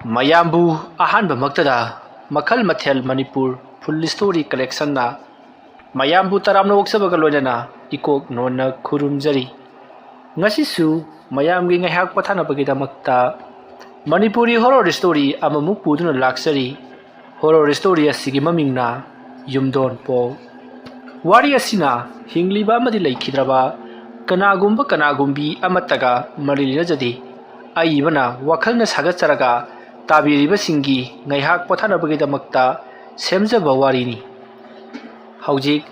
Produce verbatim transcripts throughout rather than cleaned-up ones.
ꯃꯌꯥꯝꯕꯨ ꯑꯍꯥꯟꯕꯃꯛꯇꯗ ꯃꯈꯜ ꯃꯊꯦꯜ ꯃꯅꯤꯄꯨꯔ ꯐꯨꯜ ꯁ꯭ꯇꯣꯔꯤ ꯀꯂꯦꯛꯁꯟꯅ ꯃꯌꯥꯝꯕꯨ ꯇꯔꯥꯝꯅ ꯑꯣꯛꯆꯕꯒ ꯂꯣꯏꯅꯅ ꯏꯀꯣꯛ ꯅꯣꯟꯅ ꯈꯨꯔꯨꯝꯖꯔꯤ꯫ ꯉꯁꯤꯁꯨ ꯃꯌꯥꯝꯒꯤ ꯉꯥꯏꯍꯥꯛ ꯄꯣꯊꯥꯅꯕꯒꯤꯗꯃꯛꯇ ꯃꯅꯤꯄꯨꯔꯤ ꯍꯣꯔꯣꯔ ꯁ꯭ꯇꯣꯔꯤ ꯑꯃꯃꯨꯛ ꯄꯨꯗꯨꯅ ꯂꯥꯛꯆꯔꯤ꯫ ꯍꯣꯔꯣꯔ ꯁ꯭ꯇꯣꯔꯤ ꯑꯁꯤꯒꯤ ꯃꯃꯤꯡꯅ ꯌꯨꯝꯗꯣꯟ ꯄꯣꯛ꯫ ꯋꯥꯔꯤ ꯑꯁꯤꯅ ꯍꯤꯡꯂꯤꯕ ꯑꯃꯗꯤ ꯂꯩꯈꯤꯗ꯭ꯔꯕ ꯀꯅꯥꯒꯨꯝꯕ ꯀꯅꯥꯒꯨꯝꯕꯤ ꯑꯃꯠꯇꯒ ꯃꯔꯤ ꯂꯩꯅꯖꯗꯦ꯫ ꯑꯏꯕꯅ ꯋꯥꯈꯜꯅ ꯁꯥꯒꯠꯆꯔꯒ ꯇꯥꯕꯤꯔꯤꯕꯁꯤꯡꯒꯤ ꯉꯥꯏꯍꯥꯛ ꯄꯣꯊꯥꯅꯕꯒꯤꯗꯃꯛꯇ ꯁꯦꯝꯖꯕ ꯋꯥꯔꯤꯅꯤ꯫ ꯍꯧꯖꯤꯛ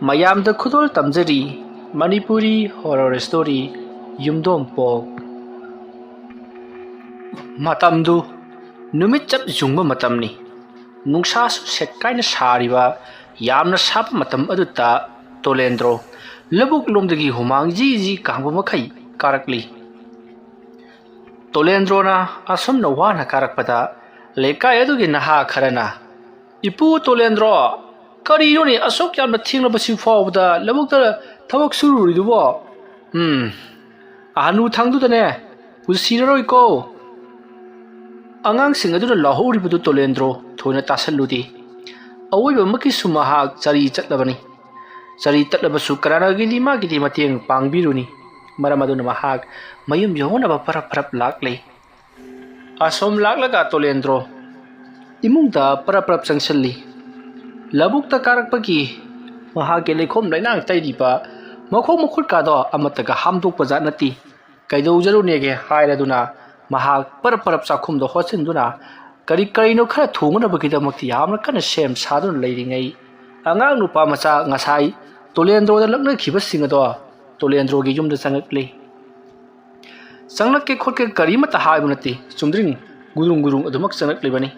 ꯃꯌꯥꯝꯗ ꯈꯨꯗꯣꯜ ꯇꯝꯖꯔꯤ ꯃꯅꯤꯄꯨꯔꯤ ꯍꯣꯔꯣꯔ ꯁ꯭ꯇꯣꯔꯤ ꯌꯨꯝꯗꯣꯟ ꯄꯣꯛ꯫ ꯃꯇꯝꯗꯨ ꯅꯨꯃꯤꯠ ꯆꯞ ꯌꯨꯡꯕ ꯃꯇꯝꯅꯤ꯫ ꯅꯨꯡꯁꯥꯁꯨ ꯁꯦꯠꯀꯥꯏꯅ ꯁꯥꯔꯤꯕ ꯌꯥꯝꯅ ꯁꯥꯕ ꯃꯇꯝ ꯑꯗꯨꯗ ꯇꯣꯂꯦꯟꯗ꯭ꯔꯣ ꯂꯧꯕꯨꯛ ꯂꯣꯝꯗꯒꯤ ꯍꯨꯃꯥꯡ ꯖꯤ ꯖꯤ ꯀꯥꯡꯕ ꯃꯈꯩ ꯀꯥꯔꯛꯂꯤ꯫ ꯇꯣꯂꯦꯟꯗ꯭ꯔꯣꯅ ꯑꯁꯨꯝꯅ ꯋꯥꯅ ꯀꯥꯔꯛꯄꯗ ꯂꯩꯀꯥꯏ ꯑꯗꯨꯒꯤ ꯅꯍꯥ ꯈꯔꯅ, "ꯏꯄꯨ ꯇꯣꯂꯦꯟꯗ꯭ꯔꯣ, ꯀꯔꯤꯅꯣꯅꯦ ꯑꯁꯨꯛ ꯌꯥꯝꯅ ꯊꯦꯡꯂꯕꯁꯤ ꯐꯥꯎꯕꯗ ꯂꯧꯕꯨꯛꯇ ꯊꯕꯛ ꯁꯨꯔꯨꯔꯤꯗꯨꯕꯣ? ꯎꯝ, ꯑꯍꯅꯨ ꯊꯪꯗꯨꯗꯅꯦ ꯄꯨꯟꯁꯤꯔꯔꯣꯏꯀꯣ"꯫ ꯑꯉꯥꯡꯁꯤꯡ ꯑꯗꯨꯅ ꯂꯥꯎꯍꯧꯔꯤꯕꯗꯨ ꯇꯣꯂꯦꯟꯗ꯭ꯔꯣ ꯊꯣꯏꯅ ꯇꯥꯁꯜꯂꯨꯗꯦ꯫ ꯑꯋꯣꯏꯕꯃꯛꯀꯤꯁꯨ ꯃꯍꯥꯛ ꯆꯔꯤ ꯆꯠꯂꯕꯅꯤ꯫ ꯆꯔꯤ ꯇꯠꯂꯕꯁꯨ ꯀꯅꯥꯅꯒꯤꯗꯤ ꯃꯥꯒꯤꯗꯤ ꯃꯇꯦꯡ ꯄꯥꯡꯕꯤꯔꯨꯅꯤ꯫ ꯃꯔꯝ ꯑꯗꯨꯅ ꯃꯍꯥꯛ ꯃꯌꯨꯝ ꯌꯧꯅꯅꯕ ꯄꯔꯞ ꯄꯔꯞ ꯂꯥꯛꯂꯦ꯫ ꯑꯁꯣꯝ ꯂꯥꯛꯂꯒ ꯇꯣꯂꯦꯟꯗ꯭ꯔꯣ ꯏꯃꯨꯡꯗ ꯄꯔꯞ ꯄꯔꯞ ꯆꯪꯁꯤꯜꯂꯤ꯫ ꯂꯧꯕꯨꯛꯇ ꯀꯥꯔꯛꯄꯒꯤ ꯃꯍꯥꯛꯀꯤ ꯂꯩꯈꯣꯝ ꯂꯩꯅꯥꯡ ꯇꯩꯔꯤꯕ ꯃꯈꯣꯡ ꯃꯈꯨꯠꯀꯥꯗꯣ ꯑꯃꯠꯇꯒ ꯍꯥꯝꯗꯣꯛꯄ ꯖꯥꯠ ꯅꯠꯇꯦ꯫ ꯀꯩꯗꯧꯖꯔꯨꯅꯦꯒꯦ ꯍꯥꯏꯔꯗꯨꯅ ꯃꯍꯥꯛ ꯄꯔꯞ ꯄꯔꯞ ꯆꯥꯛꯈꯨꯝꯗ ꯍꯣꯠꯆꯤꯟꯗꯨꯅ ꯀꯔꯤ ꯀꯔꯤꯅꯣ ꯈꯔ ꯊꯣꯡꯅꯕꯒꯤꯗꯃꯛꯇ ꯌꯥꯝꯅ ꯀꯟꯅ ꯁꯦꯝ ꯁꯥꯗꯨꯅ ꯂꯩꯔꯤꯉꯩ, ꯑꯉꯥꯡ ꯅꯨꯄꯥ ꯃꯆꯥ ꯉꯁꯥꯏ ꯇꯣꯂꯦꯟꯗ꯭ꯔꯣꯗ ꯂꯛꯅꯈꯤꯕꯁꯤꯡ ꯑꯗꯣ ꯇꯣꯂꯦꯟꯗ꯭ꯔꯣꯒꯤ ꯌꯨꯝꯗ ꯆꯪꯂꯛꯂꯤ꯫ ꯆꯪꯂꯛꯀꯦ ꯈꯣꯠꯀꯦ ꯀꯔꯤꯃꯠꯇ ꯍꯥꯏꯕ ꯅꯠꯇꯦ, ꯆꯨꯝꯗ꯭ꯔꯤꯡ ꯒꯨꯗ꯭ꯔꯨꯡ ꯒꯨꯗ꯭ꯔꯨꯡ ꯑꯗꯨꯃꯛ ꯆꯪꯂꯛꯂꯤꯕꯅꯤ꯫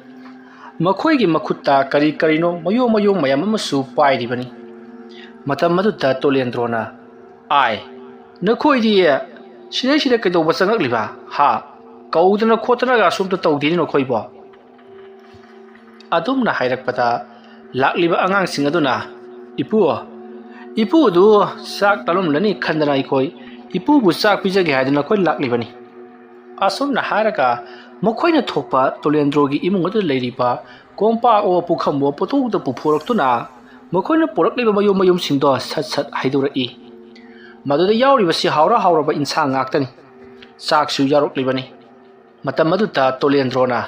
ꯃꯈꯣꯏꯒꯤ ꯃꯈꯨꯠꯇ ꯀꯔꯤ ꯀꯔꯤꯅꯣ ꯃꯌꯣꯝ ꯃꯌꯣꯝ ꯃꯌꯥꯝ ꯑꯃꯁꯨ ꯄꯥꯏꯔꯤꯕꯅꯤ꯫ ꯃꯇꯝ ꯑꯗꯨꯗ ꯇꯣꯂꯦꯟꯗ꯭ꯔꯣꯅ, "ꯑꯥꯏ, ꯅꯈꯣꯏꯗꯤ ꯁꯤꯗꯩꯁꯤꯗ ꯀꯩꯗꯧꯕ ꯆꯪꯂꯛꯂꯤꯕ? ꯍꯥ? ꯀꯧꯗꯅ ꯈꯣꯠꯇꯅꯒ ꯑꯁꯨꯝꯇ ꯇꯧꯗꯦꯅꯦ ꯅꯈꯣꯏꯕꯣ?" ꯑꯗꯨꯝꯅ ꯍꯥꯏꯔꯛꯄꯗ ꯂꯥꯛꯂꯤꯕ ꯑꯉꯥꯡꯁꯤꯡ ꯑꯗꯨꯅ, "ꯏꯄꯨ, ꯏꯄꯨ ꯑꯗꯨ ꯆꯥꯛ ꯂꯥꯝꯂꯝꯂꯅꯤ ꯈꯟꯗꯅ ꯑꯩꯈꯣꯏ ꯏꯄꯨꯕꯨ ꯆꯥꯛ ꯄꯤꯖꯒꯦ ꯍꯥꯏꯗꯨꯅ ꯑꯩꯈꯣꯏ ꯂꯥꯛꯂꯤꯕꯅꯤ"꯫ ꯑꯁꯨꯝꯅ ꯍꯥꯏꯔꯒ ꯃꯈꯣꯏꯅ ꯊꯣꯛꯄ ꯇꯣꯂꯦꯟꯗ꯭ꯔꯣꯒꯤ ꯏꯃꯨꯡ ꯑꯗꯨꯗ ꯂꯩꯔꯤꯕ ꯀꯣꯝꯄꯥꯛꯑꯣ ꯄꯨꯈꯝꯑꯣ ꯄꯣꯠꯊꯣꯛꯇ ꯄꯨꯊꯣꯔꯛꯇꯨꯅ ꯃꯈꯣꯏꯅ ꯄꯨꯔꯛꯂꯤꯕ ꯃꯌꯨꯝ ꯃꯌꯨꯝꯁꯤꯡꯗꯣ ꯁꯠ ꯁꯠ ꯍꯩꯗꯣꯔꯛꯏ꯫ ꯃꯗꯨꯗ ꯌꯥꯎꯔꯤꯕꯁꯤ ꯍꯥꯎꯔ ꯍꯥꯎꯔꯕ ꯏꯟꯁꯥꯡ ꯉꯥꯛꯇꯅꯤ꯫ ꯆꯥꯛꯁꯨ ꯌꯥꯎꯔꯛꯂꯤꯕꯅꯤ꯫ ꯃꯇꯝ ꯑꯗꯨꯗ ꯇꯣꯂꯦꯟꯗ꯭ꯔꯣꯅ,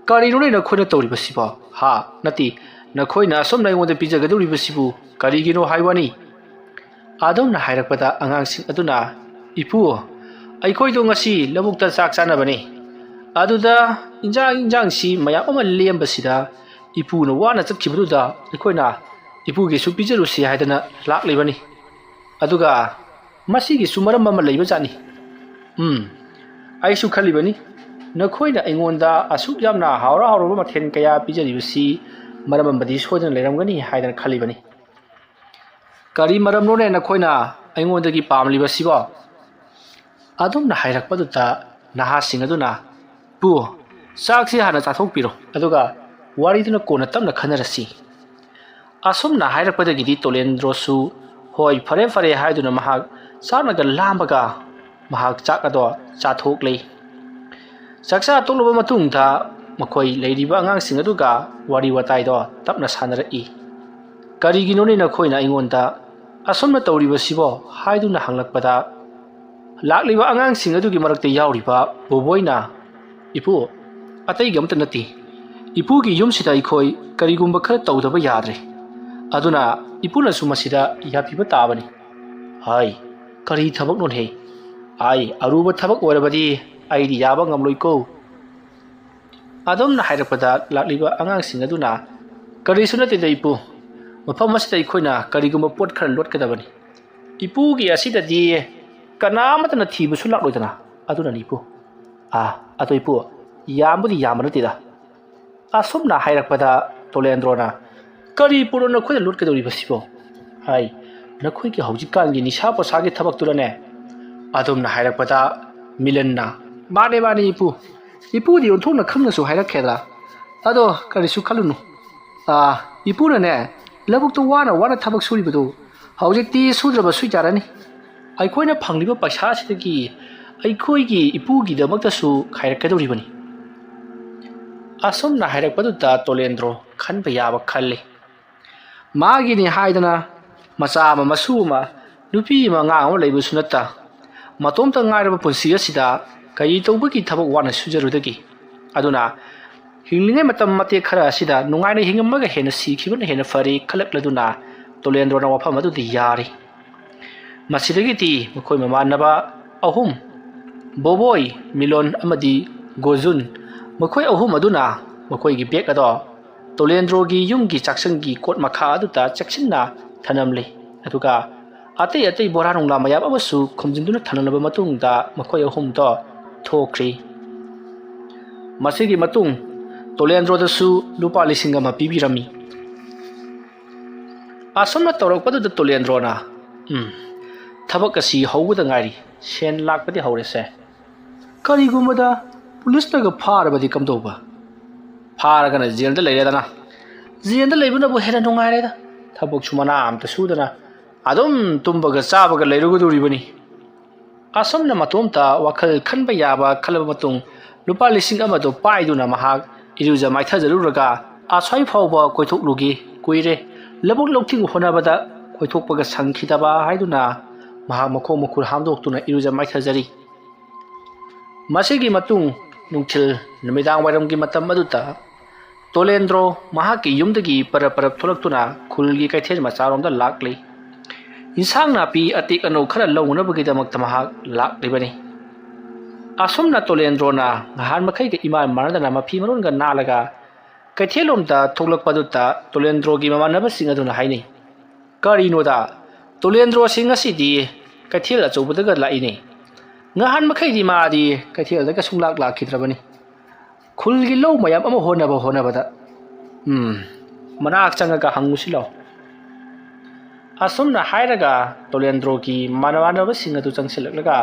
"ꯀꯔꯤꯅꯣꯅꯦ ꯅꯈꯣꯏꯅ ꯇꯧꯔꯤꯕꯁꯤꯕꯣ? ꯍꯥ? ꯅꯠꯇꯦ, ꯅꯈꯣꯏꯅ ꯑꯁꯨꯝꯅ ꯑꯩꯉꯣꯟꯗ ꯄꯤꯖꯒꯗꯧꯔꯤꯕꯁꯤꯕꯨ ꯀꯔꯤꯒꯤꯅꯣ ꯍꯥꯏꯕꯅꯤ?" ꯑꯗꯨꯝꯅ ꯍꯥꯏꯔꯛꯄꯗ ꯑꯉꯥꯡꯁꯤꯡ ꯑꯗꯨꯅ, "ꯏꯄꯨ, ꯑꯩꯈꯣꯏꯗꯣ ꯉꯁꯤ ꯂꯧꯕꯨꯛꯇ ꯆꯥꯛ ꯆꯥꯅꯕꯅꯤ꯫ ꯑꯗꯨꯗ ꯏꯟꯖꯥꯡ, ꯏꯟꯖꯥꯡꯁꯤ ꯃꯌꯥꯝ ꯑꯃ ꯂꯦꯝꯕꯁꯤꯗ ꯏꯄꯨꯅ ꯋꯥꯅ ꯆꯠꯈꯤꯕꯗꯨꯗ ꯑꯩꯈꯣꯏꯅ ꯏꯄꯨꯒꯤꯁꯨ ꯄꯤꯖꯔꯨꯁꯤ ꯍꯥꯏꯗꯅ ꯂꯥꯛꯂꯤꯕꯅꯤ꯫ ꯑꯗꯨꯒ ꯃꯁꯤꯒꯤꯁꯨ ꯃꯔꯝ ꯑꯃ ꯂꯩꯕꯖꯥꯠꯅꯤ꯫ ꯎꯝ, ꯑꯩꯁꯨ ꯈꯜꯂꯤꯕꯅꯤ, ꯅꯈꯣꯏꯅ ꯑꯩꯉꯣꯟꯗ ꯑꯁꯨꯛ ꯌꯥꯝꯅ ꯍꯥꯎꯔ ꯍꯥꯎꯔꯕ ꯃꯊꯦꯜ ꯀꯌꯥ ꯄꯤꯖꯔꯤꯕꯁꯤ ꯃꯔꯝ ꯑꯃꯗꯤ ꯁꯣꯏꯗꯅ ꯂꯩꯔꯝꯒꯅꯤ ꯍꯥꯏꯗꯅ ꯈꯜꯂꯤꯕꯅꯤ꯫ ꯀꯔꯤ ꯃꯔꯝꯅꯣꯅꯦ ꯅꯈꯣꯏꯅ ꯑꯩꯉꯣꯟꯗꯒꯤ ꯄꯥꯝꯂꯤꯕꯁꯤꯕꯣ?" ꯑꯗꯨꯝꯅ ꯍꯥꯏꯔꯛꯄꯗꯨꯗ ꯅꯍꯥꯁꯤꯡ ꯑꯗꯨꯅ, "ꯄꯨ, ꯆꯥꯛꯁꯤ ꯍꯥꯟꯅ ꯆꯥꯊꯣꯛꯄꯤꯔꯣ, ꯑꯗꯨꯒ ꯋꯥꯔꯤꯗꯨꯅ ꯀꯣꯟꯅ ꯇꯞꯅ ꯈꯟꯅꯔꯁꯤ꯫" ꯑꯁꯨꯝꯅ ꯍꯥꯏꯔꯛꯄꯗꯒꯤꯗꯤ ꯇꯣꯂꯦꯟꯗ꯭ꯔꯣꯁꯨ, "ꯍꯣꯏ, ꯐꯔꯦ, ꯐꯔꯦ" ꯍꯥꯏꯗꯨꯅ ꯃꯍꯥꯛ ꯆꯥꯛꯅꯒ ꯂꯥꯝꯕꯒ ꯃꯍꯥꯛ ꯆꯥꯛ ꯑꯗꯣ ꯆꯥꯊꯣꯛꯂꯦ꯫ ꯆꯥꯛꯆꯥ ꯇꯣꯛꯂꯕ ꯃꯇꯨꯡꯗ ꯃꯈꯣꯏ ꯂꯩꯔꯤꯕ ꯑꯉꯥꯡꯁꯤꯡ ꯑꯗꯨꯒ ꯋꯥꯔꯤ ꯋꯥꯇꯥꯏꯗꯣ ꯇꯞꯅ ꯁꯥꯟꯅꯔꯛꯏ꯫ "ꯀꯔꯤꯒꯤꯅꯣꯅꯦ ꯅꯈꯣꯏꯅ ꯑꯩꯉꯣꯟꯗ ꯑꯁꯨꯝꯅ ꯇꯧꯔꯤꯕꯁꯤꯕꯣ?" ꯍꯥꯏꯗꯨꯅ ꯍꯪꯂꯛꯄꯗ, ꯂꯥꯛꯂꯤꯕ ꯑꯉꯥꯡꯁꯤꯡ ꯑꯗꯨꯒꯤ ꯃꯔꯛꯇ ꯌꯥꯎꯔꯤꯕ ꯕꯣꯕꯣꯏꯅ, "ꯏꯄꯨ, ꯑꯇꯩꯒꯤ ꯑꯃꯠꯇ ꯅꯠꯇꯦ꯫ ꯏꯄꯨꯒꯤ ꯌꯨꯝꯁꯤꯗ ꯑꯩꯈꯣꯏ ꯀꯔꯤꯒꯨꯝꯕ ꯈꯔ ꯇꯧꯗꯕ ꯌꯥꯗ꯭ꯔꯦ꯫ ꯑꯗꯨꯅ ꯏꯄꯨꯅꯁꯨ ꯃꯁꯤꯗ ꯌꯥꯕꯤꯕ ꯇꯥꯕꯅꯤ꯫" "ꯍꯥꯏ, ꯀꯔꯤ ꯊꯕꯛꯅꯣꯅꯦ? ꯑꯥꯏ, ꯑꯔꯨꯕ ꯊꯕꯛ ꯑꯣꯏꯔꯕꯗꯤ ꯑꯩꯗꯤ ꯌꯥꯕ ꯉꯝꯂꯣꯏꯀꯣ꯫" ꯑꯗꯨꯝꯅ ꯍꯥꯏꯔꯛꯄꯗ ꯂꯥꯛꯂꯤꯕ ꯑꯉꯥꯡꯁꯤꯡ ꯑꯗꯨꯅ, "ꯀꯔꯤꯁꯨ ꯅꯠꯇꯦꯗ ꯏꯄꯨ, ꯃꯐꯝ ꯑꯁꯤꯗ ꯑꯩꯈꯣꯏꯅ ꯀꯔꯤꯒꯨꯝꯕ ꯄꯣꯠ ꯈꯔ ꯂꯣꯠꯀꯗꯕꯅꯤ꯫ ꯏꯄꯨꯒꯤ ꯑꯁꯤꯗꯗꯤ ꯀꯅꯥ ꯑꯃꯠꯇꯅ ꯊꯤꯕꯁꯨ ꯂꯥꯛꯂꯣꯏꯗꯅ, ꯑꯗꯨꯅꯅꯤ ꯏꯄꯨ꯫" "ꯑꯥ, ꯑꯗꯣ ꯏꯄꯨ, ꯌꯥꯝꯕꯨꯗꯤ ꯌꯥꯝꯕ ꯅꯠꯇꯦꯗ꯫" ꯑꯁꯨꯝꯅ ꯍꯥꯏꯔꯛꯄꯗ ꯇꯣꯂꯦꯟꯗ꯭ꯔꯣꯅ, "ꯀꯔꯤ ꯄꯣꯠꯅꯣ ꯅꯈꯣꯏꯅ ꯂꯣꯠꯀꯗꯧꯔꯤꯕꯁꯤꯕꯣ? ꯍꯥꯏ, ꯅꯈꯣꯏꯒꯤ ꯍꯧꯖꯤꯛꯀꯥꯟꯒꯤ ꯅꯤꯁꯥ ꯄꯁꯥꯒꯤ ꯊꯕꯛꯇꯨꯔꯅꯦ?" ꯑꯗꯨꯝꯅ ꯍꯥꯏꯔꯛꯄꯗ ꯃꯤꯂꯟꯅ, "ꯃꯥꯅꯦ, ꯃꯥꯅꯦ ꯏꯄꯨ꯫ ꯏꯄꯨꯗꯤ ꯑꯣꯟꯊꯣꯛꯅ ꯈꯪꯅꯁꯨ ꯍꯥꯏꯔꯛꯈ꯭ꯔꯦꯗ꯫ ꯑꯗꯣ ꯀꯔꯤꯁꯨ ꯈꯜꯂꯨꯅꯨ꯫ ꯑꯥ, ꯏꯄꯨꯅꯅꯦ, ꯂꯧꯕꯨꯛꯇ ꯋꯥꯅ ꯋꯥꯅ ꯊꯕꯛ ꯁꯨꯔꯤꯕꯗꯨ ꯍꯧꯖꯤꯛꯇꯤ ꯁꯨꯗ꯭ꯔꯕꯁꯨ ꯌꯥꯔꯅꯤ꯫ ꯑꯩꯈꯣꯏꯅ ꯐꯪꯂꯤꯕ ꯄꯩꯁꯥꯁꯤꯗꯒꯤ ꯑꯩꯈꯣꯏꯒꯤ ꯏꯄꯨꯒꯤꯗꯃꯛꯇꯁꯨ ꯍꯥꯏꯔꯛꯀꯗꯧꯔꯤꯕꯅꯤ꯫ ꯑꯁꯨꯝꯅ ꯍꯥꯏꯔꯛꯄꯗꯨꯗ ꯇꯣꯂꯦꯟꯗ꯭ꯔꯣ ꯈꯟꯕ ꯌꯥꯕ ꯈꯜꯂꯤ꯫ ꯃꯥꯒꯤꯅꯤ ꯍꯥꯏꯗꯅ ꯃꯆꯥ ꯑꯃ, ꯃꯁꯨ ꯑꯃ, ꯅꯨꯄꯤ ꯑꯃ, ꯑꯉꯥꯡ ꯑꯃ ꯂꯩꯕꯁꯨ ꯅꯠꯇ, ꯃꯇꯣꯝꯇ ꯉꯥꯏꯔꯕ ꯄꯨꯟꯁꯤ ꯑꯁꯤꯗ ꯀꯔꯤ ꯇꯧꯕꯒꯤ ꯊꯕꯛ ꯋꯥꯅ ꯁꯨꯖꯔꯨꯗꯒꯦ? ꯑꯗꯨꯅ ꯍꯤꯡꯂꯤꯉꯩ ꯃꯇꯝ ꯃꯇꯦꯛ ꯈꯔ ꯑꯁꯤꯗ ꯅꯨꯡꯉꯥꯏꯅ ꯍꯤꯡꯉꯝꯃꯒ ꯍꯦꯟꯅ ꯁꯤꯈꯤꯕꯅ ꯍꯦꯟꯅ ꯐꯔꯦ ꯈꯜꯂꯛꯂꯗꯨꯅ ꯇꯣꯂꯦꯟꯗ꯭ꯔꯣꯅ ꯋꯥꯐꯝ ꯑꯗꯨꯗ ꯌꯥꯔꯤ꯫ ꯃꯁꯤꯗꯒꯤꯗꯤ ꯃꯈꯣꯏ ꯃꯃꯥꯟꯅꯕ ꯑꯍꯨꯝ, ꯕꯣꯕꯣꯏ, ꯃꯤꯂꯣꯟ ꯑꯃꯗꯤ ꯒꯣꯖꯨꯟ, ꯃꯈꯣꯏ ꯑꯍꯨꯝ ꯑꯗꯨꯅ ꯃꯈꯣꯏꯒꯤ ꯕꯦꯒ ꯑꯗꯣ ꯇꯣꯂꯦꯟꯗ꯭ꯔꯣꯒꯤ ꯌꯨꯝꯒꯤ ꯆꯥꯛꯁꯪꯒꯤ ꯀꯣꯠ ꯃꯈꯥ ꯑꯗꯨꯗ ꯆꯦꯛꯁꯤꯟꯅ ꯊꯅꯝꯂꯤ꯫ ꯑꯗꯨꯒ ꯑꯇꯩ ꯑꯇꯩ ꯕꯣꯔꯥ ꯅꯨꯡꯂꯥ ꯃꯌꯥꯝ ꯑꯃꯁꯨ ꯈꯣꯝꯖꯤꯟꯗꯨꯅ ꯊꯅꯝꯂꯕ ꯃꯇꯨꯡꯗ ꯃꯈꯣꯏ ꯑꯍꯨꯝꯗꯣ ꯊꯣꯛꯈ꯭ꯔꯤ꯫ ꯃꯁꯤꯒꯤ ꯃꯇꯨꯡ ꯇꯣꯂꯦꯟꯗ꯭ꯔꯣꯗꯁꯨ ꯂꯨꯄꯥ ꯂꯤꯁꯤꯡ ꯑꯃ ꯄꯤꯕꯤꯔꯝꯃꯤ꯫ ꯑꯁꯨꯝꯅ ꯇꯧꯔꯛꯄꯗꯨꯗ ꯇꯣꯂꯦꯟꯗ꯭ꯔꯣꯅ, "ꯎꯝ, ꯊꯕꯛ ꯑꯁꯤ ꯍꯧꯕꯗ ꯉꯥꯏꯔꯤ, ꯁꯦꯟ ꯂꯥꯛꯄꯗꯤ ꯍꯧꯔꯦꯁꯦ꯫ ꯀꯔꯤꯒꯨꯝꯕꯗ ꯄꯨꯂꯤꯁꯅꯒ ꯐꯥꯔꯕꯗꯤ ꯀꯝꯗꯧꯕ? ꯐꯥꯔꯒꯅ ꯖꯦꯜꯗ ꯂꯩꯔꯦꯗꯅ꯫ ꯖꯦꯜꯗ ꯂꯩꯕꯅꯕꯨ ꯍꯦꯟꯅ ꯅꯨꯡꯉꯥꯏꯔꯦꯗ꯫ ꯊꯕꯛꯁꯨ ꯃꯅꯥ ꯑꯝꯇ ꯁꯨꯗꯅ ꯑꯗꯨꯝ ꯇꯨꯝꯕꯒ ꯆꯥꯕꯒ ꯂꯩꯔꯨꯒꯗꯧꯔꯤꯕꯅꯤ"꯫ ꯑꯁꯨꯝꯅ ꯃꯇꯣꯝꯇ ꯋꯥꯈꯜ ꯈꯟꯕ ꯌꯥꯕ ꯈꯜꯂꯕ ꯃꯇꯨꯡ, ꯂꯨꯄꯥ ꯂꯤꯁꯤꯡ ꯑꯃꯗꯣ ꯄꯥꯏꯗꯨꯅ ꯃꯍꯥꯛ ꯏꯔꯨꯖ ꯃꯥꯏꯊꯖꯔꯨꯔꯒ, "ꯑꯁ꯭ꯋꯥꯏ ꯐꯥꯎꯕ ꯀꯣꯏꯊꯣꯛꯂꯨꯒꯦ, ꯀꯨꯏꯔꯦ ꯂꯧꯕꯨꯛ ꯂꯧꯊꯤꯡ ꯍꯣꯠꯅꯕꯗ ꯀꯣꯏꯊꯣꯛꯄꯒ ꯁꯪꯈꯤꯗꯕ" ꯍꯥꯏꯗꯨꯅ ꯃꯍꯥꯛ ꯃꯈꯣꯡ ꯃꯈꯨꯠ ꯍꯥꯝꯗꯣꯛꯇꯨꯅ ꯏꯔꯨꯖ ꯃꯥꯏꯊꯖꯔꯤ꯫ ꯃꯁꯤꯒꯤ ꯃꯇꯨꯡ ꯅꯨꯡꯊꯤꯜ ꯅꯨꯃꯤꯗꯥꯡ ꯋꯥꯏꯔꯝꯒꯤ ꯃꯇꯝ ꯑꯗꯨꯗ ꯇꯣꯂꯦꯟꯗ꯭ꯔꯣ ꯃꯍꯥꯛꯀꯤ ꯌꯨꯝꯗꯒꯤ ꯄꯔꯞ ꯄꯔꯞ ꯊꯣꯛꯂꯛꯇꯨꯅ ꯈꯨꯜꯒꯤ ꯀꯩꯊꯦꯜ ꯃꯆꯥꯔꯣꯝꯗ ꯂꯥꯛꯂꯤ꯫ ꯏꯟꯁꯥꯡ ꯅꯥꯄꯤ ꯑꯇꯦꯛ ꯑꯅꯧ ꯈꯔ ꯂꯧꯅꯕꯒꯤꯗꯃꯛꯇ ꯃꯍꯥꯛ ꯂꯥꯛꯂꯤꯕꯅꯤ꯫ ꯑꯁꯨꯝꯅ ꯇꯣꯂꯦꯟꯗ꯭ꯔꯣꯅ ꯅꯍꯥꯟ ꯃꯈꯩꯒ ꯏꯃꯥꯟ ꯃꯥꯟꯅꯗꯅ ꯃꯐꯤ ꯃꯔꯣꯟꯒ ꯅꯥꯜꯂꯒ ꯀꯩꯊꯦꯜꯂꯣꯝꯗ ꯊꯣꯛꯂꯛꯄꯗꯨꯗ ꯇꯣꯂꯦꯟꯗ꯭ꯔꯣꯒꯤ ꯃꯃꯥꯟꯅꯕꯁꯤꯡ ꯑꯗꯨꯅ ꯍꯥꯏꯅꯩ, "ꯀꯔꯤꯅꯣꯗ, ꯇꯣꯂꯦꯟꯗ꯭ꯔꯣꯁꯤ ꯉꯁꯤꯗꯤ ꯀꯩꯊꯦꯜ ꯑꯆꯧꯕꯗꯒ ꯂꯥꯛꯏꯅꯦ꯫ ꯉꯍꯥꯟ ꯃꯈꯩꯗꯤ ꯃꯥꯗꯤ ꯀꯩꯊꯦꯜꯗꯒ ꯁꯨꯡꯂꯥꯛ ꯂꯥꯛꯈꯤꯗ꯭ꯔꯕꯅꯤ꯫ ꯈꯨꯜꯒꯤ ꯂꯧ ꯃꯌꯥꯝ ꯑꯃ ꯍꯣꯠꯅꯕ ꯍꯣꯠꯅꯕꯗ꯫ ꯎꯝ, ꯃꯅꯥꯛ ꯆꯪꯉꯒ ꯍꯪꯉꯨꯁꯤ ꯂꯥꯎ"꯫ ꯑꯁꯨꯝꯅ ꯍꯥꯏꯔꯒ ꯇꯣꯂꯦꯟꯗ꯭ꯔꯣꯒꯤ ꯃꯃꯥꯟꯅꯕꯁꯤꯡ ꯑꯗꯨ ꯆꯪꯁꯤꯜꯂꯛꯂꯒ,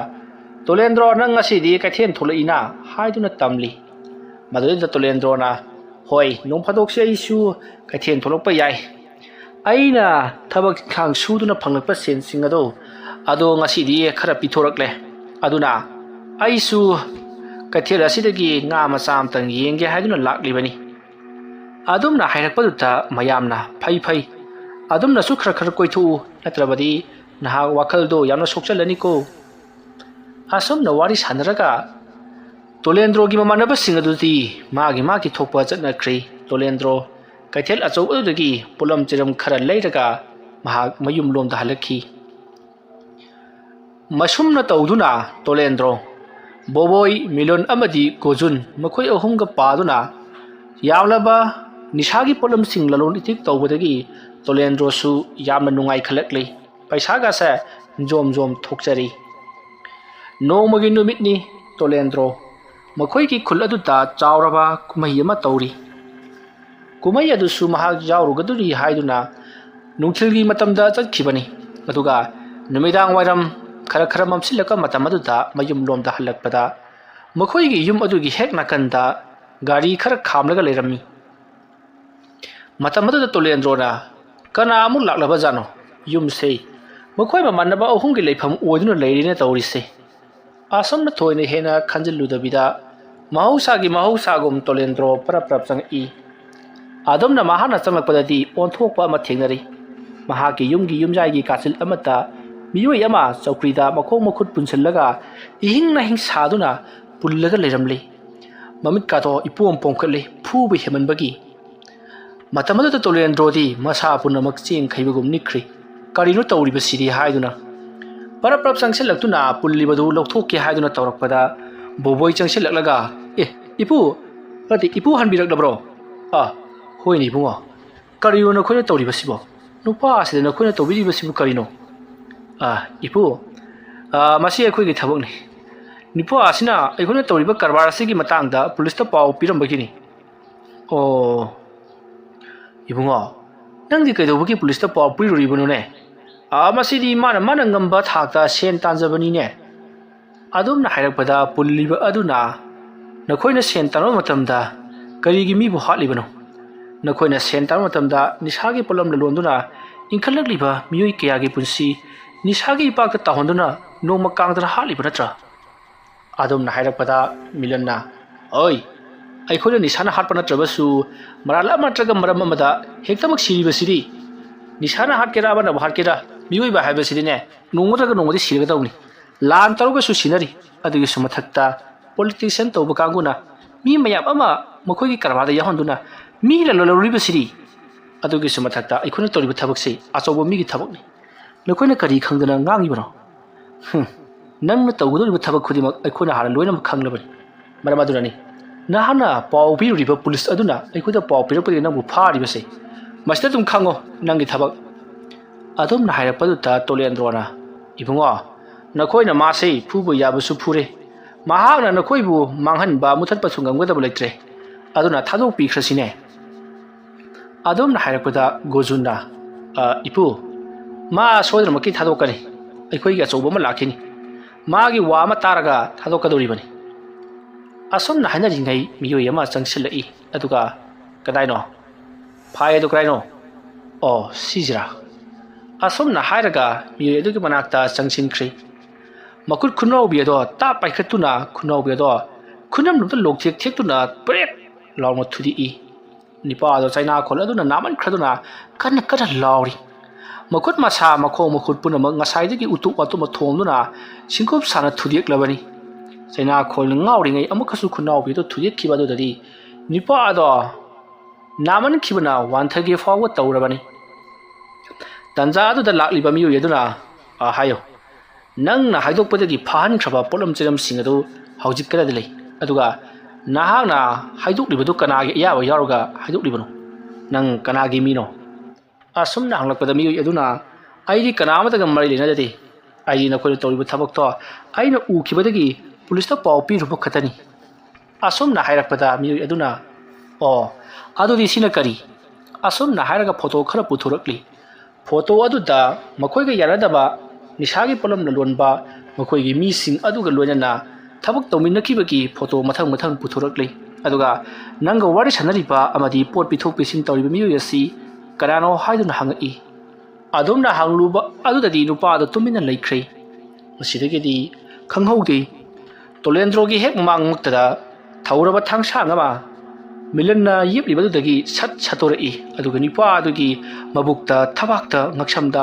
"ꯇꯣꯂꯦꯟꯗ꯭ꯔꯣ, ꯅꯪ ꯉꯁꯤꯗꯤ ꯀꯩꯊꯦꯜ ꯊꯣꯛꯂꯛꯏꯅ?" ꯍꯥꯏꯗꯨꯅ ꯇꯝꯂꯤ꯫ ꯃꯗꯨꯗ ꯇꯣꯂꯦꯟꯗ꯭ꯔꯣꯅ, "ꯍꯣꯏ, ꯅꯣꯡ ꯐꯥꯗꯣꯛꯁꯤ ꯑꯩꯁꯨ ꯀꯩꯊꯦꯜ ꯊꯣꯛꯂꯛꯄ ꯌꯥꯏ꯫ ꯑꯩꯅ ꯊꯕꯛ ꯏꯪꯈꯥꯡ ꯁꯨꯗꯨꯅ ꯐꯪꯂꯛꯄ ꯁꯦꯟꯁꯤꯡ ꯑꯗꯣ, ꯑꯗꯣ ꯉꯁꯤꯗꯤ ꯈꯔ ꯄꯤꯊꯣꯔꯛꯂꯦ꯫ ꯑꯗꯨꯅ ꯑꯩꯁꯨ ꯀꯩꯊꯦꯜ ꯑꯁꯤꯗꯒꯤ ꯉꯥ ꯃꯆꯥ ꯑꯃꯇꯪ ꯌꯦꯡꯒꯦ ꯍꯥꯏꯗꯨꯅ ꯂꯥꯛꯂꯤꯕꯅꯤ꯫ ꯑꯗꯨꯝꯅ ꯍꯥꯏꯔꯛꯄꯗꯨꯗ ꯃꯌꯥꯝꯅ "ꯐꯩ ꯐꯩ, ꯑꯗꯨꯝꯅꯁꯨ ꯈꯔ ꯈꯔ ꯀꯣꯏꯊꯣꯛꯎ, ꯅꯠꯇ꯭ꯔꯕꯗꯤ ꯅꯍꯥꯛ ꯋꯥꯈꯜꯗꯣ ꯌꯥꯝꯅ ꯁꯣꯛꯆꯜꯂꯅꯤꯀꯣ"꯫ ꯑꯁꯨꯝꯅ ꯋꯥꯔꯤ ꯁꯥꯟꯅꯔꯒ ꯇꯣꯂꯦꯟꯗ꯭ꯔꯣꯒꯤ ꯃꯃꯥꯟꯅꯕꯁꯤꯡ ꯑꯗꯨꯗꯤ ꯃꯥꯒꯤ ꯃꯥꯒꯤ ꯊꯣꯛꯄ ꯆꯠꯅꯈ꯭ꯔꯦ꯫ ꯇꯣꯂꯦꯟꯗ꯭ꯔꯣ ꯀꯩꯊꯦꯜ ꯑꯆꯧꯕꯗꯨꯗꯒꯤ ꯄꯣꯠꯂꯝ ꯆꯩꯔꯝ ꯈꯔ ꯂꯩꯔꯒ ꯃꯍꯥꯛ ꯃꯌꯨꯝꯂꯣꯝꯗ ꯍꯜꯂꯛꯈꯤ꯫ ꯃꯁꯨꯝꯅ ꯇꯧꯗꯨꯅ ꯇꯣꯂꯦꯟꯗ꯭ꯔꯣ, ꯕꯣꯕꯣꯏ, ꯃꯤꯂꯣꯟ ꯑꯃꯗꯤ ꯒꯣꯖꯨꯟ ꯃꯈꯣꯏ ꯑꯍꯨꯝꯒ ꯄꯥꯗꯨꯅ ꯌꯥꯝꯂꯕ ꯅꯤꯁꯥꯒꯤ ꯄꯣꯠꯂꯝꯁꯤꯡ ꯂꯂꯣꯟ ꯏꯇꯤꯛ ꯇꯧꯕꯗꯒꯤ ꯇꯣꯂꯦꯟꯗ꯭ꯔꯣꯁꯨ ꯌꯥꯝꯅ ꯅꯨꯡꯉꯥꯏꯈꯠꯂꯛꯂꯤ꯫ ꯄꯩꯁꯥꯒꯁꯦ ꯖꯣꯝ ꯖꯣꯝ ꯊꯣꯛꯆꯔꯤ꯫ ꯅꯣꯡꯃꯒꯤ ꯅꯨꯃꯤꯠꯅꯤ꯫ ꯇꯣꯂꯦꯟꯗ꯭ꯔꯣ ꯃꯈꯣꯏꯒꯤ ꯈꯨꯜ ꯑꯗꯨꯗ ꯆꯥꯎꯔꯕ ꯀꯨꯝꯍꯩ ꯑꯃ ꯇꯧꯔꯤ꯫ ꯀꯨꯝꯍꯩ ꯑꯗꯨꯁꯨ ꯃꯍꯥꯛ ꯌꯥꯎꯔꯨꯒꯗꯧꯔꯤ ꯍꯥꯏꯗꯨꯅ ꯅꯨꯡꯊꯤꯜꯒꯤ ꯃꯇꯝꯗ ꯆꯠꯈꯤꯕꯅꯤ꯫ ꯑꯗꯨꯒ ꯅꯨꯃꯤꯗꯥꯡ ꯋꯥꯏꯔꯝ ꯈꯔ ꯈꯔ ꯃꯝꯁꯤꯜꯂꯛꯄ ꯃꯇꯝ ꯑꯗꯨꯗ ꯃꯌꯨꯝꯂꯣꯝꯗ ꯍꯜꯂꯛꯄꯗ ꯃꯈꯣꯏꯒꯤ ꯌꯨꯝ ꯑꯗꯨꯒꯤ ꯍꯦꯛ ꯅꯥꯀꯟꯗ ꯒꯥꯔꯤ ꯈꯔ ꯈꯥꯝꯂꯒ ꯂꯩꯔꯝꯃꯤ꯫ ꯃꯇꯝ ꯑꯗꯨꯗ ꯇꯣꯂꯦꯟꯗ꯭ꯔꯣꯅ "ꯀꯅꯥ ꯑꯃꯨꯛ ꯂꯥꯛꯂꯕꯖꯥꯠꯅꯣ? ꯌꯨꯝꯁꯦ ꯃꯈꯣꯏ ꯃꯃꯥꯟꯅꯕ ꯑꯍꯨꯝꯒꯤ ꯂꯩꯐꯝ ꯑꯣꯏꯗꯨꯅ ꯂꯩꯔꯦꯅ ꯇꯧꯔꯤꯁꯦ"꯫ ꯑꯁꯨꯝꯅ ꯊꯣꯏꯅ ꯍꯦꯟꯅ ꯈꯟꯖꯤꯜꯂꯨꯗꯕꯤꯗ ꯃꯍꯧꯁꯥꯒꯤ ꯃꯍꯧꯁꯥꯒꯨꯝ ꯇꯣꯂꯦꯟꯗ꯭ꯔꯣ ꯄꯔꯞ ꯄꯔꯞ ꯆꯪꯉꯛꯏ꯫ ꯑꯗꯨꯝꯅ ꯃꯍꯥꯛꯅ ꯆꯪꯂꯛꯄꯗꯗꯤ ꯑꯣꯟꯊꯣꯛꯄ ꯑꯃ ꯊꯦꯡꯅꯔꯤ꯫ ꯃꯍꯥꯛꯀꯤ ꯌꯨꯝꯒꯤ ꯌꯨꯝꯖꯥꯏꯒꯤ ꯀꯥꯆꯤꯜ ꯑꯃꯠꯇ ꯃꯤꯑꯣꯏ ꯑꯃ ꯆꯧꯀ꯭ꯔꯤꯗ ꯃꯈꯣꯡ ꯃꯈꯨꯠ ꯄꯨꯟꯁꯤꯜꯂꯒ ꯏꯍꯤꯡ ꯅꯥꯍꯤꯡ ꯁꯥꯗꯨꯅ ꯄꯨꯜꯂꯒ ꯂꯩꯔꯝꯂꯤ꯫ ꯃꯃꯤꯠꯀꯥꯗꯣ ꯏꯄꯣꯝ ꯄꯣꯝꯈꯠꯂꯤ, ꯐꯨꯕ ꯍꯦꯟꯃꯟꯕꯒꯤ꯫ ꯃꯇꯝ ꯑꯗꯨꯗ ꯇꯣꯂꯦꯟꯗ꯭ꯔꯣꯗꯤ ꯃꯁꯥ ꯄꯨꯝꯅꯃꯛ ꯆꯦꯡ ꯈꯩꯕꯒꯨꯝ ꯅꯤꯛꯈ꯭ꯔꯤ꯫ "ꯀꯔꯤꯅꯣ ꯇꯧꯔꯤꯕꯁꯤꯗꯤ?" ꯍꯥꯏꯗꯨꯅ ꯄꯔꯞ ꯄꯔꯞ ꯆꯪꯁꯤꯜꯂꯛꯇꯨꯅ ꯄꯨꯜꯂꯤꯕꯗꯨ ꯂꯧꯊꯣꯛꯀꯦ ꯍꯥꯏꯗꯨꯅ ꯇꯧꯔꯛꯄꯗ ꯕꯣꯕꯣꯏ ꯆꯪꯁꯤꯜꯂꯛꯂꯒ, "ꯑꯦ, ꯏꯄꯨ, ꯅꯠꯇꯦ, ꯏꯄꯨ ꯍꯟꯕꯤꯔꯛꯂꯕ꯭ꯔꯣ? ꯑꯥ, ꯍꯣꯏꯅꯦ ꯏꯕꯨꯡꯉꯣ, ꯀꯔꯤꯅꯣ ꯅꯈꯣꯏꯅ ꯇꯧꯔꯤꯕꯁꯤꯕꯣ? ꯅꯨꯄꯥ ꯑꯁꯤꯗ ꯅꯈꯣꯏꯅ ꯇꯧꯕꯤꯔꯤꯕꯁꯤꯕꯨ ꯀꯔꯤꯅꯣ?" "ꯑꯥ, ꯏꯄꯨ, ꯑꯥ, ꯃꯁꯤ ꯑꯩꯈꯣꯏꯒꯤ ꯊꯕꯛꯅꯤ꯫ ꯅꯨꯄꯥ ꯑꯁꯤꯅ ꯑꯩꯈꯣꯏꯅ ꯇꯧꯔꯤꯕ ꯀꯔꯕꯥꯔ ꯑꯁꯤꯒꯤ ꯃꯇꯥꯡꯗ ꯄꯨꯂꯤꯁꯇ ꯄꯥꯎ ꯄꯤꯔꯝꯕꯒꯤꯅꯤ"꯫ "ꯑꯣ, ꯏꯕꯨꯡꯉꯣ, ꯅꯪꯗꯤ ꯀꯩꯗꯧꯕꯒꯤ ꯄꯨꯂꯤꯁꯇ ꯄꯥꯎ ꯄꯤꯔꯨꯔꯤꯕꯅꯣꯅꯦ? ꯑꯥ, ꯃꯁꯤꯗꯤ ꯃꯥꯅ ꯃꯥꯅ ꯉꯝꯕ ꯊꯥꯛꯇ ꯁꯦꯟ ꯇꯥꯟꯖꯕꯅꯤꯅꯦ"꯫ ꯑꯗꯨꯝꯅ ꯍꯥꯏꯔꯛꯄꯗ ꯄꯨꯜꯂꯤꯕ ꯑꯗꯨꯅ, "ꯅꯈꯣꯏꯅ ꯁꯦꯟ ꯇꯥꯟꯕ ꯃꯇꯝꯗ ꯀꯔꯤꯒꯤ ꯃꯤꯕꯨ ꯍꯥꯠꯂꯤꯕꯅꯣ? ꯅꯈꯣꯏꯅ ꯁꯦꯟ ꯇꯥꯟꯕ ꯃꯇꯝꯗ ꯅꯤꯁꯥꯒꯤ ꯄꯣꯠꯂꯝ ꯂꯂꯣꯟꯗꯨꯅ ꯏꯟꯈꯠꯂꯛꯂꯤꯕ ꯃꯤꯑꯣꯏ ꯀꯌꯥꯒꯤ ꯄꯨꯟꯁꯤ ꯅꯤꯁꯥꯒꯤ ꯏꯄꯥꯛꯇ ꯇꯥꯎꯍꯟꯗꯨꯅ ꯅꯣꯡꯃ ꯀꯥꯡꯗꯅ ꯍꯥꯠꯂꯤꯕ ꯅꯠꯇ꯭ꯔꯥ?" ꯑꯗꯣꯝꯅ ꯍꯥꯏꯔꯛꯄꯗ ꯃꯤꯂꯟꯅ, "ꯑꯣꯏ, ꯑꯩꯈꯣꯏꯅ ꯅꯤꯁꯥꯅ ꯍꯥꯠꯄ ꯅꯠꯇ꯭ꯔꯕꯁꯨ ꯃꯔꯥꯜ ꯑꯃ ꯅꯠꯇ꯭ꯔꯒ ꯃꯔꯝ ꯑꯃꯗ ꯍꯦꯛꯇꯃꯛ ꯁꯤꯔꯤꯕꯁꯤꯗꯤ꯫ ꯅꯤꯁꯥꯅ ꯍꯥꯠꯀꯦꯔꯥ ꯑꯃꯅꯕꯨ ꯍꯥꯠꯀꯦꯔꯥ, ꯃꯤꯑꯣꯏꯕ ꯍꯥꯏꯕꯁꯤꯗꯤꯅꯦ, ꯅꯣꯡꯃ ꯅꯠꯇ꯭ꯔꯒ ꯅꯣꯡꯃꯗꯤ ꯁꯤꯔꯒꯗꯧꯅꯤ꯫ ꯂꯥꯟ ꯇꯧꯔꯒꯁꯨ ꯁꯤꯅꯔꯤ꯫ ꯑꯗꯨꯒꯤꯁꯨ ꯃꯊꯛꯇ politician ꯇꯧꯕ ꯀꯥꯡꯕꯨꯅ ꯃꯤ ꯃꯌꯥꯝ ꯑꯃ ꯃꯈꯣꯏꯒꯤ ꯀꯔꯕꯥꯔꯗ ꯌꯥꯎꯍꯟꯗꯨꯅ ꯃꯤ ꯂꯂꯣꯟꯂꯔꯨꯔꯤꯕꯁꯤꯗꯤ꯫ ꯑꯗꯨꯒꯤꯁꯨ ꯃꯊꯛꯇ ꯑꯩꯈꯣꯏꯅ ꯇꯧꯔꯤꯕ ꯊꯕꯛꯁꯤ ꯑꯆꯧꯕ ꯃꯤꯒꯤ ꯊꯕꯛꯅꯤ꯫ ꯅꯈꯣꯏꯅ ꯀꯔꯤ ꯈꯪꯗꯅ ꯉꯥꯡꯂꯤꯕꯅꯣ? ꯍꯨꯝ, ꯅꯪꯅ ꯇꯧꯒꯗꯧꯔꯤꯕ ꯊꯕꯛ ꯈꯨꯗꯤꯡꯃꯛ ꯑꯩꯈꯣꯏꯅ ꯍꯥꯟꯅ ꯂꯣꯏꯅꯃꯛ ꯈꯪꯂꯕꯅꯤ꯫ ꯃꯔꯝ ꯑꯗꯨꯅꯅꯤ ꯅꯍꯥꯛꯅ ꯄꯥꯎ ꯄꯤꯔꯨꯔꯤꯕ ꯄꯨꯂꯤꯁ ꯑꯗꯨꯅ ꯑꯩꯈꯣꯏꯗ ꯄꯥꯎ ꯄꯤꯔꯛꯄꯗꯒꯤ ꯅꯪꯕꯨ ꯐꯥꯔꯤꯕꯁꯦ꯫ ꯃꯁꯤꯗ ꯑꯗꯨꯝ ꯈꯪꯉꯣ ꯅꯪꯒꯤ ꯊꯕꯛ꯫" ꯑꯗꯨꯝꯅ ꯍꯥꯏꯔꯛꯄꯗꯨꯗ ꯇꯣꯂꯦꯟꯗ꯭ꯔꯣꯅ, "ꯏꯕꯨꯡꯉꯣ, ꯅꯈꯣꯏꯅ ꯃꯥꯁꯦ ꯐꯨꯕ ꯌꯥꯕꯁꯨ ꯐꯨꯔꯦ꯫ ꯃꯍꯥꯛꯅ ꯅꯈꯣꯏꯕꯨ ꯃꯥꯡꯍꯟꯕ, ꯃꯨꯊꯠꯄꯁꯨ ꯉꯝꯒꯗꯕ ꯂꯩꯇ꯭ꯔꯦ꯫ ꯑꯗꯨꯅ ꯊꯥꯗꯣꯛꯄꯤꯈ꯭ꯔꯁꯤꯅꯦ꯫" ꯑꯗꯨꯝꯅ ꯍꯥꯏꯔꯛꯄꯗ ꯒꯣꯖꯨꯟꯅ, "ꯑ, ꯏꯄꯨ, ꯃꯥ ꯁꯣꯏꯗꯅꯃꯛꯀꯤ ꯊꯥꯗꯣꯛꯀꯅꯤ꯫ ꯑꯩꯈꯣꯏꯒꯤ ꯑꯆꯧꯕ ꯑꯃ ꯂꯥꯛꯈꯤꯅꯤ꯫ ꯃꯥꯒꯤ ꯋꯥ ꯑꯃ ꯇꯥꯔꯒ ꯊꯥꯗꯣꯛꯀꯗꯧꯔꯤꯕꯅꯤ꯫" ꯑꯁꯨꯝꯅ ꯍꯥꯏꯅꯔꯤꯉꯩ ꯃꯤꯑꯣꯏ ꯑꯃ ꯆꯪꯁꯤꯜꯂꯛꯏ꯫ ꯑꯗꯨꯒ, "ꯀꯗꯥꯏꯅꯣ? ꯐꯥꯏ ꯑꯗꯨ ꯀꯗꯥꯏꯅꯣ? ꯑꯣ, ꯁꯤꯁꯤꯔꯥ?" ꯑꯁꯨꯝꯅ ꯍꯥꯏꯔꯒ ꯃꯤꯑꯣꯏ ꯑꯗꯨꯒꯤ ꯃꯅꯥꯛꯇ ꯆꯪꯁꯤꯟꯈ꯭ꯔꯦ꯫ ꯃꯈꯨꯠ ꯈꯨꯅꯥꯎꯕꯤ ꯑꯗꯣ ꯇꯥꯞ ꯄꯥꯏꯈꯠꯇꯨꯅ ꯈꯨꯅꯥꯎꯕꯤ ꯑꯗꯣ ꯈꯨꯅꯝ ꯂꯣꯝꯗ ꯂꯣꯛꯊꯦꯛ ꯊꯦꯛꯇꯨꯅ ꯄ꯭ꯔꯦꯛ ꯂꯥꯎꯅ ꯊꯨꯗꯦꯛꯏ꯫ ꯅꯤꯄꯥ ꯑꯗꯣ ꯆꯩꯅꯥꯈꯣꯜ ꯑꯗꯨꯅ ꯅꯥꯃꯟꯈ꯭ꯔꯗꯨꯅ ꯀꯟꯅ ꯀꯟꯅ ꯂꯥꯎꯔꯤ꯫ ꯃꯈꯨꯠ ꯃꯁꯥ, ꯃꯈꯣꯡ ꯃꯈꯨꯠ ꯄꯨꯝꯅꯃꯛ ꯉꯁꯥꯏꯗꯒꯤ ꯎꯇꯨꯞ ꯋꯥꯇꯨꯞꯅ ꯊꯣꯝꯗꯨꯅ ꯁꯤꯡꯀꯨꯞ ꯁꯥꯅ ꯊꯨꯗꯦꯛꯂꯕꯅꯤ꯫ ꯆꯩꯅꯥꯈꯣꯜꯅ ꯉꯥꯎꯔꯤꯉꯩ ꯑꯃꯨꯛꯀꯁꯨ ꯈꯨꯅꯥꯎꯕꯤꯗꯨ ꯊꯨꯗꯦꯛꯈꯤꯕ ꯑꯗꯨꯗꯗꯤ ꯅꯤꯄꯥ ꯑꯗꯣ ꯅꯥꯃꯟꯈꯤꯕꯅ ꯋꯥꯟꯊꯒꯦ ꯐꯥꯎꯕ ꯇꯧꯔꯕꯅꯤ꯫ ꯇꯟꯖꯥ ꯑꯗꯨꯗ ꯂꯥꯛꯂꯤꯕ ꯃꯤꯑꯣꯏ ꯑꯗꯨꯅ, "ꯑ, ꯍꯥꯏꯌꯨ, ꯅꯪꯅ ꯍꯥꯏꯗꯣꯛꯄꯗꯒꯤ ꯐꯥꯍꯟꯈ꯭ꯔꯕ ꯄꯣꯠꯂꯝ ꯆꯩꯂꯝꯁꯤꯡ ꯑꯗꯨ ꯍꯧꯖꯤꯛ ꯀꯗꯥꯏꯗ ꯂꯩ? ꯑꯗꯨꯒ ꯅꯍꯥꯛꯅ ꯍꯥꯏꯗꯣꯛꯂꯤꯕꯗꯨ ꯀꯅꯥꯒꯤ ꯑꯌꯥꯕ ꯌꯥꯎꯔꯒ ꯍꯥꯏꯗꯣꯛꯂꯤꯕꯅꯣ? ꯅꯪ ꯀꯅꯥꯒꯤ ꯃꯤꯅꯣ?" ꯑꯁꯨꯝꯅ ꯍꯪꯂꯛꯄꯗ ꯃꯤꯑꯣꯏ ꯑꯗꯨꯅ, "ꯑꯩꯗꯤ ꯀꯅꯥ ꯑꯃꯠꯇꯒ ꯃꯔꯤ ꯂꯩꯅꯖꯗꯦ꯫ ꯑꯩꯗꯤ ꯅꯈꯣꯏꯅ ꯇꯧꯔꯤꯕ ꯊꯕꯛꯇꯣ ꯑꯩꯅ ꯎꯈꯤꯕꯗꯒꯤ ꯄꯨꯂꯤꯁꯇ ꯄꯥꯎ ꯄꯤꯔꯨꯕ ꯈꯛꯇꯅꯤ꯫" ꯑꯁꯨꯝꯅ ꯍꯥꯏꯔꯛꯄꯗ ꯃꯤꯑꯣꯏ ꯑꯗꯨꯅ, "ꯑꯣ, ꯑꯗꯨꯗꯤ ꯁꯤꯅ ꯀꯔꯤ?" ꯑꯁꯨꯝꯅ ꯍꯥꯏꯔꯒ ꯐꯣꯇꯣ ꯈꯔ ꯄꯨꯊꯣꯔꯛꯂꯤ꯫ ꯐꯣꯇꯣ ꯑꯗꯨꯗ ꯃꯈꯣꯏꯒ ꯌꯥꯅꯗꯕ ꯅꯤꯁꯥꯒꯤ ꯄꯣꯠꯂꯝ ꯂꯂꯣꯟꯕ, ꯃꯈꯣꯏꯒꯤ ꯃꯤꯁꯤꯡ ꯑꯗꯨꯒ ꯂꯣꯏꯅꯅ ꯊꯕꯛ ꯇꯧꯃꯤꯟꯅꯈꯤꯕꯒꯤ ꯐꯣꯇꯣ ꯃꯊꯪ ꯃꯊꯪ ꯄꯨꯊꯣꯔꯛꯂꯤ꯫ ꯑꯗꯨꯒ ꯅꯪꯒ ꯋꯥꯔꯤ ꯁꯥꯟꯅꯔꯤꯕ ꯑꯃꯗꯤ ꯄꯣꯠ ꯄꯤꯊꯣꯛ ꯄꯤꯁꯤꯟ ꯇꯧꯔꯤꯕ ꯃꯤꯑꯣꯏ ꯑꯁꯤ ꯀꯅꯥꯅꯣ ꯍꯥꯏꯗꯨꯅ ꯍꯪꯉꯛꯏ꯫ ꯑꯗꯨꯝꯅ ꯍꯪꯂꯨꯕ ꯑꯗꯨꯗꯗꯤ ꯅꯨꯄꯥ ꯑꯗꯨ ꯇꯨꯃꯤꯟꯅ ꯂꯩꯈ꯭ꯔꯦ꯫ ꯃꯁꯤꯗꯒꯤꯗꯤ ꯈꯪꯍꯧꯗꯦ꯫ ꯇꯣꯂꯦꯟꯗ꯭ꯔꯣꯒꯤ ꯍꯦꯛ ꯃꯃꯥꯡꯃꯛꯇꯗ ꯊꯧꯔꯕ ꯊꯥꯡꯁꯥꯡ ꯑꯃ ꯃꯤꯂꯟꯅ ꯌꯦꯞꯂꯤꯕꯗꯨꯗꯒꯤ ꯁꯠ ꯁꯠꯇꯣꯔꯛꯏ꯫ ꯑꯗꯨꯒ ꯅꯨꯄꯥ ꯑꯗꯨꯒꯤ ꯃꯕꯨꯛꯇ, ꯊꯕꯥꯛꯇ, ꯉꯛꯁꯝꯗ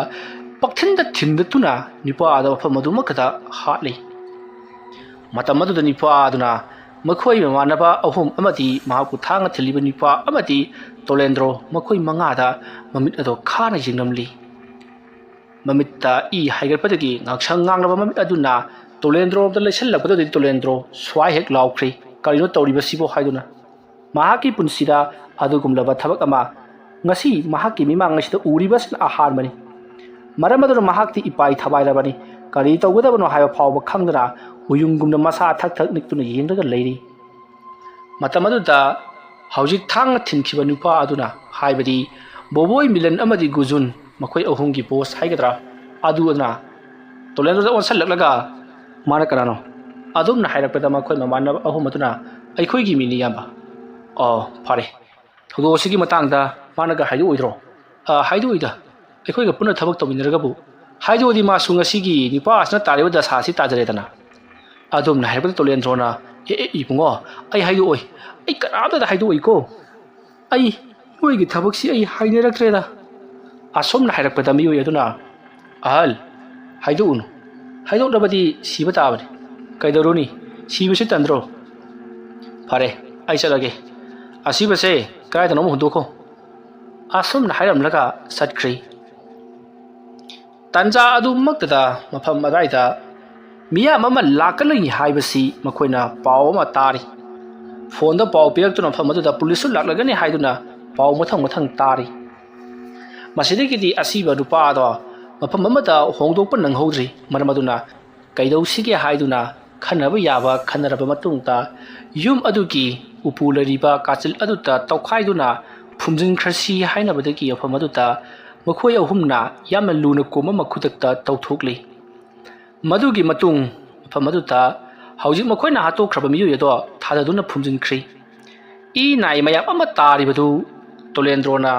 ꯄꯛꯊꯤꯟꯗ ꯊꯤꯟꯗꯠꯇꯨꯅ ꯅꯨꯄꯥ ꯑꯗꯨ ꯃꯐꯝ ꯑꯗꯨꯃꯛꯇꯗ ꯍꯥꯠꯂꯤ꯫ ꯃꯇꯝ ꯑꯗꯨꯗ ꯅꯨꯄꯥ ꯑꯗꯨꯅ ꯃꯈꯣꯏ ꯃꯃꯥꯟꯅꯕ ꯑꯍꯨꯝ ꯑꯃꯗꯤ ꯃꯍꯥꯛꯄꯨ ꯊꯥꯡꯅ ꯊꯤꯜꯂꯤꯕ ꯅꯨꯄꯥ ꯑꯃꯗꯤ ꯇꯣꯂꯦꯟꯗ꯭ꯔꯣ, ꯃꯈꯣꯏ ꯃꯉꯥꯗ ꯃꯃꯤꯠ ꯑꯗꯣ ꯈꯥꯅ ꯌꯦꯡꯂꯝꯂꯤ꯫ ꯃꯃꯤꯠꯇ ꯏ ꯍꯥꯏꯒꯠꯄꯗꯒꯤ ꯉꯥꯡꯁꯪ ꯉꯥꯡꯂꯕ ꯃꯃꯤꯠ ꯑꯗꯨꯅ ꯇꯣꯂꯦꯟꯗ꯭ꯔꯣꯗ ꯂꯩꯁꯜꯂꯛꯄꯗꯨꯗꯤ ꯇꯣꯂꯦꯟꯗ꯭ꯔꯣ ꯁ꯭ꯋꯥꯏ ꯍꯦꯛ ꯂꯥꯎꯈ꯭ꯔꯤ, "ꯀꯔꯤꯅꯣ ꯇꯧꯔꯤꯕꯁꯤꯕꯣ?" ꯍꯥꯏꯗꯨꯅ꯫ ꯃꯍꯥꯛꯀꯤ ꯄꯨꯟꯁꯤꯗ ꯑꯗꯨꯒꯨꯝꯂꯕ ꯊꯕꯛ ꯑꯃ ꯉꯁꯤ ꯃꯍꯥꯛꯀꯤ ꯃꯤꯃꯥꯡ ꯑꯁꯤꯗ ꯎꯔꯤꯕꯁꯤꯅ ꯑꯍꯥꯟꯕꯅꯤ꯫ ꯃꯔꯝ ꯑꯗꯨꯅ ꯃꯍꯥꯛꯇꯤ ꯏꯄꯥꯏ ꯊꯕꯥꯏꯔꯕꯅꯤ꯫ ꯀꯔꯤ ꯇꯧꯒꯗꯕꯅꯣ ꯍꯥꯏꯕ ꯐꯥꯎꯕ ꯈꯪꯗꯅ ꯍꯨꯌꯨꯡꯒꯨꯝꯅ ꯃꯁꯥ ꯊꯛ ꯊꯛ ꯅꯤꯛꯇꯨꯅ ꯌꯦꯡꯂꯒ ꯂꯩꯔꯤ꯫ ꯃꯇꯝ ꯑꯗꯨꯗ ꯍꯧꯖꯤꯛ ꯊꯥꯡꯅ ꯊꯤꯟꯈꯤꯕ ꯅꯨꯄꯥ ꯑꯗꯨꯅ, ꯍꯥꯏꯕꯗꯤ ꯕꯣꯕꯣꯏ ꯃꯤꯂꯟ ꯑꯃꯗꯤ ꯒꯨꯖꯨꯟ, ꯃꯈꯣꯏ ꯑꯍꯨꯝꯒꯤ ꯕꯣꯁ ꯍꯥꯏꯒꯗ꯭ꯔꯥ, ꯑꯗꯨꯅ ꯇꯣꯂꯦꯟꯗ꯭ꯔꯣꯗ ꯑꯣꯟꯁꯜꯂꯛꯂꯒ, "ꯃꯥꯅ ꯀꯅꯥꯅꯣ?" ꯑꯗꯨꯝꯅ ꯍꯥꯏꯔꯛꯄꯗ ꯃꯈꯣꯏ ꯃꯃꯥꯟꯅꯕ ꯑꯍꯨꯝ ꯑꯗꯨꯅ, "ꯑꯩꯈꯣꯏꯒꯤ ꯃꯤꯅꯤ, ꯏꯌꯥꯝꯕ꯫ ꯑꯣ, ꯐꯔꯦ꯫ ꯊꯧꯗꯣꯛ ꯑꯁꯤꯒꯤ ꯃꯇꯥꯡꯗ ꯃꯥꯅꯒ ꯍꯥꯏꯗꯣꯛꯑꯣꯏꯗ꯭ꯔꯣ?" "ꯑ, ꯍꯥꯏꯗꯣꯛꯑꯣꯏꯗ꯫ ꯑꯩꯈꯣꯏꯒ ꯄꯨꯟꯅ ꯊꯕꯛ ꯇꯧꯃꯤꯟꯅꯔꯒꯕꯨ꯫ ꯍꯥꯏꯗꯣꯛꯑꯗꯤ ꯃꯥꯁꯨ ꯉꯁꯤꯒꯤ ꯅꯨꯄꯥ ꯑꯁꯤꯅ ꯇꯥꯔꯤꯕ ꯗꯁꯥ ꯑꯁꯤ ꯇꯥꯖꯔꯦꯗꯅ꯫" ꯑꯗꯨꯝꯅ ꯍꯥꯏꯔꯛꯄꯗ ꯇꯣꯂꯦꯟꯗ꯭ꯔꯣꯅ, "ꯑꯦ, ꯑꯦ, ꯏꯕꯨꯡꯉꯣ, ꯑꯩ ꯍꯥꯏꯗꯣꯛꯑꯣꯏ꯫ ꯑꯩ ꯀꯅꯥꯝꯇꯗ ꯍꯥꯏꯗꯣꯛꯑꯣꯏꯀꯣ꯫ ꯑꯩ ꯅꯣꯏꯒꯤ ꯊꯕꯛꯁꯤ ꯑꯩ ꯍꯥꯏꯅꯔꯛꯇ꯭ꯔꯦꯗ꯫" ꯑꯁꯨꯝꯅ ꯍꯥꯏꯔꯛꯄꯗ ꯃꯤꯑꯣꯏ ꯑꯗꯨꯅ, "ꯑꯍꯜ, ꯍꯥꯏꯗꯣꯛꯎꯅꯨ꯫ ꯍꯥꯏꯗꯣꯛꯂꯕꯗꯤ ꯁꯤꯕ ꯇꯥꯕꯅꯤ꯫ ꯀꯩꯗꯧꯔꯨꯅꯤ? ꯁꯤꯕꯁꯤ ꯇꯟꯗ꯭ꯔꯣ? ꯐꯔꯦ, ꯑꯩ ꯆꯠꯂꯒꯦ꯫ ꯑꯁꯤꯕꯁꯦ ꯀꯗꯥꯏꯗꯅꯣ ꯑꯃ ꯍꯨꯟꯗꯣꯛꯈꯣ꯫" ꯑꯁꯨꯝꯅ ꯍꯥꯏꯔꯝꯂꯒ ꯆꯠꯈ꯭ꯔꯤ꯫ ꯇꯥꯟꯖꯥ ꯑꯗꯨꯃꯛꯇꯗ ꯃꯐꯝ ꯑꯗꯨꯋꯥꯏꯗ ꯃꯤꯌꯥꯝ ꯑꯃ ꯂꯥꯛꯀꯅꯤ ꯍꯥꯏꯕꯁꯤ ꯃꯈꯣꯏꯅ ꯄꯥꯎ ꯑꯃ ꯇꯥꯔꯤ꯫ ꯐꯣꯟꯗ ꯄꯥꯎ ꯄꯤꯔꯛꯇꯨꯅ ꯃꯐꯝ ꯑꯗꯨꯗ ꯄꯨꯂꯤꯁꯁꯨ ꯂꯥꯛꯂꯒꯅꯤ ꯍꯥꯏꯗꯨꯅ ꯄꯥꯎ ꯃꯊꯪ ꯃꯊꯪ ꯇꯥꯔꯤ꯫ ꯃꯁꯤꯗꯒꯤꯗꯤ ꯑꯁꯤꯕ ꯅꯨꯄꯥ ꯑꯗꯣ ꯃꯐꯝ ꯑꯃꯗ ꯍꯣꯡꯗꯣꯛꯄ ꯅꯪꯍꯧꯗ꯭ꯔꯤ꯫ ꯃꯔꯝ ꯑꯗꯨꯅ ꯀꯩꯗꯧꯁꯤꯒꯦ ꯍꯥꯏꯗꯨꯅ ꯈꯟꯅꯕ ꯌꯥꯕ ꯈꯟꯅꯔꯕ ꯃꯇꯨꯡꯗ, ꯌꯨꯝ ꯑꯗꯨꯒꯤ ꯎꯄꯨ ꯂꯩꯔꯤꯕ ꯀꯥꯆꯤꯜ ꯑꯗꯨꯗ ꯇꯧꯈꯥꯏꯗꯨꯅ ꯐꯨꯝꯖꯤꯟꯈ꯭ꯔꯁꯤ ꯍꯥꯏꯅꯕꯗꯒꯤ ꯃꯐꯝ ꯑꯗꯨꯗ ꯃꯈꯣꯏ ꯑꯍꯨꯝꯅ ꯌꯥꯝꯅ ꯂꯨꯅ ꯀꯣꯝꯕ ꯃꯈꯨꯗꯛꯇ ꯇꯧꯊꯣꯛꯂꯤ꯫ ꯃꯗꯨꯒꯤ ꯃꯇꯨꯡ ꯃꯐꯝ ꯑꯗꯨꯗ ꯍꯧꯖꯤꯛ ꯃꯈꯣꯏꯅ ꯍꯥꯠꯇꯣꯛꯈ꯭ꯔꯕ ꯃꯤꯑꯣꯏ ꯑꯗꯣ ꯊꯥꯗꯗꯨꯅ ꯐꯨꯝꯖꯤꯟꯈ꯭ꯔꯤ꯫ ꯏ ꯅꯥꯏ ꯃꯌꯥꯝ ꯑꯃ ꯇꯥꯔꯤꯕꯗꯨ ꯇꯣꯂꯦꯟꯗ꯭ꯔꯣꯅ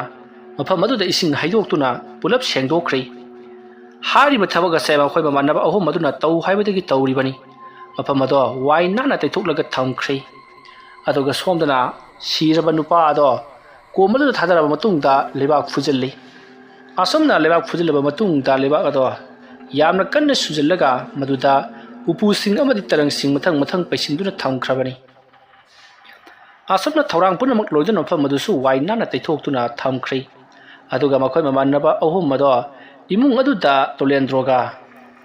ꯃꯐꯝ ꯑꯗꯨꯗ ꯏꯁꯤꯡ ꯍꯩꯗꯣꯛꯇꯨꯅ ꯄꯨꯂꯞ ꯁꯦꯡꯗꯣꯛꯈ꯭ꯔꯤ꯫ ꯍꯥꯏꯔꯤꯕ ꯊꯕꯛ ꯑꯁꯦ ꯃꯈꯣꯏ ꯃꯃꯥꯟꯅꯕ ꯑꯍꯨꯝ ꯑꯗꯨꯅ ꯇꯧ ꯍꯥꯏꯕꯗꯒꯤ ꯇꯧꯔꯤꯕꯅꯤ꯫ ꯃꯐꯝ ꯑꯗꯣ ꯋꯥꯏ ꯅꯥꯟꯅ ꯇꯩꯊꯣꯛꯂꯒ ꯊꯝꯈ꯭ꯔꯦ꯫ ꯑꯗꯨꯒ ꯁꯣꯝꯗꯅ ꯁꯤꯔꯕ ꯅꯨꯄꯥ ꯑꯗꯣ ꯀꯣꯝ ꯑꯗꯨꯗ ꯊꯥꯗꯔꯕ ꯃꯇꯨꯡꯗ ꯂꯩꯕꯥꯛ ꯐꯨꯖꯤꯜꯂꯤ꯫ ꯑꯁꯨꯝꯅ ꯂꯩꯕꯥꯛ ꯐꯨꯖꯤꯜꯂꯕ ꯃꯇꯨꯡꯗ ꯂꯩꯕꯥꯛ ꯑꯗꯣ ꯌꯥꯝꯅ ꯀꯟꯅ ꯁꯨꯖꯤꯜꯂꯒ ꯃꯗꯨꯗ ꯎꯄꯨꯁꯤꯡ ꯑꯃꯗꯤ ꯇꯔꯪꯁꯤꯡ ꯃꯊꯪ ꯃꯊꯪ ꯄꯩꯁꯤꯟꯗꯨꯅ ꯊꯝꯈ꯭ꯔꯕꯅꯤ꯫ ꯑꯁꯨꯝꯅ ꯊꯧꯔꯥꯡ ꯄꯨꯝꯅꯃꯛ ꯂꯣꯏꯗꯨꯅ ꯃꯐꯝ ꯑꯗꯨꯁꯨ ꯋꯥꯏ ꯅꯥꯟꯅ ꯇꯩꯊꯣꯛꯇꯨꯅ ꯊꯝꯈ꯭ꯔꯦ꯫ ꯑꯗꯨꯒ ꯃꯈꯣꯏ ꯃꯃꯥꯟꯅꯕ ꯑꯍꯨꯝ ꯑꯗꯣ ꯏꯃꯨꯡ ꯑꯗꯨꯗ ꯇꯣꯂꯦꯟꯗ꯭ꯔꯣꯒ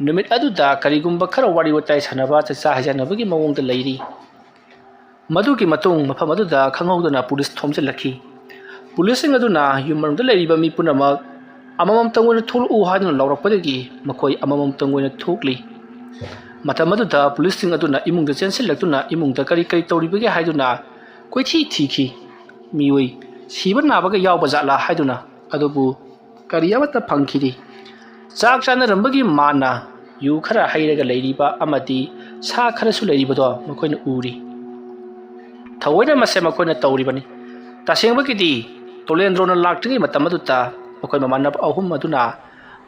ꯅꯨꯃꯤꯠ ꯑꯗꯨꯗ ꯀꯔꯤꯒꯨꯝꯕ ꯈꯔ ꯋꯥꯔꯤ ꯋꯥꯇꯥꯏ ꯁꯥꯟꯅꯕ, ꯆꯥꯛꯆꯥ ꯍꯩꯖꯥꯟꯅꯕꯒꯤ ꯃꯑꯣꯡꯗ ꯂꯩꯔꯤ꯫ ꯃꯗꯨꯒꯤ ꯃꯇꯨꯡ ꯃꯐꯝ ꯑꯗꯨꯗ ꯈꯪꯍꯧꯗꯅ ꯄꯨꯂꯤꯁ ꯊꯣꯝꯖꯤꯜꯂꯛꯈꯤ꯫ ꯄꯨꯂꯤꯁꯁꯤꯡ ꯑꯗꯨꯅ ꯌꯨꯝ ꯃꯅꯨꯡꯗ ꯂꯩꯔꯤꯕ ꯃꯤ ꯄꯨꯝꯅꯃꯛ ꯑꯃꯃꯝꯇꯪ ꯑꯣꯏꯅ ꯊꯣꯛꯂꯛꯎ ꯍꯥꯏꯗꯨꯅ ꯂꯥꯎꯔꯛꯄꯗꯒꯤ ꯃꯈꯣꯏ ꯑꯃꯃꯝꯇꯪ ꯑꯣꯏꯅ ꯊꯣꯛꯂꯤ꯫ ꯃꯇꯝ ꯑꯗꯨꯗ ꯄꯨꯂꯤꯁꯁꯤꯡ ꯑꯗꯨꯅ ꯏꯃꯨꯡꯗ ꯆꯦꯟꯁꯤꯜꯂꯛꯇꯨꯅ ꯏꯃꯨꯡꯗ ꯀꯔꯤ ꯀꯔꯤ ꯇꯧꯔꯤꯕꯒꯦ ꯍꯥꯏꯗꯨꯅ ꯀꯣꯏꯊꯤ ꯊꯤꯈꯤ꯫ ꯃꯤꯑꯣꯏ ꯁꯤꯕ ꯅꯥꯕꯒ ꯌꯥꯎꯕ ꯖꯥꯠꯂꯥ ꯍꯥꯏꯗꯨꯅ, ꯑꯗꯨꯕꯨ ꯀꯔꯤ ꯑꯃꯠꯇ ꯐꯪꯈꯤꯗꯦ꯫ ꯆꯥꯛ ꯆꯥꯅꯔꯝꯕꯒꯤ ꯃꯥꯟꯅ ꯌꯨ ꯈꯔ ꯍꯩꯔꯒ ꯂꯩꯔꯤꯕ ꯑꯃꯗꯤ ꯁꯥ ꯈꯔꯁꯨ ꯂꯩꯔꯤꯕꯗꯣ ꯃꯈꯣꯏꯅ ꯎꯔꯤ꯫ ꯊꯑꯣꯏꯅ ꯃꯁꯦ ꯃꯈꯣꯏꯅ ꯇꯧꯔꯤꯕꯅꯤ꯫ ꯇꯁꯦꯡꯕꯒꯤꯗꯤ ꯇꯣꯂꯦꯟꯗ꯭ꯔꯣꯅ ꯂꯥꯛꯇ꯭ꯔꯤꯉꯩ ꯃꯇꯝ ꯑꯗꯨꯗ ꯃꯈꯣꯏ ꯃꯃꯥꯟꯅꯕ ꯑꯍꯨꯝ ꯑꯗꯨꯅ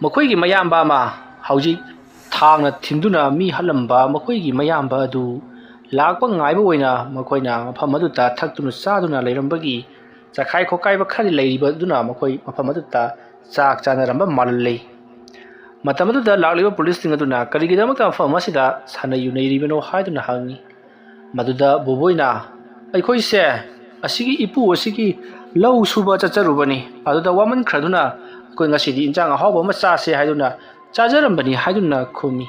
ꯃꯈꯣꯏꯒꯤ ꯃꯌꯥꯝꯕ ꯑꯃ ꯍꯧꯖꯤꯛ ꯊꯥꯡꯅ ꯊꯤꯟꯗꯨꯅ ꯃꯤ ꯍꯥꯠꯂꯝꯕ ꯃꯈꯣꯏꯒꯤ ꯃꯌꯥꯝꯕ ꯑꯗꯨ ꯂꯥꯛꯄ ꯉꯥꯏꯕ ꯑꯣꯏꯅ ꯃꯈꯣꯏꯅ ꯃꯐꯝ ꯑꯗꯨꯗ ꯊꯛꯇꯨꯅ ꯆꯥꯗꯨꯅ ꯂꯩꯔꯝꯕꯒꯤ ꯆꯈꯥꯏ ꯈꯣꯠꯀꯥꯏꯕ ꯈꯔꯗꯤ ꯂꯩꯔꯤꯕ ꯑꯗꯨꯅ ꯃꯈꯣꯏ ꯃꯐꯝ ꯑꯗꯨꯗ ꯆꯥꯛ ꯆꯥꯅꯔꯝꯕ ꯃꯥꯜꯍꯜꯂꯤ꯫ ꯃꯇꯝ ꯑꯗꯨꯗ ꯂꯥꯛꯂꯤꯕ ꯄꯨꯂꯤꯁꯁꯤꯡ ꯑꯗꯨꯅ ꯀꯔꯤꯒꯤꯗꯃꯛꯇ ꯃꯐꯝ ꯑꯁꯤꯗ ꯁꯥꯟꯅꯩ ꯌꯨꯅꯩꯔꯤꯕꯅꯣ ꯍꯥꯏꯗꯨꯅ ꯍꯪꯉꯤ꯫ ꯃꯗꯨꯗ ꯕꯣꯕꯣꯏꯅ, "ꯑꯩꯈꯣꯏꯁꯦ ꯑꯁꯤꯒꯤ ꯏꯄꯨ ꯑꯁꯤꯒꯤ ꯂꯧ ꯁꯨꯕ ꯆꯠꯆꯔꯨꯕꯅꯤ꯫ ꯑꯗꯨꯗ ꯋꯥꯃꯟꯈ꯭ꯔꯗꯨꯅ ꯑꯩꯈꯣꯏ ꯉꯁꯤꯗꯤ ꯏꯟꯁꯥꯡ ꯑꯍꯥꯎꯕ ꯑꯃ ꯆꯥꯁꯦ ꯍꯥꯏꯗꯨꯅ ꯆꯥꯖꯔꯝꯕꯅꯤ" ꯍꯥꯏꯗꯨꯅ ꯈꯨꯝꯃꯤ꯫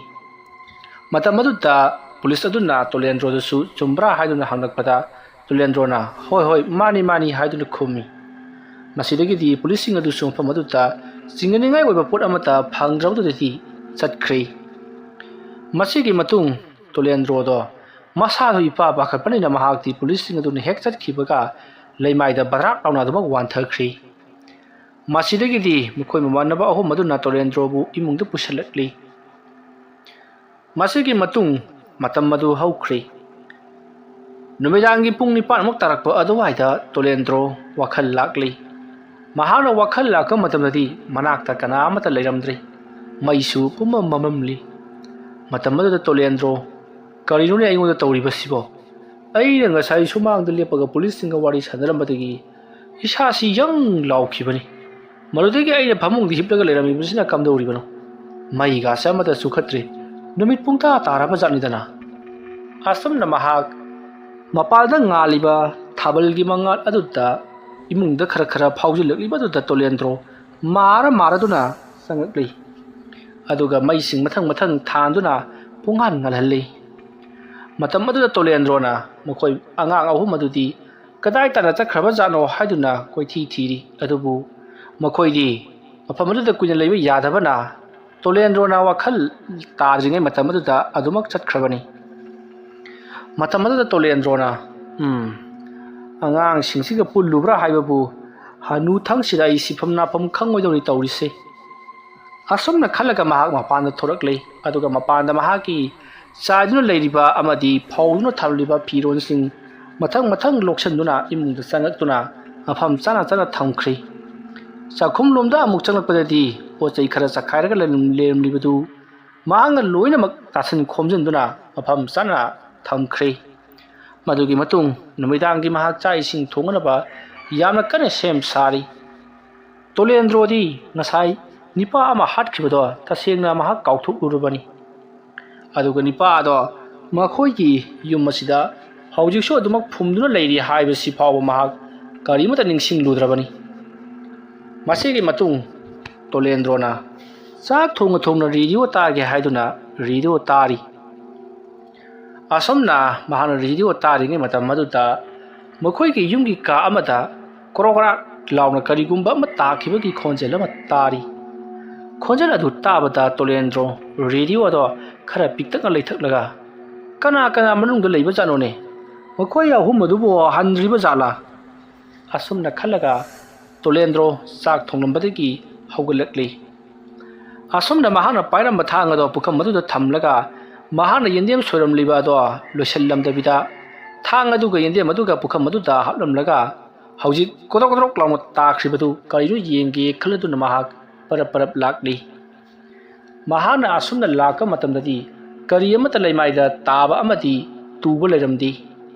ꯃꯇꯝ ꯑꯗꯨꯗ ꯄꯨꯂꯤꯁ ꯑꯗꯨꯅ ꯇꯣꯂꯦꯟꯗ꯭ꯔꯣꯗꯁꯨ ꯆꯨꯝꯕ꯭ꯔꯥ ꯍꯥꯏꯗꯨꯅ ꯍꯪꯂꯛꯄꯗ ꯇꯣꯂꯦꯟꯗ꯭ꯔꯣꯅ, "ꯍꯣꯏ, ꯍꯣꯏ, ꯃꯥꯅꯤ, ꯃꯥꯅꯤ" ꯍꯥꯏꯗꯨꯅ ꯈꯨꯝꯃꯤ꯫ ꯃꯁꯤꯗꯒꯤꯗꯤ ꯄꯨꯂꯤꯁꯁꯤꯡ ꯑꯗꯨꯁꯨ ꯃꯐꯝ ꯑꯗꯨꯗ ꯆꯤꯡꯅꯅꯤꯡꯉꯥꯏ ꯑꯣꯏꯕ ꯄꯣꯠ ꯑꯃꯠꯇ ꯐꯪꯗ꯭ꯔꯕꯗꯨꯗꯗꯤ ꯆꯠꯈ꯭ꯔꯦ꯫ ꯃꯁꯤꯒꯤ ꯃꯇꯨꯡ ꯇꯣꯂꯦꯟꯗ꯭ꯔꯣꯗꯣ ꯃꯁꯥꯗꯨ ꯏꯄꯥ ꯄꯥꯈꯠꯄꯅꯤꯅ ꯃꯍꯥꯛꯇꯤ ꯄꯨꯂꯤꯁꯁꯤꯡ ꯑꯗꯨꯅ ꯍꯦꯛ ꯆꯠꯈꯤꯕꯒ ꯂꯩꯃꯥꯏꯗ ꯕꯗ꯭ꯔꯥꯛ ꯂꯥꯎꯅ ꯑꯗꯨꯃꯛ ꯋꯥꯟꯊꯈ꯭ꯔꯤ꯫ ꯃꯁꯤꯗꯒꯤꯗꯤ ꯃꯈꯣꯏ ꯃꯃꯥꯟꯅꯕ ꯑꯍꯨꯝ ꯑꯗꯨꯅ ꯇꯣꯂꯦꯟꯗ꯭ꯔꯣꯕꯨ ꯏꯃꯨꯡꯗ ꯄꯨꯁꯤꯜꯂꯛꯂꯤ꯫ ꯃꯁꯤꯒꯤ ꯃꯇꯨꯡ ꯃꯇꯝ ꯑꯗꯨ ꯍꯧꯈ꯭ꯔꯦ꯫ ꯅꯨꯃꯤꯗꯥꯡꯒꯤ ꯄꯨꯡ ꯅꯤꯄꯥꯟꯃꯨꯛ ꯇꯥꯔꯛꯄ ꯑꯗꯨꯋꯥꯏꯗ ꯇꯣꯂꯦꯟꯗ꯭ꯔꯣ ꯋꯥꯈꯜ ꯂꯥꯛꯂꯤ꯫ ꯃꯍꯥꯛꯅ ꯋꯥꯈꯜ ꯂꯥꯛꯄ ꯃꯇꯝꯗꯗꯤ ꯃꯅꯥꯛꯇ ꯀꯅꯥ ꯑꯃꯠꯇ ꯂꯩꯔꯝꯗ꯭ꯔꯦ꯫ ꯃꯩꯁꯨ ꯄꯨꯝꯃꯝ ꯃꯝꯂꯝꯂꯤ꯫ ꯃꯇꯝ ꯑꯗꯨꯗ ꯇꯣꯂꯦꯟꯗ꯭ꯔꯣ "ꯀꯔꯤꯅꯣꯅꯦ ꯑꯩꯉꯣꯟꯗ ꯇꯧꯔꯤꯕꯁꯤꯕꯣ? ꯑꯩꯅ ꯉꯁꯥꯏ ꯁꯨꯃꯥꯡꯗ ꯂꯦꯞꯄꯒ ꯄꯨꯂꯤꯁꯁꯤꯡꯒ ꯋꯥꯔꯤ ꯁꯥꯟꯅꯔꯝꯕꯗꯒꯤ ꯏꯁꯥꯁꯤ ꯌꯪ ꯂꯥꯎꯈꯤꯕꯅꯤ꯫ ꯃꯗꯨꯗꯒꯤ ꯑꯩꯅ ꯐꯃꯨꯡꯗ ꯍꯤꯞꯂꯒ ꯂꯩꯔꯝꯃꯤꯕꯁꯤꯅ ꯀꯝꯗꯧꯔꯤꯕꯅꯣ? ꯃꯩꯒꯥꯁꯦ ꯑꯃꯠꯇ ꯆꯨꯈꯠꯇ꯭ꯔꯤ꯫ ꯅꯨꯃꯤꯠ ꯄꯨꯡꯇꯥ ꯇꯥꯔꯕ ꯖꯥꯠꯅꯤꯗꯅ꯫" ꯑꯁꯨꯝꯅ ꯃꯍꯥꯛ ꯃꯄꯥꯜꯗ ꯉꯥꯜꯂꯤꯕ ꯊꯥꯕꯜꯒꯤ ꯃꯉꯥꯜ ꯑꯗꯨꯗ ꯏꯃꯨꯡꯗ ꯈꯔ ꯈꯔ ꯐꯥꯎꯖꯤꯜꯂꯛꯂꯤꯕ ꯑꯗꯨꯗ ꯇꯣꯂꯦꯟꯗ꯭ꯔꯣ ꯃꯥꯔ ꯃꯥꯔꯗꯨꯅ ꯆꯪꯂꯛꯂꯤ꯫ ꯑꯗꯨꯒ ꯃꯩꯁꯤꯡ ꯃꯊꯪ ꯃꯊꯪ ꯊꯥꯟꯗꯨꯅ ꯄꯨꯡꯉꯥꯟ ꯉꯥꯜꯍꯜꯂꯤ꯫ ꯃꯇꯝ ꯑꯗꯨꯗ ꯇꯣꯂꯦꯟꯗ꯭ꯔꯣꯅ ꯃꯈꯣꯏ ꯑꯉꯥꯡ ꯑꯍꯨꯝ ꯑꯗꯨꯗꯤ ꯀꯗꯥꯏ ꯇꯥꯟꯅ ꯆꯠꯈ꯭ꯔꯕ ꯖꯥꯠꯅꯣ ꯍꯥꯏꯗꯨꯅ ꯀꯣꯏꯊꯤ ꯊꯤꯔꯤ꯫ ꯑꯗꯨꯕꯨ ꯃꯈꯣꯏꯗꯤ ꯃꯐꯝ ꯑꯗꯨꯗ ꯀꯨꯏꯅ ꯂꯩꯕ ꯌꯥꯗꯕꯅ ꯇꯣꯂꯦꯟꯗ꯭ꯔꯣꯅ ꯋꯥꯈꯜ ꯇꯥꯗ꯭ꯔꯤꯉꯩ ꯃꯇꯝ ꯑꯗꯨꯗ ꯑꯗꯨꯃꯛ ꯆꯠꯈ꯭ꯔꯕꯅꯤ꯫ ꯃꯇꯝ ꯑꯗꯨꯗ ꯇꯣꯂꯦꯟꯗ꯭ꯔꯣꯅ, "ꯎꯝ, ꯑꯉꯥꯡꯁꯤꯡꯁꯤꯒ ꯄꯨꯜꯂꯨꯕ꯭ꯔꯥ ꯍꯥꯏꯕꯕꯨ ꯍꯅꯨꯊꯪꯁꯤꯗ ꯑꯩ ꯁꯤꯐꯝ ꯅꯥꯐꯝ ꯈꯪꯉꯣꯏꯗꯧꯔꯤ ꯇꯧꯔꯤꯁꯦ꯫" ꯑꯁꯨꯝꯅ ꯈꯜꯂꯒ ꯃꯍꯥꯛ ꯃꯄꯥꯟꯗ ꯊꯣꯔꯛꯂꯦ꯫ ꯑꯗꯨꯒ ꯃꯄꯥꯟꯗ ꯃꯍꯥꯛꯀꯤ ꯆꯥꯏꯗꯨꯅ ꯂꯩꯔꯤꯕ ꯑꯃꯗꯤ ꯐꯧꯗꯨꯅ ꯊꯝꯂꯤꯕ ꯐꯤꯔꯣꯜꯁꯤꯡ ꯃꯊꯪ ꯃꯊꯪ ꯂꯧꯁꯤꯟꯗꯨꯅ ꯏꯃꯨꯡꯗ ꯆꯪꯂꯛꯇꯨꯅ ꯃꯐꯝ ꯆꯥꯅ ꯆꯥꯅ ꯊꯝꯈ꯭ꯔꯦ꯫ ꯆꯥꯛꯈꯨꯝꯂꯣꯝꯗ ꯑꯃꯨꯛ ꯆꯪꯂꯛꯄꯗꯗꯤ ꯄꯣꯠ ꯆꯩ ꯈꯔ ꯆꯈꯥꯏꯔꯒ ꯂꯩꯔꯝ-, ꯂꯩꯔꯝꯂꯤꯕꯗꯨ ꯃꯍꯥꯛꯅ ꯂꯣꯏꯅꯃꯛ ꯇꯥꯁꯤꯟ ꯈꯣꯝꯖꯤꯟꯗꯨꯅ ꯃꯐꯝ ꯆꯥꯅ ꯊꯝꯈ꯭ꯔꯦ꯫ ꯃꯗꯨꯒꯤ ꯃꯇꯨꯡ ꯅꯨꯃꯤꯗꯥꯡꯒꯤ ꯃꯍꯥꯛ ꯆꯥꯛ ꯏꯁꯤꯡ ꯊꯣꯡꯅꯅꯕ ꯌꯥꯝꯅ ꯀꯟꯅ ꯁꯦꯝ ꯁꯥꯔꯤ꯫ ꯇꯣꯂꯦꯟꯗ꯭ꯔꯣꯗꯤ ꯉꯁꯥꯏ ꯅꯤꯄꯥ ꯑꯃ ꯍꯥꯠꯈꯤꯕꯗꯣ ꯇꯁꯦꯡꯅ ꯃꯍꯥꯛ ꯀꯥꯎꯊꯣꯛꯂꯨꯔꯕꯅꯤ꯫ ꯑꯗꯨꯒ ꯅꯤꯄꯥ ꯑꯗꯣ ꯃꯈꯣꯏꯒꯤ ꯌꯨꯝ ꯑꯁꯤꯗ ꯍꯧꯖꯤꯛꯁꯨ ꯑꯗꯨꯃꯛ ꯐꯨꯝꯗꯨꯅ ꯂꯩꯔꯤ ꯍꯥꯏꯕꯁꯤ ꯐꯥꯎꯕ ꯃꯍꯥꯛ ꯀꯔꯤꯃꯠꯇ ꯅꯤꯡꯁꯤꯡꯂꯨꯗ꯭ꯔꯕꯅꯤ꯫ ꯃꯁꯤꯒꯤ ꯃꯇꯨꯡ ꯇꯣꯂꯦꯟꯗ꯭ꯔꯣꯅ ꯆꯥꯛ ꯊꯣꯡꯅ ꯊꯣꯡꯅ ꯔꯦꯗꯤꯑꯣ ꯇꯥꯒꯦ ꯍꯥꯏꯗꯨꯅ ꯔꯦꯗꯤꯑꯣ ꯇꯥꯔꯤ꯫ ꯑꯁꯨꯝꯅ ꯃꯍꯥꯛꯅ ꯔꯦꯗꯤꯑꯣ ꯇꯥꯔꯤꯉꯩ ꯃꯇꯝ ꯑꯗꯨꯗ ꯃꯈꯣꯏꯒꯤ ꯌꯨꯝꯒꯤ ꯀꯥ ꯑꯃꯗ ꯀ꯭ꯔꯣꯛ ꯀ꯭ꯔꯥꯛ ꯂꯥꯎꯅ ꯀꯔꯤꯒꯨꯝꯕ ꯑꯃ ꯇꯥꯈꯤꯕꯒꯤ ꯈꯣꯟꯖꯦꯜ ꯑꯃ ꯇꯥꯔꯤ꯫ ꯈꯣꯟꯖꯦꯜ ꯑꯗꯨ ꯇꯥꯕꯗ ꯇꯣꯂꯦꯟꯗ꯭ꯔꯣ ꯔꯦꯗꯤꯑꯣ ꯑꯗꯣ ꯈꯔ ꯄꯤꯛꯇꯛꯅ ꯂꯩꯊꯛꯂꯒ, "ꯀꯅꯥ ꯀꯅꯥ ꯃꯅꯨꯡꯗ ꯂꯩꯕ ꯖꯥꯠꯅꯣꯅꯦ? ꯃꯈꯣꯏ ꯑꯍꯨꯝ ꯑꯗꯨꯕꯨ ꯍꯟꯗ꯭ꯔꯤꯕ ꯖꯥꯠꯂꯥ?" ꯑꯁꯨꯝꯅ ꯈꯜꯂꯒ ꯇꯣꯂꯦꯟꯗ꯭ꯔꯣ ꯆꯥꯛ ꯊꯣꯡꯂꯝꯕꯗꯒꯤ ꯍꯧꯒꯠꯂꯛꯂꯤ꯫ ꯑꯁꯨꯝꯅ ꯃꯍꯥꯛꯅ ꯄꯥꯏꯔꯝꯕ ꯊꯥꯡ ꯑꯗꯣ ꯄꯨꯈꯝ ꯑꯗꯨꯗ ꯊꯝꯂꯒ ꯃꯍꯥꯛꯅ ꯌꯦꯟꯗꯦꯝ ꯁꯣꯏꯔꯝꯂꯤꯕ ꯑꯗꯣ ꯂꯣꯏꯁꯤꯜꯂꯝꯗꯕꯤꯗ ꯊꯥꯡ ꯑꯗꯨꯒ ꯌꯦꯟꯗꯦꯝ ꯑꯗꯨꯒ ꯄꯨꯈꯝ ꯑꯗꯨꯗ ꯍꯥꯞꯂꯝꯂꯒ ꯍꯧꯖꯤꯛ ꯀꯣꯗ꯭ꯔꯣꯛ ꯀꯣꯗ꯭ꯔꯣꯛ ꯂꯥꯎꯅ ꯇꯥꯈ꯭ꯔꯤꯕꯗꯨ ꯀꯔꯤꯅꯣ ꯌꯦꯡꯒꯦ ꯈꯜꯂꯗꯨꯅ ꯃꯍꯥꯛ ꯄꯔꯞ ꯄꯔꯞ ꯂꯥꯛꯂꯤ꯫ ꯃꯍꯥꯛꯅ ꯑꯁꯨꯝꯅ ꯂꯥꯛꯄ ꯃꯇꯝꯗꯗꯤ ꯀꯔꯤ ꯑꯃꯠꯇ ꯂꯩꯃꯥꯏꯗ ꯇꯥꯕ ꯑꯃꯗꯤ ꯇꯨꯕ ꯂꯩꯔꯝꯗꯦ꯫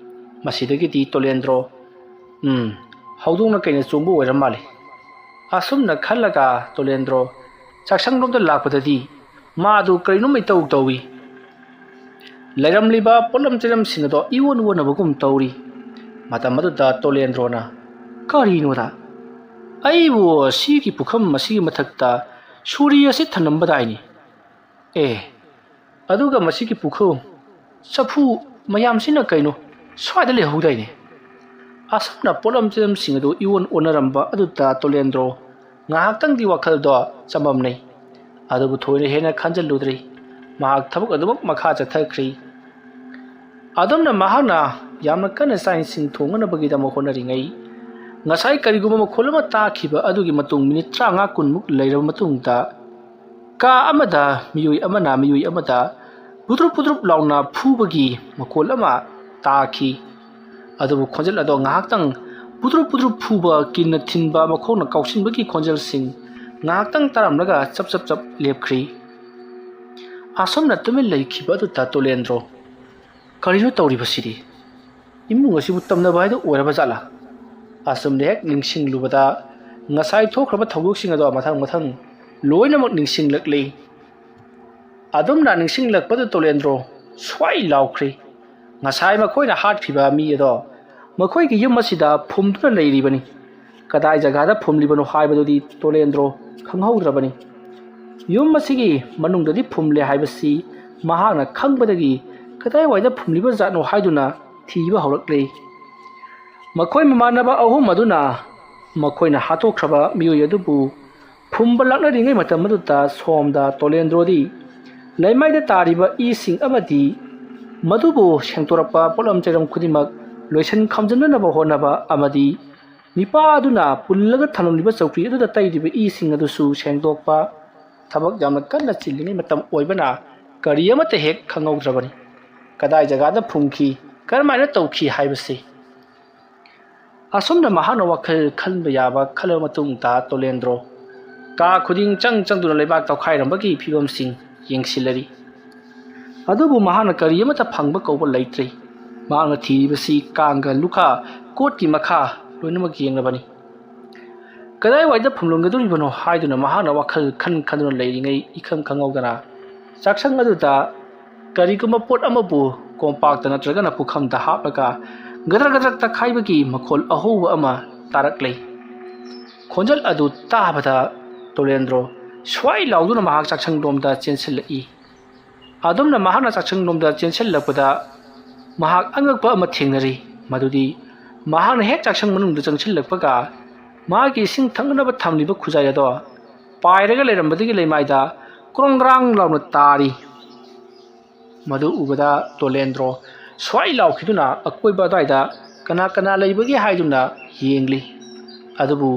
ꯃꯁꯤꯗꯒꯤꯗꯤ ꯇꯣꯂꯦꯟꯗ꯭ꯔꯣ, "ꯎꯝ, ꯍꯧꯗꯣꯡꯅ ꯀꯩꯅ ꯆꯣꯡꯕ ꯑꯣꯏꯔ ꯃꯥꯜꯂꯦ"꯫ ꯑꯁꯨꯝꯅ ꯈꯜꯂꯒ ꯇꯣꯂꯦꯟꯗ꯭ꯔꯣ ꯆꯥꯛꯁꯪꯂꯣꯝꯗ ꯂꯥꯛꯄꯗꯗꯤ ꯃꯥꯗꯨ ꯀꯔꯤꯅꯣꯝ ꯏꯇꯧ ꯇꯧꯏ꯫ ꯂꯩꯔꯝꯂꯤꯕ ꯄꯣꯠꯂꯝ ꯆꯩꯔꯝꯁꯤꯡ ꯑꯗꯣ ꯏꯑꯣꯟ ꯑꯣꯟꯅꯕꯒꯨꯝ ꯇꯧꯔꯤ꯫ ꯃꯇꯝ ꯑꯗꯨꯗ ꯇꯣꯂꯦꯟꯗ꯭ꯔꯣꯅ, "ꯀꯔꯤꯅꯣꯗ? ꯑꯩꯕꯨ ꯑꯁꯤꯒꯤ ꯄꯨꯈꯝ ꯑꯁꯤꯒꯤ ꯃꯊꯛꯇ ꯁꯨꯔꯤ ꯑꯁꯤ ꯊꯅꯝꯕꯗꯥꯏꯅꯤ꯫ ꯑꯦ, ꯑꯗꯨꯒ ꯃꯁꯤꯒꯤ ꯄꯨꯈꯝ, ꯆꯐꯨ ꯃꯌꯥꯝꯁꯤꯅ ꯀꯩꯅꯣ ꯁ꯭ꯋꯥꯏꯗ ꯂꯩꯍꯧꯗꯥꯏꯅꯦ?" ꯑꯁꯨꯝꯅ ꯄꯣꯠꯂꯝ ꯆꯩꯔꯝꯁꯤꯡ ꯑꯗꯨ ꯏꯑꯣꯟ ꯑꯣꯟꯅꯔꯝꯕ ꯑꯗꯨꯗ ꯇꯣꯂꯦꯟꯗ꯭ꯔꯣ ꯉꯥꯏꯍꯥꯛꯇꯪꯗꯤ ꯋꯥꯈꯜꯗꯣ ꯆꯃꯝꯅꯩ꯫ ꯑꯗꯨꯕꯨ ꯊꯣꯏꯅ ꯍꯦꯟꯅ ꯈꯟꯖꯤꯜꯂꯨꯗ꯭ꯔꯤ꯫ ꯃꯍꯥꯛ ꯊꯕꯛ ꯑꯗꯨꯃꯛ ꯃꯈꯥ ꯆꯠꯊꯈ꯭ꯔꯤ꯫ ꯑꯗꯨꯝꯅ ꯃꯍꯥꯛꯅ ꯌꯥꯝꯅ ꯀꯟꯅ ꯆꯥꯛ ꯏꯁꯤꯡ ꯊꯣꯡꯅꯅꯕꯒꯤꯗꯃꯛ ꯍꯣꯠꯅꯔꯤꯉꯩ, ꯉꯁꯥꯏ ꯀꯔꯤꯒꯨꯝꯕ ꯃꯈꯣꯜ ꯑꯃ ꯇꯥꯈꯤꯕ ꯑꯗꯨꯒꯤ ꯃꯇꯨꯡ ꯃꯤꯅꯤꯠ ꯇꯔꯥꯃꯉꯥ ꯀꯨꯟꯃꯨꯛ ꯂꯩꯔꯕ ꯃꯇꯨꯡꯗ, ꯀꯥ ꯑꯃꯗ ꯃꯤꯑꯣꯏ ꯑꯃꯅ ꯃꯤꯑꯣꯏ ꯑꯃꯗ ꯄꯨꯗ꯭ꯔꯨꯞ ꯄꯨꯗ꯭ꯔꯨꯞ ꯂꯥꯎꯅ ꯐꯨꯕꯒꯤ ꯃꯈꯣꯜ ꯑꯃ ꯇꯥꯈꯤ꯫ ꯑꯗꯨꯕꯨ ꯈꯣꯟꯖꯦꯜ ꯑꯗꯣ ꯉꯥꯏꯍꯥꯛꯇꯪ ꯄꯨꯗ꯭ꯔꯨꯞ ꯄꯨꯗ꯭ꯔꯨꯞ ꯐꯨꯕ, ꯀꯤꯟꯅ ꯊꯤꯟꯕ, ꯃꯈꯣꯡꯅ ꯀꯥꯎꯁꯤꯟꯕꯒꯤ ꯈꯣꯟꯖꯦꯜꯁꯤꯡ ꯉꯥꯏꯍꯥꯛꯇꯪ ꯇꯥꯔꯝꯂꯒ ꯆꯞ ꯆꯞ ꯆꯞ ꯂꯦꯞꯈ꯭ꯔꯤ꯫ ꯑꯁꯨꯝꯅ ꯇꯨꯃꯤꯟ ꯂꯩꯈꯤꯕ ꯑꯗꯨꯗ ꯇꯣꯂꯦꯟꯗ꯭ꯔꯣ, "ꯀꯔꯤꯅꯣ ꯇꯧꯔꯤꯕꯁꯤꯗꯤ? ꯏꯃꯨꯡ ꯑꯁꯤꯕꯨ ꯇꯝꯅꯕ ꯍꯥꯏꯗꯨ ꯑꯣꯏꯔꯕ ꯖꯥꯠꯂꯥ?" ꯑꯁꯨꯝꯅ ꯍꯦꯛ ꯅꯤꯡꯁꯤꯡꯂꯨꯕꯗ ꯉꯁꯥꯏ ꯊꯣꯛꯈ꯭ꯔꯕ ꯊꯧꯗꯣꯛꯁꯤꯡ ꯑꯗꯣ ꯃꯊꯪ ꯃꯊꯪ ꯂꯣꯏꯅꯃꯛ ꯅꯤꯡꯁꯤꯡꯂꯛꯂꯤ꯫ ꯑꯗꯨꯝꯅ ꯅꯤꯡꯁꯤꯡꯂꯛꯄꯗ ꯇꯣꯂꯦꯟꯗ꯭ꯔꯣ ꯁ꯭ꯋꯥꯏ ꯂꯥꯎꯈ꯭ꯔꯤ꯫ ꯉꯁꯥꯏ ꯃꯈꯣꯏꯅ ꯍꯥꯠꯈꯤꯕ ꯃꯤ ꯑꯗꯣ ꯃꯈꯣꯏꯒꯤ ꯌꯨꯝ ꯑꯁꯤꯗ ꯐꯨꯝꯗꯨꯅ ꯂꯩꯔꯤꯕꯅꯤ꯫ ꯀꯗꯥꯏ ꯖꯒꯥꯗ ꯐꯨꯝꯂꯤꯕꯅꯣ ꯍꯥꯏꯕꯗꯨꯗꯤ ꯇꯣꯂꯦꯟꯗ꯭ꯔꯣ ꯈꯪꯍꯧꯗ꯭ꯔꯕꯅꯤ꯫ ꯌꯨꯝ ꯑꯁꯤꯒꯤ ꯃꯅꯨꯡꯗꯗꯤ ꯐꯨꯝꯂꯦ ꯍꯥꯏꯕꯁꯤ ꯃꯍꯥꯛꯅ ꯈꯪꯕꯗꯒꯤ ꯀꯗꯥꯏꯋꯥꯏꯗ ꯐꯨꯝꯂꯤꯕ ꯖꯥꯠꯅꯣ ꯍꯥꯏꯗꯨꯅ ꯊꯤꯕ ꯍꯧꯔꯛꯂꯤ꯫ ꯃꯈꯣꯏ ꯃꯃꯥꯟꯅꯕ ꯑꯍꯨꯝ ꯑꯗꯨꯅ ꯃꯈꯣꯏꯅ ꯍꯥꯠꯇꯣꯛꯈ꯭ꯔꯕ ꯃꯤꯑꯣꯏ ꯑꯗꯨꯕꯨ ꯐꯨꯝꯕ ꯂꯥꯛꯅꯔꯤꯉꯩ ꯃꯇꯝ ꯑꯗꯨꯗ ꯁꯣꯝꯗ ꯇꯣꯂꯦꯟꯗ꯭ꯔꯣꯗꯤ ꯂꯩꯃꯥꯏꯗ ꯇꯥꯔꯤꯕ ꯏꯁꯤꯡ ꯑꯃꯗꯤ ꯃꯗꯨꯕꯨ ꯁꯦꯡꯗꯣꯔꯛꯄ ꯄꯣꯠꯂꯝ ꯆꯩꯔꯝ ꯈꯨꯗꯤꯡꯃꯛ ꯂꯣꯏꯁꯤꯟ ꯈꯝꯖꯤꯟꯅꯅꯕ ꯍꯣꯠꯅꯕ ꯑꯃꯗꯤ ꯅꯤꯄꯥ ꯑꯗꯨꯅ ꯄꯨꯜꯂꯒ ꯊꯝꯂꯝꯂꯤꯕ ꯆꯧꯀ꯭ꯔꯤ ꯑꯗꯨꯗ ꯇꯩꯔꯤꯕ ꯏꯁꯤꯡ ꯑꯗꯨꯁꯨ ꯁꯦꯡꯗꯣꯛꯄ ꯊꯕꯛ ꯌꯥꯝꯅ ꯀꯟꯅ ꯆꯤꯜꯂꯤꯉꯩ ꯃꯇꯝ ꯑꯣꯏꯕꯅ ꯀꯔꯤ ꯑꯃꯠꯇ ꯍꯦꯛ ꯈꯪꯍꯧꯗ꯭ꯔꯕꯅꯤ꯫ ꯀꯗꯥꯏ ꯖꯒꯥꯗ ꯐꯨꯝꯈꯤ, ꯀꯔꯝꯍꯥꯏꯅ ꯇꯧꯈꯤ ꯍꯥꯏꯕꯁꯤ꯫ ꯑꯁꯨꯝꯅ ꯃꯍꯥꯛꯅ ꯋꯥꯈꯜ ꯈꯟꯕ ꯌꯥꯕ ꯈꯜꯂꯕ ꯃꯇꯨꯡꯗ ꯇꯣꯂꯦꯟꯗ꯭ꯔꯣ ꯀꯥ ꯈꯨꯗꯤꯡ ꯆꯪ ꯆꯪꯗꯨꯅ ꯂꯩꯕꯥꯛ ꯇꯧꯈꯥꯏꯔꯝꯕꯒꯤ ꯐꯤꯕꯝꯁꯤꯡ ꯌꯦꯡꯁꯤꯜꯂꯔꯤ꯫ ꯑꯗꯨꯕꯨ ꯃꯍꯥꯛꯅ ꯀꯔꯤ ꯑꯃꯠꯇ ꯐꯪꯕ ꯀꯧꯕ ꯂꯩꯇ꯭ꯔꯦ꯫ ꯃꯍꯥꯛꯅ ꯊꯤꯔꯤꯕꯁꯤ ꯀꯥꯡꯒ ꯂꯨꯈꯥ, ꯀꯣꯠꯀꯤ ꯃꯈꯥ ꯂꯣꯏꯅꯃꯛ ꯌꯦꯡꯂꯕꯅꯤ꯫ ꯀꯗꯥꯏꯋꯥꯏꯗ ꯐꯨꯝꯂꯝꯒꯗꯧꯔꯤꯕꯅꯣ ꯍꯥꯏꯗꯨꯅ ꯃꯍꯥꯛꯅ ꯋꯥꯈꯜ ꯈꯟ ꯈꯟꯗꯨꯅ ꯂꯩꯔꯤꯉꯩ, ꯏꯈꯪ ꯈꯪꯍꯧꯗꯅ ꯆꯥꯛꯁꯪ ꯑꯗꯨꯗ ꯀꯔꯤꯒꯨꯝꯕ ꯄꯣꯠ ꯑꯃꯕꯨ ꯀꯣꯝꯄꯥꯛꯇ ꯅꯠꯇ꯭ꯔꯒꯅ ꯄꯨꯈꯝꯗ ꯍꯥꯞꯂꯒ ꯒꯗ꯭ꯔꯛ ꯒꯗ꯭ꯔꯛ ꯇꯛꯈꯥꯏꯕꯒꯤ ꯃꯈꯣꯜ ꯑꯍꯧꯕ ꯑꯃ ꯇꯥꯔꯛꯂꯦ꯫ ꯈꯣꯟꯖꯦꯜ ꯑꯗꯨ ꯇꯥꯕꯗ ꯇꯣꯂꯦꯟꯗ꯭ꯔꯣ ꯁ꯭ꯋꯥꯏ ꯂꯥꯎꯗꯨꯅ ꯃꯍꯥꯛ ꯆꯥꯛꯁꯪꯂꯣꯝꯗ ꯆꯦꯟꯁꯤꯜꯂꯛꯏ꯫ ꯑꯗꯨꯝꯅ ꯃꯍꯥꯛꯅ ꯆꯥꯛꯁꯪꯂꯣꯝꯗ ꯆꯦꯟꯁꯤꯜꯂꯛꯄꯗ ꯃꯍꯥꯛ ꯑꯉꯛꯄ ꯑꯃ ꯊꯦꯡꯅꯔꯤ꯫ ꯃꯗꯨꯗꯤ ꯃꯍꯥꯛꯅ ꯍꯦꯛ ꯆꯥꯛꯁꯪ ꯃꯅꯨꯡꯗ ꯆꯪꯁꯤꯜꯂꯛꯄꯒ ꯃꯍꯥꯛꯀꯤ ꯏꯁꯤꯡ ꯊꯛꯅꯅꯕ ꯊꯝꯂꯤꯕ ꯈꯨꯖꯥꯏ ꯑꯗꯣ ꯄꯥꯏꯔꯒ ꯂꯩꯔꯝꯕꯗꯒꯤ ꯂꯩꯃꯥꯏꯗ ꯀ꯭ꯔꯣꯡ ꯒ꯭ꯔꯥꯡ ꯂꯥꯎꯅ ꯇꯥꯔꯤ꯫ ꯃꯗꯨ ꯎꯕꯗ ꯇꯣꯂꯦꯟꯗ꯭ꯔꯣ ꯁ꯭ꯋꯥꯏ ꯂꯥꯎꯈꯤꯗꯨꯅ ꯑꯀꯣꯏꯕ ꯑꯗꯨꯋꯥꯏꯗ ꯀꯅꯥ ꯀꯅꯥ ꯂꯩꯕꯒꯦ ꯍꯥꯏꯗꯨꯅ ꯌꯦꯡꯂꯤ꯫ ꯑꯗꯨꯕꯨ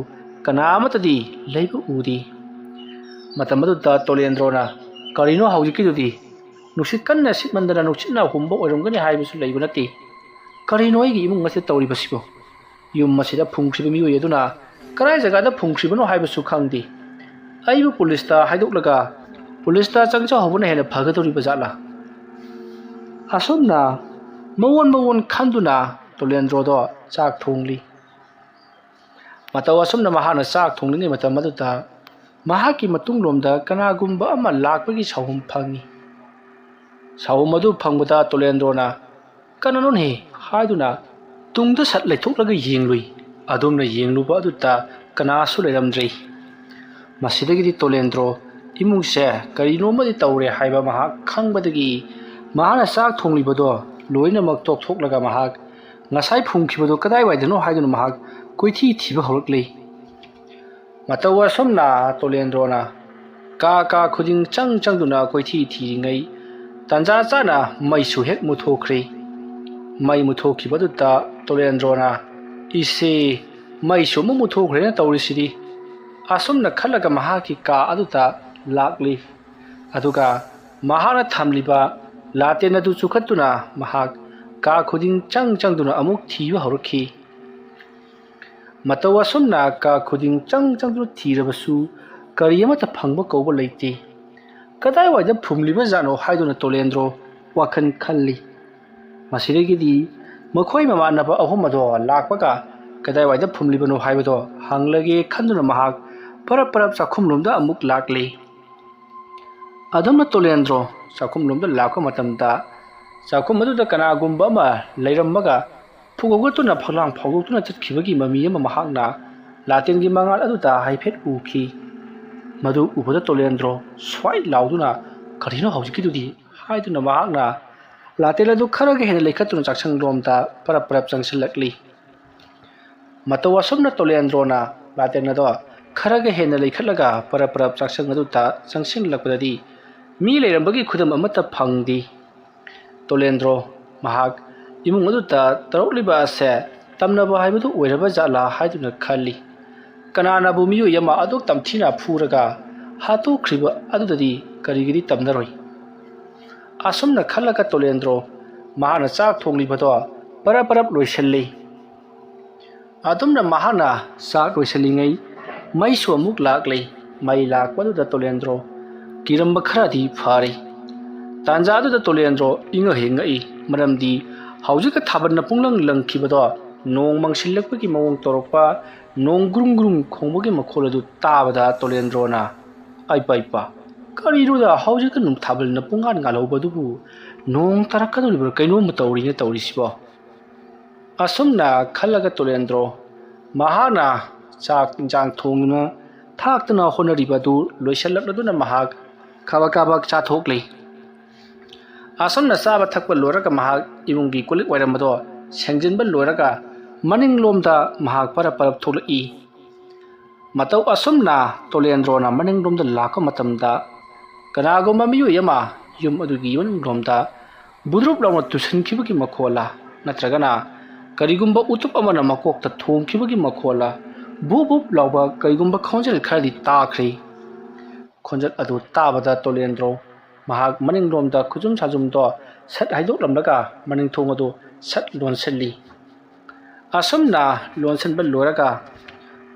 ꯀꯅꯥ ꯑꯃꯠꯇꯗꯤ ꯂꯩꯕ ꯎꯗꯦ꯫ ꯃꯇꯝ ꯑꯗꯨꯗ ꯇꯣꯂꯦꯟꯗ꯭ꯔꯣꯅ, "ꯀꯔꯤꯅꯣ ꯍꯧꯖꯤꯛꯀꯤꯗꯨꯗꯤ? ꯅꯨꯡꯁꯤꯠ ꯀꯟꯅ ꯁꯤꯠꯃꯟꯗꯅ ꯅꯨꯡꯁꯤꯠꯅ ꯍꯨꯝꯕ ꯑꯣꯏꯔꯝꯒꯅꯤ ꯍꯥꯏꯕꯁꯨ ꯂꯩꯕ ꯅꯠꯇꯦ꯫ ꯀꯔꯤꯅꯣ ꯑꯩꯒꯤ ꯏꯃꯨꯡ ꯑꯁꯤꯗ ꯇꯧꯔꯤꯕꯁꯤꯕꯨ? ꯌꯨꯝ ꯑꯁꯤꯗ ꯐꯨꯝꯈ꯭ꯔꯤꯕ ꯃꯤꯑꯣꯏ ꯑꯗꯨꯅ ꯀꯗꯥꯏ ꯖꯒꯥꯗ ꯐꯨꯝꯈ꯭ꯔꯤꯕꯅꯣ ꯍꯥꯏꯕꯁꯨ ꯈꯪꯗꯦ꯫ ꯑꯩꯕꯨ ꯄꯨꯂꯤꯁꯇ ꯍꯥꯏꯗꯣꯛꯂꯒ ꯄꯨꯂꯤꯁꯇ ꯆꯪꯖꯍꯧꯕꯅ ꯍꯦꯟꯅ ꯐꯒꯗꯧꯔꯤꯕ ꯖꯥꯠꯂꯥ?" ꯑꯁꯨꯝꯅ ꯃꯑꯣꯟ ꯃꯑꯣꯟ ꯈꯟꯗꯨꯅ ꯇꯣꯂꯦꯟꯗ꯭ꯔꯣꯗꯣ ꯆꯥꯛ ꯊꯣꯡꯂꯤ꯫ ꯃꯇꯧ ꯑꯁꯨꯝꯅ ꯃꯍꯥꯛꯅ ꯆꯥꯛ ꯊꯣꯡꯂꯤꯉꯩ ꯃꯇꯝ ꯑꯗꯨꯗ ꯃꯍꯥꯛꯀꯤ ꯃꯇꯨꯡꯂꯣꯝꯗ ꯀꯅꯥꯒꯨꯝꯕ ꯑꯃ ꯂꯥꯛꯄꯒꯤ ꯁꯥꯎꯍꯨꯝ ꯐꯪꯏ꯫ ꯁꯥꯎꯍꯨꯝ ꯑꯗꯨ ꯐꯪꯕꯗ ꯇꯣꯂꯦꯟꯗ꯭ꯔꯣꯅ, "ꯀꯅꯥꯅꯣꯅꯦ?" ꯍꯥꯏꯗꯨꯅ ꯇꯨꯡꯗ ꯁꯠ ꯂꯩꯊꯣꯛꯂꯒ ꯌꯦꯡꯂꯨꯏ꯫ ꯑꯗꯨꯝꯅ ꯌꯦꯡꯂꯨꯕ ꯑꯗꯨꯗ ꯀꯅꯥꯁꯨ ꯂꯩꯔꯝꯗ꯭ꯔꯦ꯫ ꯃꯁꯤꯗꯒꯤꯗꯤ ꯇꯣꯂꯦꯟꯗ꯭ꯔꯣ ꯏꯃꯨꯡꯁꯦ ꯀꯔꯤꯅꯣꯃꯗꯤ ꯇꯧꯔꯦ ꯍꯥꯏꯕ ꯃꯍꯥꯛ ꯈꯪꯕꯗꯒꯤ ꯃꯍꯥꯛꯅ ꯆꯥꯛ ꯊꯣꯡꯂꯤꯕꯗꯣ ꯂꯣꯏꯅꯃꯛ ꯇꯣꯛꯊꯣꯛꯂꯒ ꯃꯍꯥꯛ ꯉꯁꯥꯏ ꯐꯨꯝꯈꯤꯕꯗꯣ ꯀꯗꯥꯏꯋꯥꯏꯗꯅꯣ ꯍꯥꯏꯗꯨꯅ ꯃꯍꯥꯛ ꯀꯣꯏꯊꯤ ꯊꯤꯕ ꯍꯧꯔꯛꯂꯤ꯫ ꯃꯇꯧ ꯑꯁꯨꯝꯅ ꯇꯣꯂꯦꯟꯗ꯭ꯔꯣꯅ ꯀꯥ ꯀꯥ ꯈꯨꯗꯤꯡ ꯆꯪ ꯆꯪꯗꯨꯅ ꯀꯣꯏꯊꯤ ꯊꯤꯔꯤꯉꯩ ꯇꯥꯟꯖꯥ ꯆꯥꯅ ꯃꯩꯁꯨ ꯍꯦꯛ ꯃꯨꯠꯊꯣꯛꯈ꯭ꯔꯦ꯫ ꯃꯩ ꯃꯨꯠꯊꯣꯛꯈꯤꯕꯗꯨꯗ ꯇꯣꯂꯦꯟꯗ꯭ꯔꯣꯅ, "ꯏꯁꯦ, ꯃꯩꯁꯨ ꯑꯃꯨꯛ ꯃꯨꯠꯊꯣꯛꯈ꯭ꯔꯦꯅ ꯇꯧꯔꯤꯁꯤꯗꯤ?" ꯑꯁꯨꯝꯅ ꯈꯜꯂꯒ ꯃꯍꯥꯛꯀꯤ ꯀꯥ ꯑꯗꯨꯗ ꯂꯥꯛꯂꯤ꯫ ꯑꯗꯨꯒ ꯃꯍꯥꯛꯅ ꯊꯝꯂꯤꯕ ꯂꯥꯇꯦꯟ ꯑꯗꯨ ꯆꯨꯈꯠꯇꯨꯅ ꯃꯍꯥꯛ ꯀꯥ ꯈꯨꯗꯤꯡ ꯆꯪ ꯆꯪꯗꯨꯅ ꯑꯃꯨꯛ ꯊꯤꯕ ꯍꯧꯔꯛꯈꯤ꯫ ꯃꯇꯧ ꯑꯁꯨꯝꯅ ꯀꯥ ꯈꯨꯗꯤꯡ ꯆꯪ ꯆꯪꯗꯨꯅ ꯊꯤꯔꯕꯁꯨ ꯀꯔꯤ ꯑꯃꯠꯇ ꯐꯪꯕ ꯀꯧꯕ ꯂꯩꯇꯦ꯫ "ꯀꯗꯥꯏꯋꯥꯏꯗ ꯐꯨꯝꯂꯤꯕ ꯖꯥꯠꯅꯣ?" ꯍꯥꯏꯗꯨꯅ ꯇꯣꯂꯦꯟꯗ꯭ꯔꯣ ꯋꯥꯈꯜ ꯈꯜꯂꯤ꯫ ꯃꯁꯤꯗꯒꯤꯗꯤ ꯃꯈꯣꯏ ꯃꯃꯥꯟꯅꯕ ꯑꯍꯨꯝ ꯑꯗꯣ ꯂꯥꯛꯄꯒ ꯀꯗꯥꯏꯋꯥꯏꯗ ꯐꯨꯝꯂꯤꯕꯅꯣ ꯍꯥꯏꯕꯗꯣ ꯍꯪꯂꯒꯦ ꯈꯟꯗꯨꯅ ꯃꯍꯥꯛ ꯄꯔꯞ ꯄꯔꯞ ꯆꯥꯛꯈꯨꯝꯂꯣꯝꯗ ꯑꯃꯨꯛ ꯂꯥꯛꯂꯤ꯫ ꯑꯗꯨꯝꯅ ꯇꯣꯂꯦꯟꯗ꯭ꯔꯣ ꯆꯥꯛꯈꯨꯝꯂꯣꯝꯗ ꯂꯥꯛꯄ ꯃꯇꯝꯗ, ꯆꯥꯛꯈꯨꯝ ꯑꯗꯨꯗ ꯀꯅꯥꯒꯨꯝꯕ ꯑꯃ ꯂꯩꯔꯝꯃꯒ ꯐꯨꯒꯧꯒꯠꯇꯨꯅ ꯐꯛꯂꯥꯡ ꯐꯥꯎꯗꯣꯛꯇꯨꯅ ꯆꯠꯈꯤꯕꯒꯤ ꯃꯃꯤ ꯑꯃ ꯃꯍꯥꯛꯅ ꯂꯥꯇꯦꯟꯒꯤ ꯃꯉꯥꯜ ꯑꯗꯨꯗ ꯍꯥꯏꯐꯦꯠ ꯎꯈꯤ꯫ ꯃꯗꯨ ꯎꯕꯗ ꯇꯣꯂꯦꯟꯗ꯭ꯔꯣ ꯁ꯭ꯋꯥꯏ ꯂꯥꯎꯗꯨꯅ, "ꯀꯔꯤꯅꯣ ꯍꯧꯖꯤꯛꯀꯤꯗꯨꯗꯤ?" ꯍꯥꯏꯗꯨꯅ ꯃꯍꯥꯛꯅ ꯂꯥꯇꯦꯟ ꯑꯗꯨ ꯈꯔꯒ ꯍꯦꯟꯅ ꯂꯩꯈꯠꯇꯨꯅ ꯆꯥꯛꯁꯪꯂꯣꯝꯗ ꯄꯔꯞ ꯄꯔꯞ ꯆꯪꯁꯤꯜꯂꯛꯂꯤ꯫ ꯃꯇꯧ ꯑꯁꯨꯝꯅ ꯇꯣꯂꯦꯟꯗ꯭ꯔꯣꯅ ꯂꯥꯇꯦꯟ ꯑꯗꯣ ꯈꯔꯒ ꯍꯦꯟꯅ ꯂꯩꯈꯠꯂꯒ ꯄꯔꯞ ꯄꯔꯞ ꯆꯥꯛꯁꯪ ꯑꯗꯨꯗ ꯆꯪꯁꯤꯜꯂꯛꯄꯗꯗꯤ ꯃꯤ ꯂꯩꯔꯝꯕꯒꯤ ꯈꯨꯗꯝ ꯑꯃꯠꯇ ꯐꯪꯗꯦ꯫ ꯇꯣꯂꯦꯟꯗ꯭ꯔꯣ ꯃꯍꯥꯛ ꯏꯃꯨꯡ ꯑꯗꯨꯗ ꯇꯧꯔꯛꯂꯤꯕ ꯑꯁꯦ ꯇꯝꯅꯕ ꯍꯥꯏꯕꯗꯨ ꯑꯣꯏꯔꯕ ꯖꯥꯠꯂꯥ ꯍꯥꯏꯗꯨꯅ ꯈꯜꯂꯤ꯫ ꯀꯅꯥꯅꯕꯨ ꯃꯤꯑꯣꯏ ꯑꯃ ꯑꯗꯨꯛ ꯇꯝꯊꯤꯅ ꯐꯨꯔꯒ ꯍꯥꯠꯇꯣꯛꯈ꯭ꯔꯤꯕ ꯑꯗꯨꯗꯗꯤ ꯀꯔꯤꯒꯤꯗꯤ ꯇꯝꯅꯔꯣꯏ? ꯑꯁꯨꯝꯅ ꯈꯜꯂꯒ ꯇꯣꯂꯦꯟꯗ꯭ꯔꯣ ꯃꯍꯥꯛꯅ ꯆꯥꯛ ꯊꯣꯡꯂꯤꯕꯗꯣ ꯄꯔꯞ ꯄꯔꯞ ꯂꯣꯏꯁꯤꯜꯂꯤ꯫ ꯑꯗꯨꯝꯅ ꯃꯍꯥꯛꯅ ꯆꯥꯛ ꯂꯣꯏꯁꯤꯜꯂꯤꯉꯩ ꯃꯩꯁꯨ ꯑꯃꯨꯛ ꯂꯥꯛꯂꯦ꯫ ꯃꯩ ꯂꯥꯛꯄꯗꯨꯗ ꯇꯣꯂꯦꯟꯗ꯭ꯔꯣ ꯀꯤꯔꯝꯕ ꯈꯔꯗꯤ ꯐꯔꯦ꯫ ꯇꯥꯟꯖꯥꯗꯨꯗ ꯇꯣꯂꯦꯟꯗ꯭ꯔꯣ ꯏꯉꯛ ꯍꯦꯛ ꯉꯛꯏ, ꯃꯔꯝꯗꯤ ꯍꯧꯖꯤꯛꯀ ꯊꯥꯕꯜꯅ ꯄꯨꯡꯂꯪ ꯂꯪꯈꯤꯕꯗꯣ ꯅꯣꯡ ꯃꯪꯁꯤꯜꯂꯛꯄꯒꯤ ꯃꯑꯣꯡ ꯇꯧꯔꯛꯄ, ꯅꯣꯡ ꯒ꯭ꯔꯨꯡ ꯒ꯭ꯔꯨꯡ ꯈꯣꯡꯕꯒꯤ ꯃꯈꯣꯜ ꯑꯗꯨ ꯇꯥꯕꯗ ꯇꯣꯂꯦꯟꯗ꯭ꯔꯣꯅ, "ꯑꯩꯄ ꯑꯩꯄ, ꯀꯔꯤꯅꯣꯗ ꯍꯧꯖꯤꯛꯀ ꯅꯨꯡ ꯊꯥꯕꯜꯅ ꯄꯨꯡꯉꯥꯟ ꯉꯥꯜꯍꯧꯕꯗꯨꯕꯨ ꯅꯣꯡ ꯇꯥꯔꯛꯀꯗꯧꯔꯤꯕ꯭ꯔꯥ? ꯀꯩꯅꯣꯝꯃ ꯇꯧꯔꯤꯅꯦ ꯇꯧꯔꯤꯁꯤꯕꯣ?" ꯑꯁꯨꯝꯅ ꯈꯜꯂꯒ ꯇꯣꯂꯦꯟꯗ꯭ꯔꯣ ꯃꯍꯥꯛꯅ ꯆꯥꯛ ꯏꯟꯁꯥꯡ ꯊꯣꯡꯗꯨꯅ ꯊꯥꯛꯇꯨꯅ ꯍꯣꯠꯅꯔꯤꯕ ꯑꯗꯨ ꯂꯣꯏꯁꯤꯜꯂꯛꯂꯗꯨꯅ ꯃꯍꯥꯛ ꯀꯥꯕꯛ ꯀꯥꯕꯛ ꯆꯥꯊꯣꯛꯂꯤ꯫ ꯑꯁꯨꯝꯅ ꯆꯥꯕ ꯊꯛꯄ ꯂꯣꯏꯔꯒ ꯃꯍꯥꯛ ꯏꯃꯨꯡꯒꯤ ꯀꯣꯜꯂꯤꯛ ꯋꯥꯏꯔꯝ ꯑꯗꯣ ꯁꯦꯡꯖꯤꯟꯕ ꯂꯣꯏꯔꯒ ꯃꯅꯤꯡꯂꯣꯝꯗ ꯃꯍꯥꯛ ꯄꯔꯞ ꯄꯔꯞ ꯊꯣꯛꯂꯛꯏ꯫ ꯃꯇꯧ ꯑꯁꯨꯝꯅ ꯇꯣꯂꯦꯟꯗ꯭ꯔꯣꯅ ꯃꯅꯤꯡꯂꯣꯝꯗ ꯂꯥꯛꯄ ꯃꯇꯝꯗ ꯀꯅꯥꯒꯨꯝꯕ ꯃꯤꯑꯣꯏ ꯑꯃ ꯌꯨꯝ ꯑꯗꯨꯒꯤ ꯃꯅꯨꯡꯂꯣꯝꯗ ꯕꯨꯗ꯭ꯔꯨꯞ ꯂꯥꯎꯅ ꯇꯨꯁꯤꯟꯈꯤꯕꯒꯤ ꯃꯈꯣꯜꯂ ꯅꯠꯇ꯭ꯔꯒꯅ ꯀꯔꯤꯒꯨꯝꯕ ꯎꯇꯨꯞ ꯑꯃꯅ ꯃꯀꯣꯛꯇ ꯊꯣꯝꯈꯤꯕꯒꯤ ꯃꯈꯣꯜꯂ ꯕꯨꯞ ꯕꯨꯞ ꯂꯥꯎꯕ ꯀꯔꯤꯒꯨꯝꯕ ꯈꯣꯟꯖꯦꯜ ꯈꯔꯗꯤ ꯇꯥꯈ꯭ꯔꯦ꯫ ꯈꯣꯟꯖꯦꯜ ꯑꯗꯨ ꯇꯥꯕꯗ ꯇꯣꯂꯦꯟꯗ꯭ꯔꯣ ꯃꯍꯥꯛ ꯃꯅꯤꯡꯂꯣꯝꯗ ꯈꯨꯖꯨꯝ ꯁꯥꯖꯨꯝꯗꯣ ꯁꯠ ꯍꯥꯏꯗꯣꯛꯂꯝꯂꯒ ꯃꯅꯤꯡ ꯊꯣꯡ ꯑꯗꯨ ꯁꯠ ꯂꯣꯟꯁꯤꯜꯂꯤ꯫ ꯑꯁꯨꯝꯅ ꯂꯣꯟꯁꯤꯟꯕ ꯂꯣꯏꯔꯒ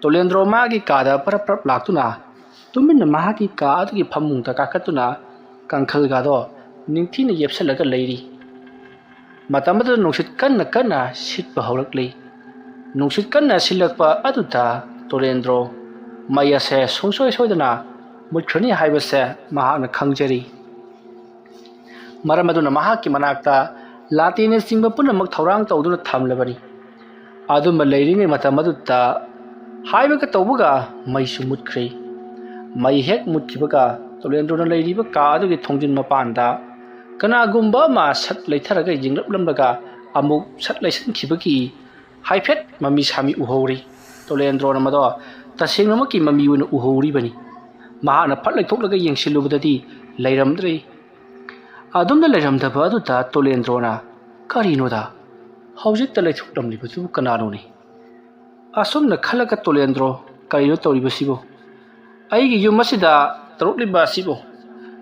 ꯇꯣꯂꯦꯟꯗ꯭ꯔꯣ ꯃꯥꯒꯤ ꯀꯥꯗ ꯄꯔꯞ ꯄꯔꯞ ꯂꯥꯛꯇꯨꯅ ꯇꯨꯃꯤꯟꯅ ꯃꯍꯥꯛꯀꯤ ꯀꯥ ꯑꯗꯨꯒꯤ ꯐꯃꯨꯡꯗ ꯀꯥꯈꯠꯇꯨꯅ ꯀꯥꯡꯈꯜꯒꯗꯣ ꯅꯤꯡꯊꯤꯅ ꯌꯦꯞꯁꯜꯂꯒ ꯂꯩꯔꯤ꯫ ꯃꯇꯝ ꯑꯗꯨꯗ ꯅꯨꯡꯁꯤꯠ ꯀꯟꯅ ꯀꯟꯅ ꯁꯤꯠꯄ ꯍꯧꯔꯛꯂꯤ꯫ ꯅꯨꯡꯁꯤꯠ ꯀꯟꯅ ꯁꯤꯜꯂꯛꯄ ꯑꯗꯨꯗ ꯇꯣꯂꯦꯟꯗ꯭ꯔꯣ ꯃꯩ ꯑꯁꯦ ꯁꯨꯡꯁꯣꯏ ꯁꯣꯏꯗꯅ ꯃꯨꯠꯈ꯭ꯔꯅꯤ ꯍꯥꯏꯕꯁꯦ ꯃꯍꯥꯛꯅ ꯈꯪꯖꯔꯤ꯫ ꯃꯔꯝ ꯑꯗꯨꯅ ꯃꯍꯥꯛꯀꯤ ꯃꯅꯥꯛꯇ ꯂꯥꯇꯦꯟꯅꯆꯤꯡꯕ ꯄꯨꯝꯅꯃꯛ ꯊꯧꯔꯥꯡ ꯇꯧꯗꯨꯅ ꯊꯝꯂꯕꯅꯤ꯫ ꯑꯗꯨꯝꯕ ꯂꯩꯔꯤꯉꯩ ꯃꯇꯝ ꯑꯗꯨꯗ ꯍꯥꯏꯕꯒ ꯇꯧꯕꯒ ꯃꯩꯁꯨ ꯃꯨꯠꯈ꯭ꯔꯦ꯫ ꯃꯩ ꯍꯦꯛ ꯃꯨꯠꯈꯤꯕꯒ ꯇꯣꯂꯦꯟꯗ꯭ꯔꯣꯅ ꯂꯩꯔꯤꯕ ꯀꯥ ꯑꯗꯨꯒꯤ ꯊꯣꯡꯖꯤꯟ ꯃꯄꯥꯟꯗ ꯀꯅꯥꯒꯨꯝꯕ ꯑꯃ ꯁꯠ ꯂꯩꯊꯔꯒ ꯌꯦꯡꯂꯛꯂꯝꯂꯒ ꯑꯃꯨꯛ ꯁꯠ ꯂꯩꯁꯤꯟꯈꯤꯕꯒꯤ ꯍꯥꯏꯐꯦꯠ ꯃꯃꯤ ꯁꯥꯃꯤ ꯎꯍꯧꯔꯤ꯫ ꯇꯣꯂꯦꯟꯗ꯭ꯔꯣꯅ ꯃꯗꯣ ꯇꯁꯦꯡꯅꯃꯛꯀꯤ ꯃꯃꯤ ꯑꯣꯏꯅ ꯎꯍꯧꯔꯤꯕꯅꯤ꯫ ꯃꯍꯥꯛꯅ ꯐꯠ ꯂꯩꯊꯣꯛꯂꯒ ꯌꯦꯡꯁꯤꯜꯂꯨꯕꯗꯗꯤ ꯂꯩꯔꯝꯗ꯭ꯔꯦ꯫ ꯑꯗꯨꯝꯅ ꯂꯩꯔꯝꯗꯕ ꯑꯗꯨꯗ ꯇꯣꯂꯦꯟꯗ꯭ꯔꯣꯅ, "ꯀꯔꯤꯅꯣꯗ? ꯍꯧꯖꯤꯛꯇ ꯂꯩꯊꯣꯛꯂꯝꯂꯤꯕꯗꯨꯕꯨ ꯀꯅꯥꯅꯣꯅꯦ?" ꯑꯁꯨꯝꯅ ꯈꯜꯂꯒ ꯇꯣꯂꯦꯟꯗ꯭ꯔꯣ, "ꯀꯔꯤꯅꯣ ꯇꯧꯔꯤꯕꯁꯤꯕꯨ? ꯑꯩꯒꯤ ꯌꯨꯝ ꯑꯁꯤꯗ ꯇꯧꯔꯛꯂꯤꯕ ꯑꯁꯤꯕꯨ?"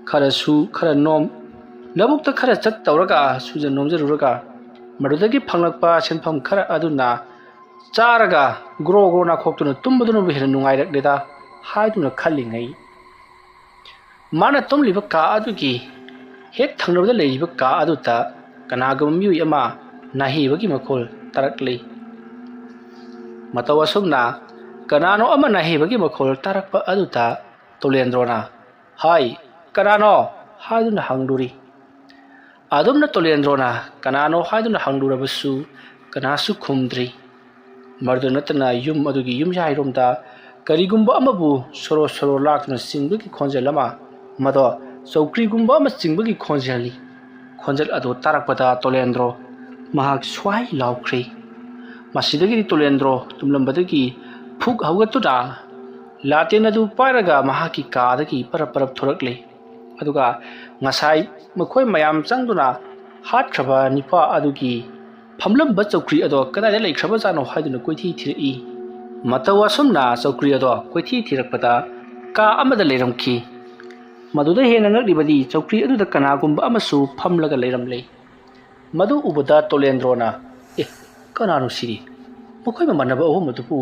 ꯈꯔ ꯁꯨ, ꯈꯔ ꯅꯣꯝ, ꯂꯧꯕꯨꯛꯇ ꯈꯔ ꯆꯠ ꯇꯧꯔꯒ ꯁꯨꯖ ꯅꯣꯝꯖꯔꯨꯔꯒ ꯃꯗꯨꯗꯒꯤ ꯐꯪꯂꯛꯄ ꯁꯦꯟꯐꯝ ꯈꯔ ꯑꯗꯨꯅ ꯆꯥꯔꯒ ꯒ꯭ꯔꯣ ꯒ꯭ꯔꯣ ꯅꯥꯈꯣꯛꯇꯨꯅ ꯇꯨꯝꯕꯗꯨꯅꯕꯨ ꯍꯦꯟꯅ ꯅꯨꯡꯉꯥꯏꯔꯛꯂꯦꯗ ꯍꯥꯏꯗꯨꯅ ꯈꯜꯂꯤꯉꯩ, ꯃꯥꯅ ꯇꯨꯝꯂꯤꯕ ꯀꯥ ꯑꯗꯨꯒꯤ ꯍꯦꯛ ꯊꯪꯅꯕꯗ ꯂꯩꯔꯤꯕ ꯀꯥ ꯑꯗꯨꯗ ꯀꯅꯥꯒꯨꯝꯕ ꯃꯤꯑꯣꯏ ꯑꯃ ꯅꯥꯍꯦꯕꯒꯤ ꯃꯈꯣꯜ ꯇꯥꯔꯛꯂꯤ꯫ ꯃꯇꯧ ꯑꯁꯨꯝꯅ ꯀꯅꯥꯅꯣ ꯑꯃ ꯅꯥꯍꯦꯕꯒꯤ ꯃꯈꯣꯜ ꯇꯥꯔꯛꯄ ꯑꯗꯨꯗ ꯇꯣꯂꯦꯟꯗ꯭ꯔꯣꯅ, "ꯍꯥꯏ, ꯀꯅꯥꯅꯣ?" ꯍꯥꯏꯗꯨꯅ ꯍꯪꯂꯨꯔꯤ꯫ ꯑꯗꯨꯝꯅ ꯇꯣꯂꯦꯟꯗ꯭ꯔꯣꯅ ꯀꯅꯥꯅꯣ ꯍꯥꯏꯗꯨꯅ ꯍꯪꯂꯨꯔꯕꯁꯨ ꯀꯅꯥꯁꯨ ꯈꯨꯝꯗ꯭ꯔꯤ꯫ ꯃꯗꯨꯗ ꯅꯠꯇꯅ ꯌꯨꯝ ꯑꯗꯨꯒꯤ ꯌꯨꯝꯌꯥꯏꯔꯣꯝꯗ ꯀꯔꯤꯒꯨꯝꯕ ꯑꯃꯕꯨ ꯁꯣꯔꯣ ꯁꯣꯔꯣ ꯂꯥꯛꯇꯨꯅ ꯆꯤꯡꯕꯒꯤ ꯈꯣꯟꯖꯦꯜ ꯑꯃ, ꯃꯗꯣ ꯆꯧꯀ꯭ꯔꯤꯒꯨꯝꯕ ꯑꯃ ꯆꯤꯡꯕꯒꯤ ꯈꯣꯟꯖꯦꯜꯅꯤ꯫ ꯈꯣꯟꯖꯦꯜ ꯑꯗꯨ ꯇꯥꯔꯛꯄꯗ ꯇꯣꯂꯦꯟꯗ꯭ꯔꯣ ꯃꯍꯥꯛ ꯁ꯭ꯋꯥꯏ ꯂꯥꯎꯈ꯭ꯔꯦ꯫ ꯃꯁꯤꯗꯒꯤꯗꯤ ꯇꯣꯂꯦꯟꯗ꯭ꯔꯣ ꯇꯨꯝꯂꯝꯕꯗꯒꯤ ꯐꯨꯛ ꯍꯧꯒꯠꯇꯨꯅ ꯂꯥꯇꯦꯟ ꯑꯗꯨ ꯄꯥꯏꯔꯒ ꯃꯍꯥꯛꯀꯤ ꯀꯥꯗꯒꯤ ꯄꯔꯞ ꯄꯔꯞ ꯊꯣꯔꯛꯂꯦ꯫ ꯑꯗꯨꯒ ꯉꯁꯥꯏ ꯃꯈꯣꯏ ꯃꯌꯥꯝ ꯆꯪꯗꯨꯅ ꯍꯥꯠꯈ꯭ꯔꯕ ꯅꯤꯄꯥ ꯑꯗꯨꯒꯤ ꯐꯝꯂꯝꯕ ꯆꯧꯀ꯭ꯔꯤ ꯑꯗꯣ ꯀꯗꯥꯏꯗ ꯂꯩꯈ꯭ꯔꯕꯖꯥꯠꯅꯣ ꯍꯥꯏꯗꯨꯅ ꯀꯣꯏꯊꯤ ꯊꯤꯔꯛꯏ꯫ ꯃꯇꯧ ꯑꯁꯨꯝꯅ ꯆꯧꯀ꯭ꯔꯤ ꯑꯗꯣ ꯀꯣꯏꯊꯤ ꯊꯤꯔꯛꯄꯗ ꯀꯥ ꯑꯃꯗ ꯂꯩꯔꯝꯈꯤ꯫ ꯃꯗꯨꯗ ꯍꯦꯟꯅ ꯉꯛꯂꯤꯕꯗꯤ ꯆꯧꯀ꯭ꯔꯤ ꯑꯗꯨꯗ ꯀꯅꯥꯒꯨꯝꯕ ꯑꯃꯁꯨ ꯐꯝꯂꯒ ꯂꯩꯔꯝꯂꯦ꯫ ꯃꯗꯨ ꯎꯕꯗ ꯇꯣꯂꯦꯟꯗ꯭ꯔꯣꯅ, "ꯑꯦ, ꯀꯅꯥꯅꯣ ꯁꯤꯗꯤ? ꯃꯈꯣꯏ ꯃꯃꯥꯟꯅꯕ ꯑꯍꯨꯝ ꯑꯗꯨꯕꯨ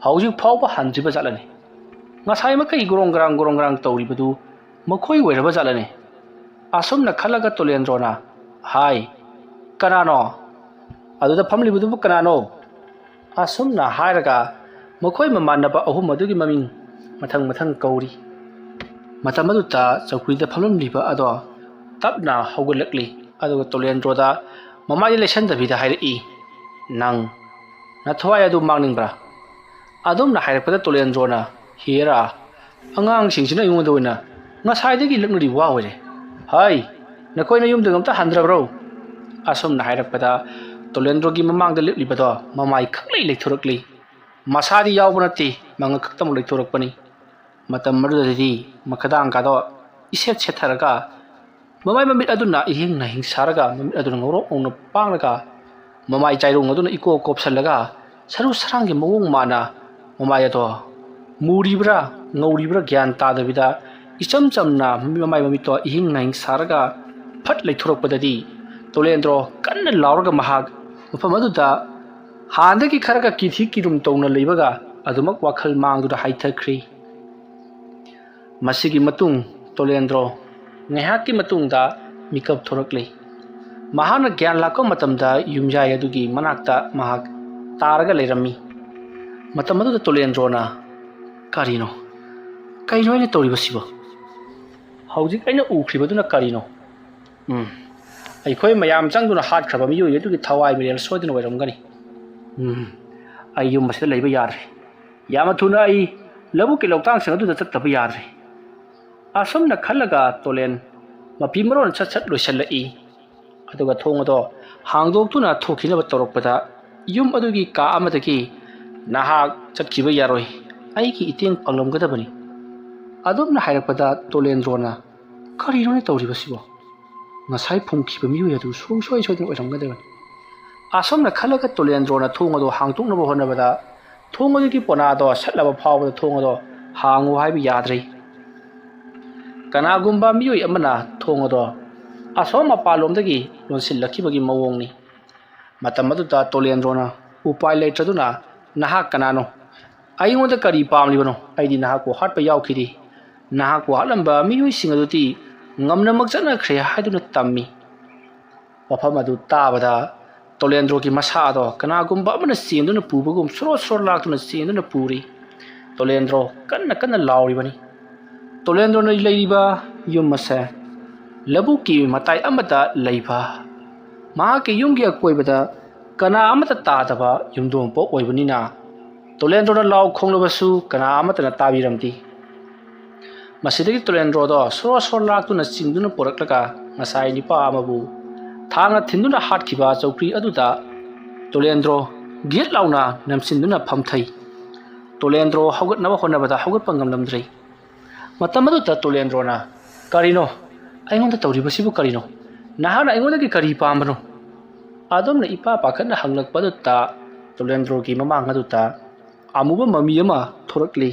ꯍꯧꯖꯤꯛ ꯐꯥꯎꯕ ꯍꯟꯗ꯭ꯔꯤꯕ ꯖꯥꯠꯂꯅꯦ?" ꯉꯁꯥꯏ ꯃꯈꯩ ꯒꯣꯔꯣꯡ ꯒꯔꯥꯡ ꯒꯣꯔꯣꯡ ꯒꯔꯥꯡ ꯇꯧꯔꯤꯕꯗꯨ ꯃꯈꯣꯏ ꯑꯣꯏꯔꯕ ꯖꯥꯠꯂꯅꯦ?" ꯑꯁꯨꯝꯅ ꯈꯜꯂꯒ ꯇꯣꯂꯦꯟꯗ꯭ꯔꯣꯅ, "ꯍꯥꯏ, ꯀꯅꯥꯅꯣ? ꯑꯗꯨꯗ ꯐꯝꯂꯤꯕꯗꯨꯕꯨ ꯀꯅꯥꯅꯣ?" ꯑꯁꯨꯝꯅ ꯍꯥꯏꯔꯒ ꯃꯈꯣꯏ ꯃꯃꯥꯟꯅꯕ ꯑꯍꯨꯝ ꯑꯗꯨꯒꯤ ꯃꯃꯤꯡ ꯃꯊꯪ ꯃꯊꯪ ꯀꯧꯔꯤ꯫ ꯃꯇꯝ ꯑꯗꯨꯗ ꯆꯧꯀ꯭ꯔꯤꯗ ꯐꯝꯂꯝꯂꯤꯕ ꯑꯗꯣ ꯇꯞꯅ ꯍꯧꯒꯠꯂꯛꯂꯤ꯫ ꯑꯗꯨꯒ ꯇꯣꯂꯦꯟꯗ꯭ꯔꯣꯗ ꯃꯃꯥꯏꯗ ꯂꯩꯁꯟꯗꯕꯤꯗ ꯍꯥꯏꯔꯛꯏ, "ꯅꯪ ꯅꯊꯋꯥꯏ ꯑꯗꯨ ꯃꯥꯡꯅꯤꯡꯕ꯭ꯔꯥ?" ꯑꯗꯨꯝꯅ ꯍꯥꯏꯔꯛꯄꯗ ꯇꯣꯂꯦꯟꯗ꯭ꯔꯣꯅ, "ꯍꯦꯔꯥ, ꯑꯉꯥꯡꯁꯤꯡꯁꯤꯅ ꯑꯩꯉꯣꯟꯗ ꯑꯣꯏꯅ ꯉꯁꯥꯏꯗꯒꯤ ꯂꯛꯅꯔꯤꯕ ꯋꯥ ꯑꯣꯏꯔꯦ꯫ ꯍꯥꯏ, ꯅꯈꯣꯏꯅ ꯌꯨꯝꯗ ꯑꯝꯇ ꯍꯟꯗ꯭ꯔꯕ꯭ꯔꯣ?" ꯑꯁꯨꯝꯅ ꯍꯥꯏꯔꯛꯄꯗ ꯇꯣꯂꯦꯟꯗ꯭ꯔꯣꯒꯤ ꯃꯃꯥꯡꯗ ꯂꯦꯞꯂꯤꯕꯗꯣ ꯃꯃꯥꯏ ꯈꯪꯂꯩ ꯂꯩꯊꯣꯔꯛꯂꯤ꯫ ꯃꯁꯥꯗꯤ ꯌꯥꯎꯕ ꯅꯠꯇꯦ, ꯃꯉꯛ ꯈꯛꯇꯃꯛ ꯂꯩꯊꯣꯔꯛꯄꯅꯤ꯫ ꯃꯇꯝ ꯑꯗꯨꯗꯗꯤ ꯃꯈꯗꯥꯡꯒꯗꯣ ꯏꯁꯦꯠ ꯁꯦꯠꯊꯔꯒ ꯃꯃꯥꯏ ꯃꯃꯤꯠ ꯑꯗꯨꯅ ꯏꯍꯤꯡ ꯅꯥꯍꯤꯡ ꯁꯥꯔꯒ ꯃꯃꯤꯠ ꯑꯗꯨꯅ ꯉꯧꯔꯣꯛ ꯉꯧꯅ ꯄꯥꯡꯂꯒ ꯃꯃꯥꯏ ꯆꯥꯏꯔꯣꯡ ꯑꯗꯨꯅ ꯏꯀꯣꯞ ꯀꯣꯞꯁꯜꯂꯒ ꯁꯔꯨ ꯁꯔꯥꯡꯒꯤ ꯃꯑꯣꯡ ꯃꯥꯟꯅ ꯃꯃꯥꯏ ꯑꯗꯣ ꯃꯨꯔꯤꯕ꯭ꯔꯥ ꯉꯧꯔꯤꯕ꯭ꯔꯥ ꯒ꯭ꯌꯥꯟ ꯇꯥꯗꯕꯤꯗ ꯏꯆꯝ ꯆꯝꯅ ꯃꯃꯥꯏ ꯃꯃꯤꯠꯇꯣ ꯏꯍꯤꯡ ꯅꯥꯍꯤꯡ ꯁꯥꯔꯒ ꯐꯠ ꯂꯩꯊꯣꯔꯛꯄꯗꯗꯤ ꯇꯣꯂꯦꯟꯗ꯭ꯔꯣ ꯀꯟꯅ ꯂꯥꯎꯔꯒ ꯃꯍꯥꯛ ꯃꯐꯝ ꯑꯗꯨꯗ ꯍꯥꯟꯅꯗꯒꯤ ꯈꯔꯒ ꯀꯤꯊꯤ ꯀꯤꯔꯨꯝ ꯇꯧꯅ ꯂꯩꯕꯒ ꯑꯗꯨꯃꯛ ꯋꯥꯈꯜ ꯃꯥꯡꯗꯨꯅ ꯍꯥꯏꯊꯈ꯭ꯔꯤ꯫ ꯃꯁꯤꯒꯤ ꯃꯇꯨꯡ ꯇꯣꯂꯦꯟꯗ꯭ꯔꯣ ꯉꯥꯏꯍꯥꯛꯀꯤ ꯃꯇꯨꯡꯗ ꯃꯤꯀꯞ ꯊꯣꯔꯛꯂꯤ꯫ ꯃꯍꯥꯛꯅ ꯒ꯭ꯌꯥꯟ ꯂꯥꯛꯄ ꯃꯇꯝꯗ ꯌꯨꯝꯌꯥꯏ ꯑꯗꯨꯒꯤ ꯃꯅꯥꯛꯇ ꯃꯍꯥꯛ ꯇꯥꯔꯒ ꯂꯩꯔꯝꯃꯤ꯫ ꯃꯇꯝ ꯑꯗꯨꯗ ꯇꯣꯂꯦꯟꯗ꯭ꯔꯣꯅ, "ꯀꯔꯤꯅꯣ? ꯀꯔꯤꯅꯣ ꯑꯩꯅ ꯇꯧꯔꯤꯕꯁꯤꯕꯣ? ꯍꯧꯖꯤꯛ ꯑꯩꯅ ꯎꯈ꯭ꯔꯤꯕꯗꯨꯅ ꯀꯔꯤꯅꯣ? ꯎꯝ, ꯑꯩꯈꯣꯏ ꯃꯌꯥꯝ ꯆꯪꯗꯨꯅ ꯍꯥꯠꯈ꯭ꯔꯕ ꯃꯤꯑꯣꯏ ꯑꯗꯨꯒꯤ ꯊꯋꯥꯏ ꯃꯤꯔꯦꯜ ꯁꯣꯏꯗꯅ ꯑꯣꯏꯔꯝꯒꯅꯤ꯫ ꯎꯝ, ꯑꯩ ꯌꯨꯝ ꯑꯁꯤꯗ ꯂꯩꯕ ꯌꯥꯗ꯭ꯔꯦ꯫ ꯌꯥꯝꯅ ꯊꯨꯅ ꯑꯩ ꯂꯧꯕꯨꯛꯀꯤ ꯂꯧꯇꯥꯡꯁꯤꯡ ꯑꯗꯨꯗ ꯆꯠꯇꯕ ꯌꯥꯗ꯭ꯔꯦ"꯫ ꯑꯁꯨꯝꯅ ꯈꯜꯂꯒ ꯇꯣꯂꯦꯟ ꯃꯄꯤ ꯃꯔꯣꯟ ꯁꯠ ꯁꯠ ꯂꯣꯏꯁꯤꯜꯂꯛꯏ꯫ ꯑꯗꯨꯒ ꯊꯣꯡ ꯑꯗꯣ ꯍꯥꯡꯗꯣꯛꯇꯨꯅ ꯊꯣꯛꯈꯤꯅꯕ ꯇꯧꯔꯛꯄꯗ ꯌꯨꯝ ꯑꯗꯨꯒꯤ ꯀꯥ ꯑꯃꯗꯒꯤ, "ꯅꯍꯥꯛ ꯆꯠꯈꯤꯕ ꯌꯥꯔꯣꯏ, ꯑꯩꯒꯤ ꯏꯇꯦꯡ ꯄꯥꯡꯂꯝꯒꯗꯕꯅꯤ" ꯑꯗꯨꯝꯅ ꯍꯥꯏꯔꯛꯄꯗ ꯇꯣꯂꯦꯟꯗ꯭ꯔꯣꯅ, "ꯀꯔꯤꯅꯣꯅꯦ ꯇꯧꯔꯤꯕꯁꯤꯕꯣ? ꯉꯁꯥꯏ ꯐꯨꯝꯈꯤꯕ ꯃꯤꯑꯣꯏ ꯑꯗꯨ ꯁꯨꯡꯁꯣꯏ ꯁꯣꯏꯗꯅ ꯑꯣꯏꯔꯝꯒꯗꯕꯅꯤ"꯫ ꯑꯁꯨꯝꯅ ꯈꯜꯂꯒ ꯇꯣꯂꯦꯟꯗ꯭ꯔꯣꯅ ꯊꯣꯡ ꯑꯗꯨ ꯍꯥꯡꯗꯣꯛꯅꯕ ꯍꯣꯠꯅꯕꯗ ꯊꯣꯡ ꯑꯗꯨꯒꯤ ꯄꯣꯅꯥꯗꯣ ꯁꯠꯂꯕ ꯐꯥꯎꯕꯗ ꯊꯣꯡ ꯑꯗꯣ ꯍꯥꯡꯉꯨ ꯍꯥꯏꯕ ꯌꯥꯗ꯭ꯔꯤ꯫ ꯀꯅꯥꯒꯨꯝꯕ ꯃꯤꯑꯣꯏ ꯑꯃꯅ ꯊꯣꯡ ꯑꯗꯣ ꯑꯁꯣꯝ ꯃꯄꯥꯟꯂꯣꯝꯗꯒꯤ ꯂꯣꯟꯁꯤꯜꯂꯛꯈꯤꯕꯒꯤ ꯃꯑꯣꯡꯅꯤ꯫ ꯃꯇꯝ ꯑꯗꯨꯗ ꯇꯣꯂꯦꯟꯗ꯭ꯔꯣꯅ ꯎꯄꯥꯏ ꯂꯩꯇ꯭ꯔꯗꯨꯅ, "ꯅꯍꯥꯛ ꯀꯅꯥꯅꯣ? "ꯑꯩꯉꯣꯟꯗ ꯀꯔꯤ ꯄꯥꯝꯂꯤꯕꯅꯣ? ꯑꯩꯗꯤ ꯅꯍꯥꯛꯄꯨ ꯍꯥꯠꯄ ꯌꯥꯎꯈꯤꯗꯦ꯫ ꯅꯍꯥꯛꯄꯨ ꯍꯥꯠꯂꯝꯕ ꯃꯤꯑꯣꯏꯁꯤꯡ ꯑꯗꯨꯗꯤ ꯉꯝꯅꯃꯛ ꯆꯠꯅꯈ꯭ꯔꯦ" ꯍꯥꯏꯗꯨꯅ ꯇꯝꯃꯤ꯫ ꯋꯥꯐꯝ ꯑꯗꯨ ꯇꯥꯕꯗ ꯇꯣꯂꯦꯟꯗ꯭ꯔꯣꯒꯤ ꯃꯁꯥ ꯑꯗꯣ ꯀꯅꯥꯒꯨꯝꯕ ꯑꯃꯅ ꯆꯦꯟꯗꯨꯅ ꯄꯨꯕꯒꯨꯝ ꯁꯣꯔꯣ ꯁꯣꯔꯣ ꯂꯥꯛꯇꯨꯅ ꯆꯦꯟꯗꯨꯅ ꯄꯨꯔꯤ꯫ ꯇꯣꯂꯦꯟꯗ꯭ꯔꯣ ꯀꯟꯅ ꯀꯟꯅ ꯂꯥꯎꯔꯤꯕꯅꯤ꯫ ꯇꯣꯂꯦꯟꯗ꯭ꯔꯣꯅ ꯂꯩꯔꯤꯕ ꯌꯨꯝ ꯑꯁꯦ ꯂꯧꯕꯨꯛꯀꯤ ꯃꯇꯥꯏ ꯑꯃꯗ ꯂꯩꯕ, ꯃꯍꯥꯛꯀꯤ ꯌꯨꯝꯒꯤ ꯑꯀꯣꯏꯕꯗ ꯀꯅꯥ ꯑꯃꯠꯇ ꯇꯥꯗꯕ ꯌꯨꯝꯊꯣꯡ ꯄꯣꯛ ꯑꯣꯏꯕꯅꯤꯅ, ꯇꯣꯂꯦꯟꯗ꯭ꯔꯣꯅ ꯂꯥꯎ ꯈꯣꯡꯂꯕꯁꯨ ꯀꯅꯥ ꯑꯃꯠꯇꯅ ꯇꯥꯕꯤꯔꯝꯗꯦ꯫ ꯃꯁꯤꯗꯒꯤ ꯇꯣꯂꯦꯟꯗ꯭ꯔꯣꯗꯣ ꯁꯣꯔꯣ ꯁꯣꯔꯣ ꯂꯥꯛꯇꯨꯅ ꯆꯤꯡꯗꯨꯅ ꯄꯨꯔꯛꯂꯒ ꯉꯁꯥꯏ ꯅꯨꯄꯥ ꯑꯃꯕꯨ ꯊꯥꯡꯅ ꯊꯤꯟꯗꯨꯅ ꯍꯥꯠꯈꯤꯕ ꯆꯧꯀ꯭ꯔꯤ ꯑꯗꯨꯗ ꯇꯣꯂꯦꯟꯗ꯭ꯔꯣ ꯒꯤꯠ ꯂꯥꯎꯅ ꯅꯝꯁꯤꯟꯗꯨꯅ ꯐꯝꯊꯩ꯫ ꯇꯣꯂꯦꯟꯗ꯭ꯔꯣ ꯍꯧꯒꯠꯅꯕ ꯍꯣꯠꯅꯕꯗ ꯍꯧꯒꯠꯄ ꯉꯝꯂꯝꯗ꯭ꯔꯦ꯫ ꯃꯇꯝ ꯑꯗꯨꯗ ꯇꯣꯂꯦꯟꯗ꯭ꯔꯣꯅ, "ꯀꯔꯤꯅꯣ? ꯑꯩꯉꯣꯟꯗ ꯇꯧꯔꯤꯕꯁꯤꯕꯨ ꯀꯔꯤꯅꯣ? ꯅꯍꯥꯛꯅ ꯑꯩꯉꯣꯟꯗꯒꯤ ꯀꯔꯤ ꯄꯥꯝꯕꯅꯣ?" ꯑꯗꯨꯝꯅ ꯏꯄꯥ ꯄꯥꯈꯠꯅ ꯍꯪꯂꯛꯄ ꯑꯗꯨꯗ ꯇꯣꯂꯦꯟꯗ꯭ꯔꯣꯒꯤ ꯃꯃꯥꯡ ꯑꯗꯨꯗ ꯑꯃꯨꯕ ꯃꯃꯤ ꯑꯃ ꯊꯣꯔꯛꯂꯤ꯫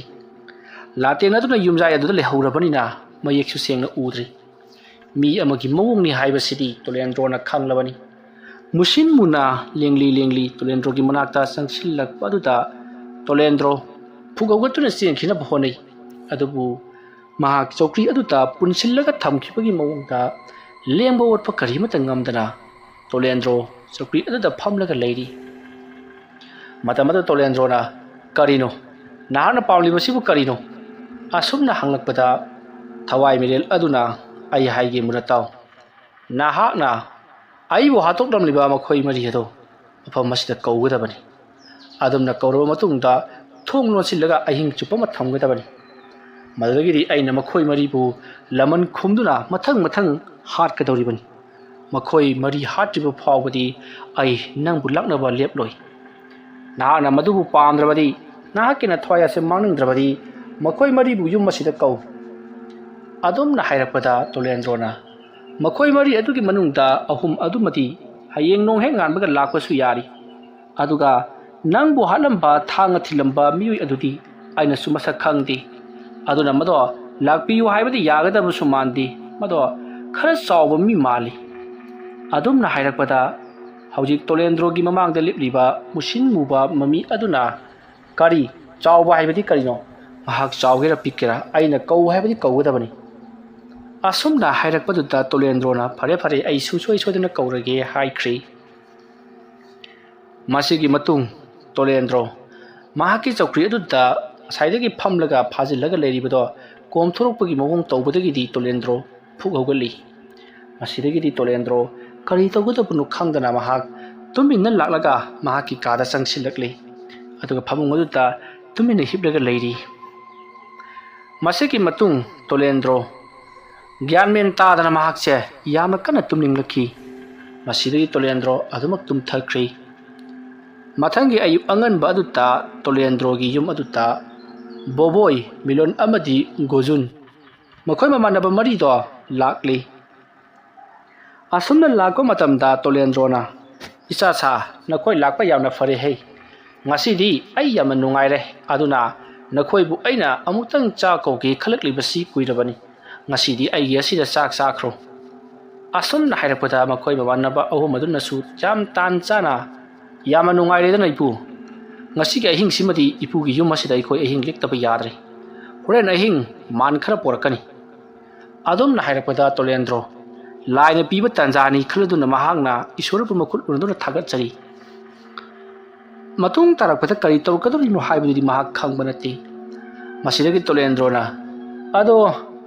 ꯂꯥꯇꯦꯟ ꯑꯗꯨꯅ ꯌꯨꯝꯖꯥꯏ ꯑꯗꯨꯗ ꯂꯩꯍꯧꯔꯕꯅꯤꯅ ꯃꯌꯦꯛꯁꯨ ꯁꯦꯡꯅ ꯎꯗ꯭ꯔꯤ꯫ ꯃꯤ ꯑꯃꯒꯤ ꯃꯑꯣꯡꯅꯤ ꯍꯥꯏꯕꯁꯤꯗꯤ ꯇꯣꯂꯦꯟꯗ꯭ꯔꯣꯅ ꯈꯪꯂꯕꯅꯤ꯫ ꯃꯨꯁꯤꯟ ꯃꯨꯅ ꯂꯦꯡꯂꯤ ꯂꯦꯡꯂꯤ ꯇꯣꯂꯦꯟꯗ꯭ꯔꯣꯒꯤ ꯃꯅꯥꯛꯇ ꯆꯪꯁꯤꯜꯂꯛꯄ ꯑꯗꯨꯗ ꯇꯣꯂꯦꯟꯗ꯭ꯔꯣ ꯐꯨꯒꯧꯒꯠꯇꯨꯅ ꯆꯦꯟꯈꯤꯅꯕ ꯍꯣꯠꯅꯩ꯫ ꯑꯗꯨꯕꯨ ꯃꯍꯥꯛ ꯆꯧꯀ꯭ꯔꯤ ꯑꯗꯨꯗ ꯄꯨꯟꯁꯤꯜꯂꯒ ꯊꯝꯈꯤꯕꯒꯤ ꯃꯑꯣꯡꯗ ꯂꯦꯡꯕ ꯑꯣꯠꯄ ꯀꯔꯤꯃꯠꯇ ꯉꯝꯗꯅ ꯇꯣꯂꯦꯟꯗ꯭ꯔꯣ ꯆꯧꯀ꯭ꯔꯤ ꯑꯗꯨꯗ ꯐꯝꯂꯒ ꯂꯩꯔꯤ꯫ ꯃꯇꯝ ꯑꯗꯨꯗ ꯇꯣꯂꯦꯟꯗ꯭ꯔꯣꯅ, "ꯀꯔꯤꯅꯣ? ꯅꯍꯥꯛꯅ ꯄꯥꯝꯂꯤꯕꯁꯤꯕꯨ ꯀꯔꯤꯅꯣ?" ꯑꯁꯨꯝꯅ ꯍꯪꯂꯛꯄꯗ ꯊꯋꯥꯏ ꯃꯤꯔꯦꯜ ꯑꯗꯨꯅ, "ꯑꯩ ꯍꯥꯏꯒꯦ ꯃꯨꯟꯅ ꯇꯥꯎ꯫ ꯅꯍꯥꯛꯅ ꯑꯩꯕꯨ ꯍꯥꯠꯇꯣꯛꯂꯝꯂꯤꯕ ꯃꯈꯣꯏ ꯃꯔꯤ ꯑꯗꯣ ꯃꯐꯝ ꯑꯁꯤꯗ ꯀꯧꯒꯗꯕꯅꯤ꯫ ꯑꯗꯨꯝꯅ ꯀꯧꯔꯕ ꯃꯇꯨꯡꯗ ꯊꯣꯡ ꯂꯣꯟꯁꯤꯜꯂꯒ ꯑꯍꯤꯡ ꯆꯨꯞꯄ ꯑꯃ ꯊꯝꯒꯗꯕꯅꯤ꯫ ꯃꯗꯨꯗꯒꯤꯗꯤ ꯑꯩꯅ ꯃꯈꯣꯏ ꯃꯔꯤꯕꯨ ꯂꯃꯟ ꯈꯨꯝꯗꯨꯅ ꯃꯊꯪ ꯃꯊꯪ ꯍꯥꯠꯀꯗꯧꯔꯤꯕꯅꯤ꯫ ꯃꯈꯣꯏ ꯃꯔꯤ ꯍꯥꯠꯇ꯭ꯔꯤꯕ ꯐꯥꯎꯕꯗꯤ ꯑꯩ ꯅꯪꯕꯨ ꯂꯥꯛꯅꯕ ꯂꯦꯞꯂꯣꯏ꯫ ꯅꯍꯥꯛꯅ ꯃꯗꯨꯕꯨ ꯄꯥꯝꯗ꯭ꯔꯕꯗꯤ ꯅꯍꯥꯛꯀꯤ ꯅꯊ꯭ꯋꯥꯏ ꯑꯁꯤ ꯃꯥꯡꯅꯤꯡꯗ꯭ꯔꯕꯗꯤ ꯃꯈꯣꯏ ꯃꯔꯤꯕꯨ ꯌꯨꯝ ꯑꯁꯤꯗ ꯀꯧ꯫" ꯑꯗꯨꯝꯅ ꯍꯥꯏꯔꯛꯄꯗ ꯇꯣꯂꯦꯟꯗ꯭ꯔꯣꯅ, "ꯃꯈꯣꯏ ꯃꯔꯤ ꯑꯗꯨꯒꯤ ꯃꯅꯨꯡꯗ ꯑꯍꯨꯝ ꯑꯗꯨꯃꯗꯤ ꯍꯌꯦꯡ ꯅꯣꯡ ꯍꯦꯛ ꯉꯥꯟꯕꯒ ꯂꯥꯛꯄꯁꯨ ꯌꯥꯔꯤ꯫ ꯑꯗꯨꯒ ꯅꯪꯕꯨ ꯍꯥꯠꯂꯝꯕ ꯊꯥꯡꯅ ꯊꯤꯜꯂꯝꯕ ꯃꯤꯑꯣꯏ ꯑꯗꯨꯗꯤ ꯑꯩꯅꯁꯨ ꯃꯁꯛ ꯈꯪꯗꯦ꯫ ꯑꯗꯨꯅ ꯃꯗꯣ ꯂꯥꯛꯄꯤꯌꯨ ꯍꯥꯏꯕꯗꯤ ꯌꯥꯒꯗꯕꯁꯨ ꯃꯥꯟꯗꯦ꯫ ꯃꯗꯣ ꯈꯔ ꯆꯥꯎꯕ ꯃꯤ ꯃꯥꯜꯂꯤ꯫" ꯑꯗꯨꯝꯅ ꯍꯥꯏꯔꯛꯄꯗ ꯍꯧꯖꯤꯛ ꯇꯣꯂꯦꯟꯗ꯭ꯔꯣꯒꯤ ꯃꯃꯥꯡꯗ ꯂꯦꯞꯂꯤꯕ ꯃꯨꯁꯤꯟ ꯃꯨꯕ ꯃꯃꯤ ꯑꯗꯨꯅ, "ꯀꯔꯤ? ꯆꯥꯎꯕ ꯍꯥꯏꯕꯗꯤ ꯀꯔꯤꯅꯣ? ꯃꯍꯥꯛ ꯆꯥꯎꯒꯦꯔꯥ ꯄꯤꯛꯀꯦꯔꯥ, ꯑꯩꯅ ꯀꯧ ꯍꯥꯏꯕꯗꯤ ꯀꯧꯒꯗꯕꯅꯤ꯫ ꯑꯁꯨꯝꯅ ꯍꯥꯏꯔꯛꯄꯗꯨꯗ ꯇꯣꯂꯦꯟꯗ꯭ꯔꯣꯅ "ꯐꯔꯦ, ꯐꯔꯦ, ꯑꯩ ꯁꯨꯡꯁꯣꯏ ꯁꯣꯏꯗꯅ ꯀꯧꯔꯒꯦ" ꯍꯥꯏꯈ꯭ꯔꯦ꯫ ꯃꯁꯤꯒꯤ ꯃꯇꯨꯡ ꯇꯣꯂꯦꯟꯗ꯭ꯔꯣ ꯃꯍꯥꯛꯀꯤ ꯆꯧꯀ꯭ꯔꯤ ꯑꯗꯨꯗ ꯉꯁꯥꯏꯗꯒꯤ ꯐꯝꯂꯒ ꯐꯥꯖꯤꯜꯂꯒ ꯂꯩꯔꯤꯕꯗꯣ ꯀꯣꯝꯊꯣꯔꯛꯄꯒꯤ ꯃꯑꯣꯡ ꯇꯧꯕꯗꯒꯤꯗꯤ ꯇꯣꯂꯦꯟꯗ꯭ꯔꯣ ꯐꯨꯛ ꯍꯧꯒꯠꯂꯤ꯫ ꯃꯁꯤꯗꯒꯤꯗꯤ ꯇꯣꯂꯦꯟꯗ꯭ꯔꯣ ꯀꯔꯤ ꯇꯧꯒꯗꯕꯅꯣ ꯈꯪꯗꯅ ꯃꯍꯥꯛ ꯇꯨꯃꯤꯟꯅ ꯂꯥꯛꯂꯒ ꯃꯍꯥꯛꯀꯤ ꯀꯥꯗ ꯆꯪꯁꯤꯜꯂꯛꯂꯤ꯫ ꯑꯗꯨꯒ ꯐꯃꯨꯡ ꯑꯗꯨꯗ ꯇꯨꯃꯤꯟꯅ ꯍꯤꯞꯂꯒ ꯂꯩꯔꯤ꯫ ꯃꯁꯤꯒꯤ ꯃꯇꯨꯡ ꯇꯣꯂꯦꯟꯗ꯭ꯔꯣ ꯒ꯭ꯌꯥꯟ ꯃꯦꯟ ꯇꯥꯗꯅ ꯃꯍꯥꯛꯁꯦ ꯌꯥꯝꯅ ꯀꯟꯅ ꯇꯨꯝꯅꯤꯡꯂꯛꯈꯤ꯫ ꯃꯁꯤꯗꯒꯤ ꯇꯣꯂꯦꯟꯗ꯭ꯔꯣ ꯑꯗꯨꯃꯛ ꯇꯨꯝꯊꯈ꯭ꯔꯦ꯫ ꯃꯊꯪꯒꯤ ꯑꯌꯨꯛ ꯑꯉꯟꯕ ꯑꯗꯨꯗ ꯇꯣꯂꯦꯟꯗ꯭ꯔꯣꯒꯤ ꯌꯨꯝ ꯑꯗꯨꯗ ꯕꯣꯕꯣꯏ, ꯃꯤꯂꯣꯟ ꯑꯃꯗꯤ ꯒꯣꯖꯨꯟ, ꯃꯈꯣꯏ ꯃꯃꯥꯟꯅꯕ ꯃꯔꯤꯗꯣ ꯂꯥꯛꯂꯤ꯫ ꯑꯁꯨꯝꯅ ꯂꯥꯛꯄ ꯃꯇꯝꯗ ꯇꯣꯂꯦꯟꯗ꯭ꯔꯣꯅ, "ꯏꯆꯥ ꯁꯥ, ꯅꯈꯣꯏ ꯂꯥꯛꯄ ꯌꯥꯝꯅ ꯐꯔꯦ ꯍꯩ꯫ ꯉꯁꯤꯗꯤ ꯑꯩ ꯌꯥꯝꯅ ꯅꯨꯡꯉꯥꯏꯔꯦ꯫ ꯑꯗꯨꯅ ꯅꯈꯣꯏꯕꯨ ꯑꯩꯅ ꯑꯃꯨꯛꯇꯪ ꯆꯥ ꯀꯧꯒꯦ ꯈꯜꯂꯛꯂꯤꯕꯁꯤ ꯀꯨꯏꯔꯕꯅꯤ꯫ ꯉꯁꯤꯗꯤ ꯑꯩꯒꯤ ꯑꯁꯤꯗ ꯆꯥꯛ ꯆꯥꯈ꯭ꯔꯣ"꯫ ꯑꯁꯨꯝꯅ ꯍꯥꯏꯔꯛꯄꯗ ꯃꯈꯣꯏ ꯃꯃꯥꯟꯅꯕ ꯑꯍꯨꯝ ꯑꯗꯨꯅꯁꯨ ꯌꯥꯝ ꯇꯥꯟ ꯆꯥꯅ, "ꯌꯥꯝꯅ ꯅꯨꯡꯉꯥꯏꯔꯦꯗꯅ ꯏꯄꯨ꯫ ꯉꯁꯤꯒꯤ ꯑꯍꯤꯡꯁꯤꯃꯗꯤ ꯏꯄꯨꯒꯤ ꯌꯨꯝ ꯑꯁꯤꯗ ꯑꯩꯈꯣꯏ ꯑꯍꯤꯡ ꯂꯦꯛꯇꯕ ꯌꯥꯗ꯭ꯔꯦ꯫ ꯍꯣꯔꯦꯟ ꯑꯍꯤꯡ ꯃꯥꯟ ꯈꯔ ꯄꯣꯔꯛꯀꯅꯤ"꯫ ꯑꯗꯨꯝꯅ ꯍꯥꯏꯔꯛꯄꯗ ꯇꯣꯂꯦꯟꯗ꯭ꯔꯣ ꯂꯥꯏꯅ ꯄꯤꯕ ꯇꯥꯟꯖꯥꯅꯤ ꯈꯜꯂꯗꯨꯅ ꯃꯍꯥꯛꯅ ꯏꯁꯣꯔꯕꯨ ꯃꯈꯨꯠ ꯎꯅꯗꯨꯅ ꯊꯥꯒꯠꯆꯔꯤ꯫ ꯃꯇꯨꯡ ꯇꯥꯔꯛꯄꯗ ꯀꯔꯤ ꯇꯧꯔꯛꯀꯗꯧꯔꯤꯕꯅꯣ ꯍꯥꯏꯕꯗꯨꯗꯤ ꯃꯍꯥꯛ ꯈꯪꯕ ꯅꯠꯇꯦ꯫ ꯃꯁꯤꯗꯒꯤ ꯇꯣꯂꯦꯟꯗ꯭ꯔꯣꯅ, "ꯑꯗꯣ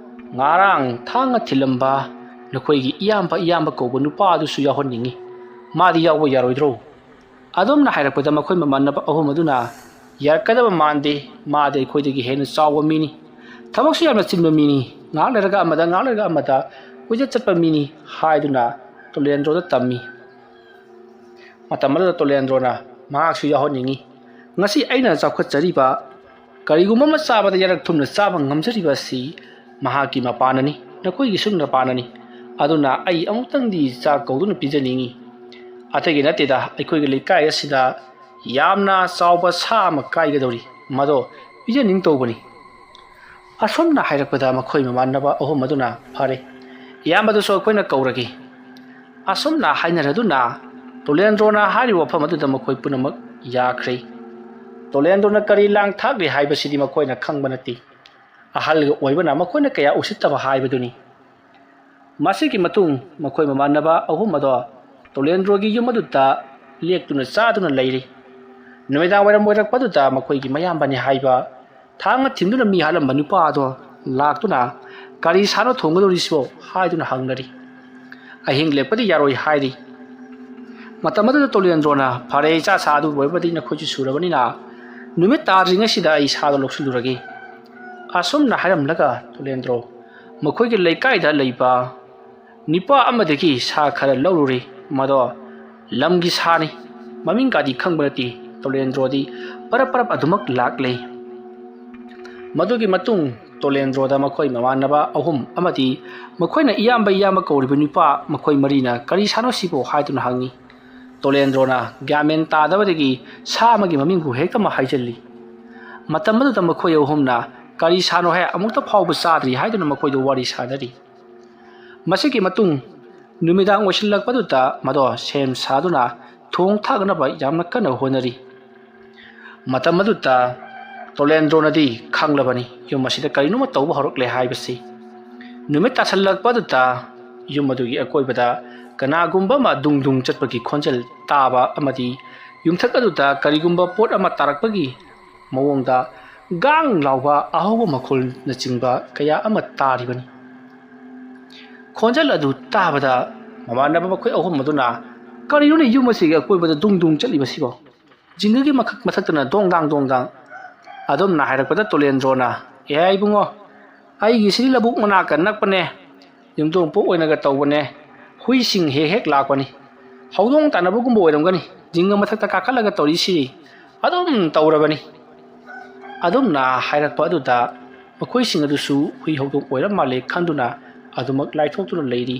ꯉꯔꯥꯡ ꯊꯥꯡꯅ ꯊꯤꯜꯂꯝꯕ ꯅꯈꯣꯏꯒꯤ ꯏꯌꯥꯝꯕ, ꯏꯌꯥꯝꯕ ꯀꯧꯕ ꯅꯨꯄꯥ ꯑꯗꯨꯁꯨ ꯌꯥꯎꯍꯟꯅꯤꯡꯉꯤ꯫ ꯃꯥꯗꯤ ꯌꯥꯎꯕ ꯌꯥꯔꯣꯏꯗ꯭ꯔꯣ?" ꯑꯗꯨꯝꯅ ꯍꯥꯏꯔꯛꯄꯗ ꯃꯈꯣꯏ ꯃꯃꯥꯟꯅꯕ ꯑꯍꯨꯝ ꯑꯗꯨꯅ, "ꯌꯥꯔꯛꯀꯗꯕ ꯃꯥꯟꯗꯦ, ꯃꯥꯗꯤ ꯑꯩꯈꯣꯏꯗꯒꯤ ꯍꯦꯟꯅ ꯆꯥꯎꯕ ꯃꯤꯅꯤ꯫ ꯊꯕꯛꯁꯨ ꯌꯥꯝꯅ ꯆꯤꯟꯕ ꯃꯤꯅꯤ꯫ ꯉꯥꯏꯍꯥꯛ ꯂꯩꯔꯒ ꯑꯃꯗ, ꯉꯥꯏꯍꯥꯛ ꯂꯩꯔꯒ ꯑꯃꯗ ꯀꯣꯏꯆꯠ ꯆꯠꯄ ꯃꯤꯅꯤ" ꯍꯥꯏꯗꯨꯅ ꯇꯣꯂꯦꯟꯗ꯭ꯔꯣꯗ ꯇꯝꯃꯤ꯫ ꯃꯇꯝ ꯑꯗꯨꯗ ꯇꯣꯂꯦꯟꯗ꯭ꯔꯣꯅ ꯃꯍꯥꯛꯁꯨ ꯌꯥꯎꯍꯟꯅꯤꯡꯉꯤ꯫ ꯉꯁꯤ ꯑꯩꯅ ꯆꯥꯎꯈꯠꯆꯔꯤꯕ, ꯀꯔꯤꯒꯨꯝꯕ ꯑꯃ ꯆꯥꯕꯗ ꯌꯥꯔꯛ ꯊꯨꯝꯅ ꯆꯥꯕ ꯉꯝꯖꯔꯤꯕ ꯑꯁꯤ ꯃꯍꯥꯛꯀꯤ ꯃꯄꯥꯅꯅꯤ, ꯅꯈꯣꯏꯒꯤꯁꯨ ꯃꯄꯥꯅꯅꯤ꯫ ꯑꯗꯨꯅ ꯑꯩ ꯑꯃꯨꯛꯇꯪꯗꯤ ꯆꯥꯛ ꯀꯧꯗꯨꯅ ꯄꯤꯖꯅꯤꯡꯉꯤ꯫ ꯑꯇꯩꯒꯤ ꯅꯠꯇꯦꯗ, ꯑꯩꯈꯣꯏꯒꯤ ꯂꯩꯀꯥꯏ ꯑꯁꯤꯗ ꯌꯥꯝꯅ ꯆꯥꯎꯕ ꯁꯥ ꯑꯃ ꯀꯥꯏꯒꯗꯧꯔꯤ, ꯃꯗꯣ ꯄꯤꯖꯅꯤꯡ ꯇꯧꯕꯅꯤ꯫ ꯑꯁꯨꯝꯅ ꯍꯥꯏꯔꯛꯄꯗ ꯃꯈꯣꯏ ꯃꯃꯥꯟꯅꯕ ꯑꯍꯨꯝ ꯑꯗꯨꯅ, "ꯐꯔꯦ, ꯏꯌꯥꯝꯕꯗꯨꯁꯨ ꯑꯩꯈꯣꯏꯅ ꯀꯧꯔꯒꯦ"꯫ ꯑꯁꯨꯝꯅ ꯍꯥꯏꯅꯔꯗꯨꯅ ꯇꯣꯂꯦꯟꯗ꯭ꯔꯣꯅ ꯍꯥꯏꯔꯤꯕ ꯋꯥꯐꯝ ꯑꯗꯨꯗ ꯃꯈꯣꯏ ꯄꯨꯝꯅꯃꯛ ꯌꯥꯈ꯭ꯔꯦ꯫ ꯇꯣꯂꯦꯟꯗ꯭ꯔꯣꯅ ꯀꯔꯤ ꯂꯥꯡ ꯊꯥꯛꯂꯤ ꯍꯥꯏꯕꯁꯤꯗꯤ ꯃꯈꯣꯏꯅ ꯈꯪꯕ ꯅꯠꯇꯦ꯫ ꯑꯍꯜꯒ ꯑꯣꯏꯕꯅ ꯃꯈꯣꯏꯅ ꯀꯌꯥ ꯎꯁꯤꯠꯇꯕ ꯍꯥꯏꯕꯗꯨꯅꯤ꯫ ꯃꯁꯤꯒꯤ ꯃꯇꯨꯡ ꯃꯈꯣꯏ ꯃꯃꯥꯟꯅꯕ ꯑꯍꯨꯝ ꯑꯗꯣ ꯇꯣꯂꯦꯟꯗ꯭ꯔꯣꯒꯤ ꯌꯨꯝ ꯑꯗꯨꯗ ꯂꯦꯛꯇꯨꯅ ꯆꯥꯗꯨꯅ ꯂꯩꯔꯤ꯫ ꯅꯨꯃꯤꯗꯥꯡ ꯋꯥꯏꯔꯝ ꯑꯣꯏꯔꯛꯄꯗꯨꯗ ꯃꯈꯣꯏꯒꯤ ꯃꯌꯥꯝꯕꯅꯤ ꯍꯥꯏꯕ ꯊꯥꯡꯅ ꯊꯤꯟꯗꯨꯅ ꯃꯤ ꯍꯥꯠꯂꯝꯕ ꯅꯨꯄꯥ ꯑꯗꯣ ꯂꯥꯛꯇꯨꯅ "ꯀꯔꯤ ꯁꯥꯅꯣ ꯊꯣꯡꯒꯗꯧꯔꯤꯁꯤꯕꯣ?" ꯍꯥꯏꯗꯨꯅ ꯍꯪꯅꯔꯤ꯫ "ꯑꯍꯤꯡ ꯂꯦꯛꯄꯗꯤ ꯌꯥꯔꯣꯏ" ꯍꯥꯏꯔꯤ꯫ ꯃꯇꯝ ꯑꯗꯨꯗ ꯇꯣꯂꯦꯟꯗ꯭ꯔꯣꯅ "ꯐꯔꯦ, ꯏꯆꯥ ꯁꯥ ꯑꯗꯨ ꯑꯣꯏꯕꯗꯤ ꯅꯈꯣꯏꯁꯨ ꯁꯨꯔꯕꯅꯤꯅ ꯅꯨꯃꯤꯠ ꯇꯥꯗ꯭ꯔꯤꯉꯩꯁꯤꯗ ꯑꯩ ꯁꯥꯗꯣ ꯂꯧꯁꯤꯜꯂꯨꯔꯒꯦ" ꯑꯁꯨꯝꯅ ꯍꯥꯏꯔꯝꯂꯒ ꯇꯣꯂꯦꯟꯗ꯭ꯔꯣ ꯃꯈꯣꯏꯒꯤ ꯂꯩꯀꯥꯏꯗ ꯂꯩꯕ ꯅꯤꯄꯥ ꯑꯃꯗꯒꯤ ꯁꯥ ꯈꯔ ꯂꯧꯔꯨꯔꯦ꯫ ꯃꯗꯣ ꯂꯝꯒꯤ ꯁꯥꯅꯤ, ꯃꯃꯤꯡꯒꯗꯤ ꯈꯪꯕ ꯅꯠꯇꯦ꯫ ꯇꯣꯂꯦꯟꯗ꯭ꯔꯣꯗꯤ ꯄꯔꯞ ꯄꯔꯞ ꯑꯗꯨꯃꯛ ꯂꯥꯛꯂꯦ꯫ ꯃꯗꯨꯒꯤ ꯃꯇꯨꯡ ꯇꯣꯂꯦꯟꯗ꯭ꯔꯣꯗ ꯃꯈꯣꯏ ꯃꯃꯥꯟꯅꯕ ꯑꯍꯨꯝ ꯑꯃꯗꯤ ꯃꯈꯣꯏꯅ ꯏꯌꯥꯝꯕ ꯏꯌꯥꯝꯕ ꯀꯧꯔꯤꯕ ꯅꯨꯄꯥ ꯃꯈꯣꯏ ꯃꯔꯤꯅ "ꯀꯔꯤ ꯁꯥꯅꯣ ꯁꯤꯕꯣ?" ꯍꯥꯏꯗꯨꯅ ꯍꯪꯉꯤ꯫ ꯇꯣꯂꯦꯟꯗ꯭ꯔꯣꯅ ꯒ꯭ꯌꯥꯟ ꯃꯦꯟ ꯇꯥꯗꯕꯗꯒꯤ ꯁꯥ ꯑꯃꯒꯤ ꯃꯃꯤꯡꯕꯨ ꯍꯦꯛꯇꯃꯛ ꯍꯥꯏꯖꯤꯜꯂꯤ꯫ ꯃꯇꯝ ꯑꯗꯨꯗ ꯃꯈꯣꯏ ꯑꯍꯨꯝꯅ "ꯀꯔꯤ ꯁꯥꯅꯣ ꯍꯦ? ꯑꯃꯨꯛꯇ ꯐꯥꯎꯕ ꯆꯥꯗ꯭ꯔꯤ" ꯍꯥꯏꯗꯨꯅ ꯃꯈꯣꯏꯗ ꯋꯥꯔꯤ ꯁꯥꯅꯔꯤ꯫ ꯃꯁꯤꯒꯤ ꯃꯇꯨꯡ ꯅꯨꯃꯤꯗꯥꯡ ꯑꯣꯏꯁꯤꯜꯂꯛꯄꯗꯨꯗ ꯃꯗꯣ ꯁꯦꯝ ꯁꯥꯗꯨꯅ ꯊꯣꯡ ꯊꯥꯛꯅꯕ ꯌꯥꯝꯅ ꯀꯟꯅ ꯍꯣꯠꯅꯔꯤ꯫ ꯃꯇꯝ ꯑꯗꯨꯗ ꯇꯣꯂꯦꯟꯗ꯭ꯔꯣꯅꯗꯤ ꯈꯪꯂꯕꯅꯤ ꯌꯨꯝ ꯑꯁꯤꯗ ꯀꯔꯤꯅꯣꯃ ꯇꯧꯕ ꯍꯧꯔꯛꯂꯦ ꯍꯥꯏꯕꯁꯤ꯫ ꯅꯨꯃꯤꯠ ꯇꯥꯁꯜꯂꯛꯄ ꯑꯗꯨꯗ ꯌꯨꯝ ꯑꯗꯨꯒꯤ ꯑꯀꯣꯏꯕꯗ ꯀꯅꯥꯒꯨꯝꯕ ꯑꯃ ꯗꯨꯡ ꯗꯨꯡ ꯆꯠꯄꯒꯤ ꯈꯣꯟꯖꯦꯜ ꯇꯥꯕ ꯑꯃꯗꯤ ꯌꯨꯝꯊꯛ ꯑꯗꯨꯗ ꯀꯔꯤꯒꯨꯝꯕ ꯄꯣꯠ ꯑꯃ ꯇꯥꯔꯛꯄꯒꯤ ꯃꯑꯣꯡꯗ ꯒꯥꯡ ꯂꯥꯎꯕ ꯑꯍꯧꯕ ꯃꯈꯣꯜꯅꯆꯤꯡꯕ ꯀꯌꯥ ꯑꯃ ꯇꯥꯔꯤꯕꯅꯤ꯫ ꯈꯣꯟꯖꯦꯜ ꯑꯗꯨ ꯇꯥꯕꯗ ꯃꯃꯥꯟꯅꯕ ꯃꯈꯣꯏ ꯑꯍꯨꯝ ꯑꯗꯨꯅ "ꯀꯔꯤꯅꯣꯅꯦ ꯌꯨꯝ ꯑꯁꯤꯒꯤ ꯑꯀꯣꯏꯕꯗ ꯗꯨꯡ ꯗꯨꯡ ꯆꯠꯂꯤꯕꯁꯤꯕꯣ? ꯖꯤꯡꯒꯒꯤ ꯃꯈꯛ ꯃꯊꯛꯇꯅ ꯗꯣꯡ ꯗꯥꯡ ꯗꯣꯡ ꯗꯥꯡ"꯫ ꯑꯗꯨꯝꯅ ꯍꯥꯏꯔꯛꯄꯗ ꯇꯣꯂꯦꯟꯗ꯭ꯔꯣꯅ "ꯑꯦ ꯏꯕꯨꯡꯉꯣ, ꯑꯩꯒꯤꯁꯤꯗꯤ ꯂꯧꯕꯨꯛ ꯃꯅꯥꯛꯀ ꯅꯛꯄꯅꯦ, ꯌꯨꯝꯊꯣꯡ ꯄꯣꯛ ꯑꯣꯏꯅꯒ ꯇꯧꯕꯅꯦ, ꯍꯨꯏꯁꯤꯡ ꯍꯦꯛ ꯍꯦꯛ ꯂꯥꯛꯄꯅꯤ, ꯍꯧꯗꯣꯡ ꯇꯥꯟꯅꯕꯒꯨꯝꯕ ꯑꯣꯏꯔꯝꯒꯅꯤ, ꯖꯤꯡꯒ ꯃꯊꯛꯇ ꯀꯥꯈꯠꯂꯒ ꯇꯧꯔꯤꯁꯤ ꯑꯗꯨꯝ ꯇꯧꯔꯕꯅꯤ"꯫ ꯑꯗꯨꯝꯅ ꯍꯥꯏꯔꯛꯄ ꯑꯗꯨꯗ ꯃꯈꯣꯏꯁꯤꯡ ꯑꯗꯨꯁꯨ ꯍꯨꯏ ꯍꯧꯗꯣꯡ ꯑꯣꯏꯔ ꯃꯥꯜꯂꯦ ꯈꯟꯗꯨꯅ ꯑꯗꯨꯃꯛ ꯂꯥꯏꯊꯣꯛꯇꯨꯅ ꯂꯩꯔꯤ꯫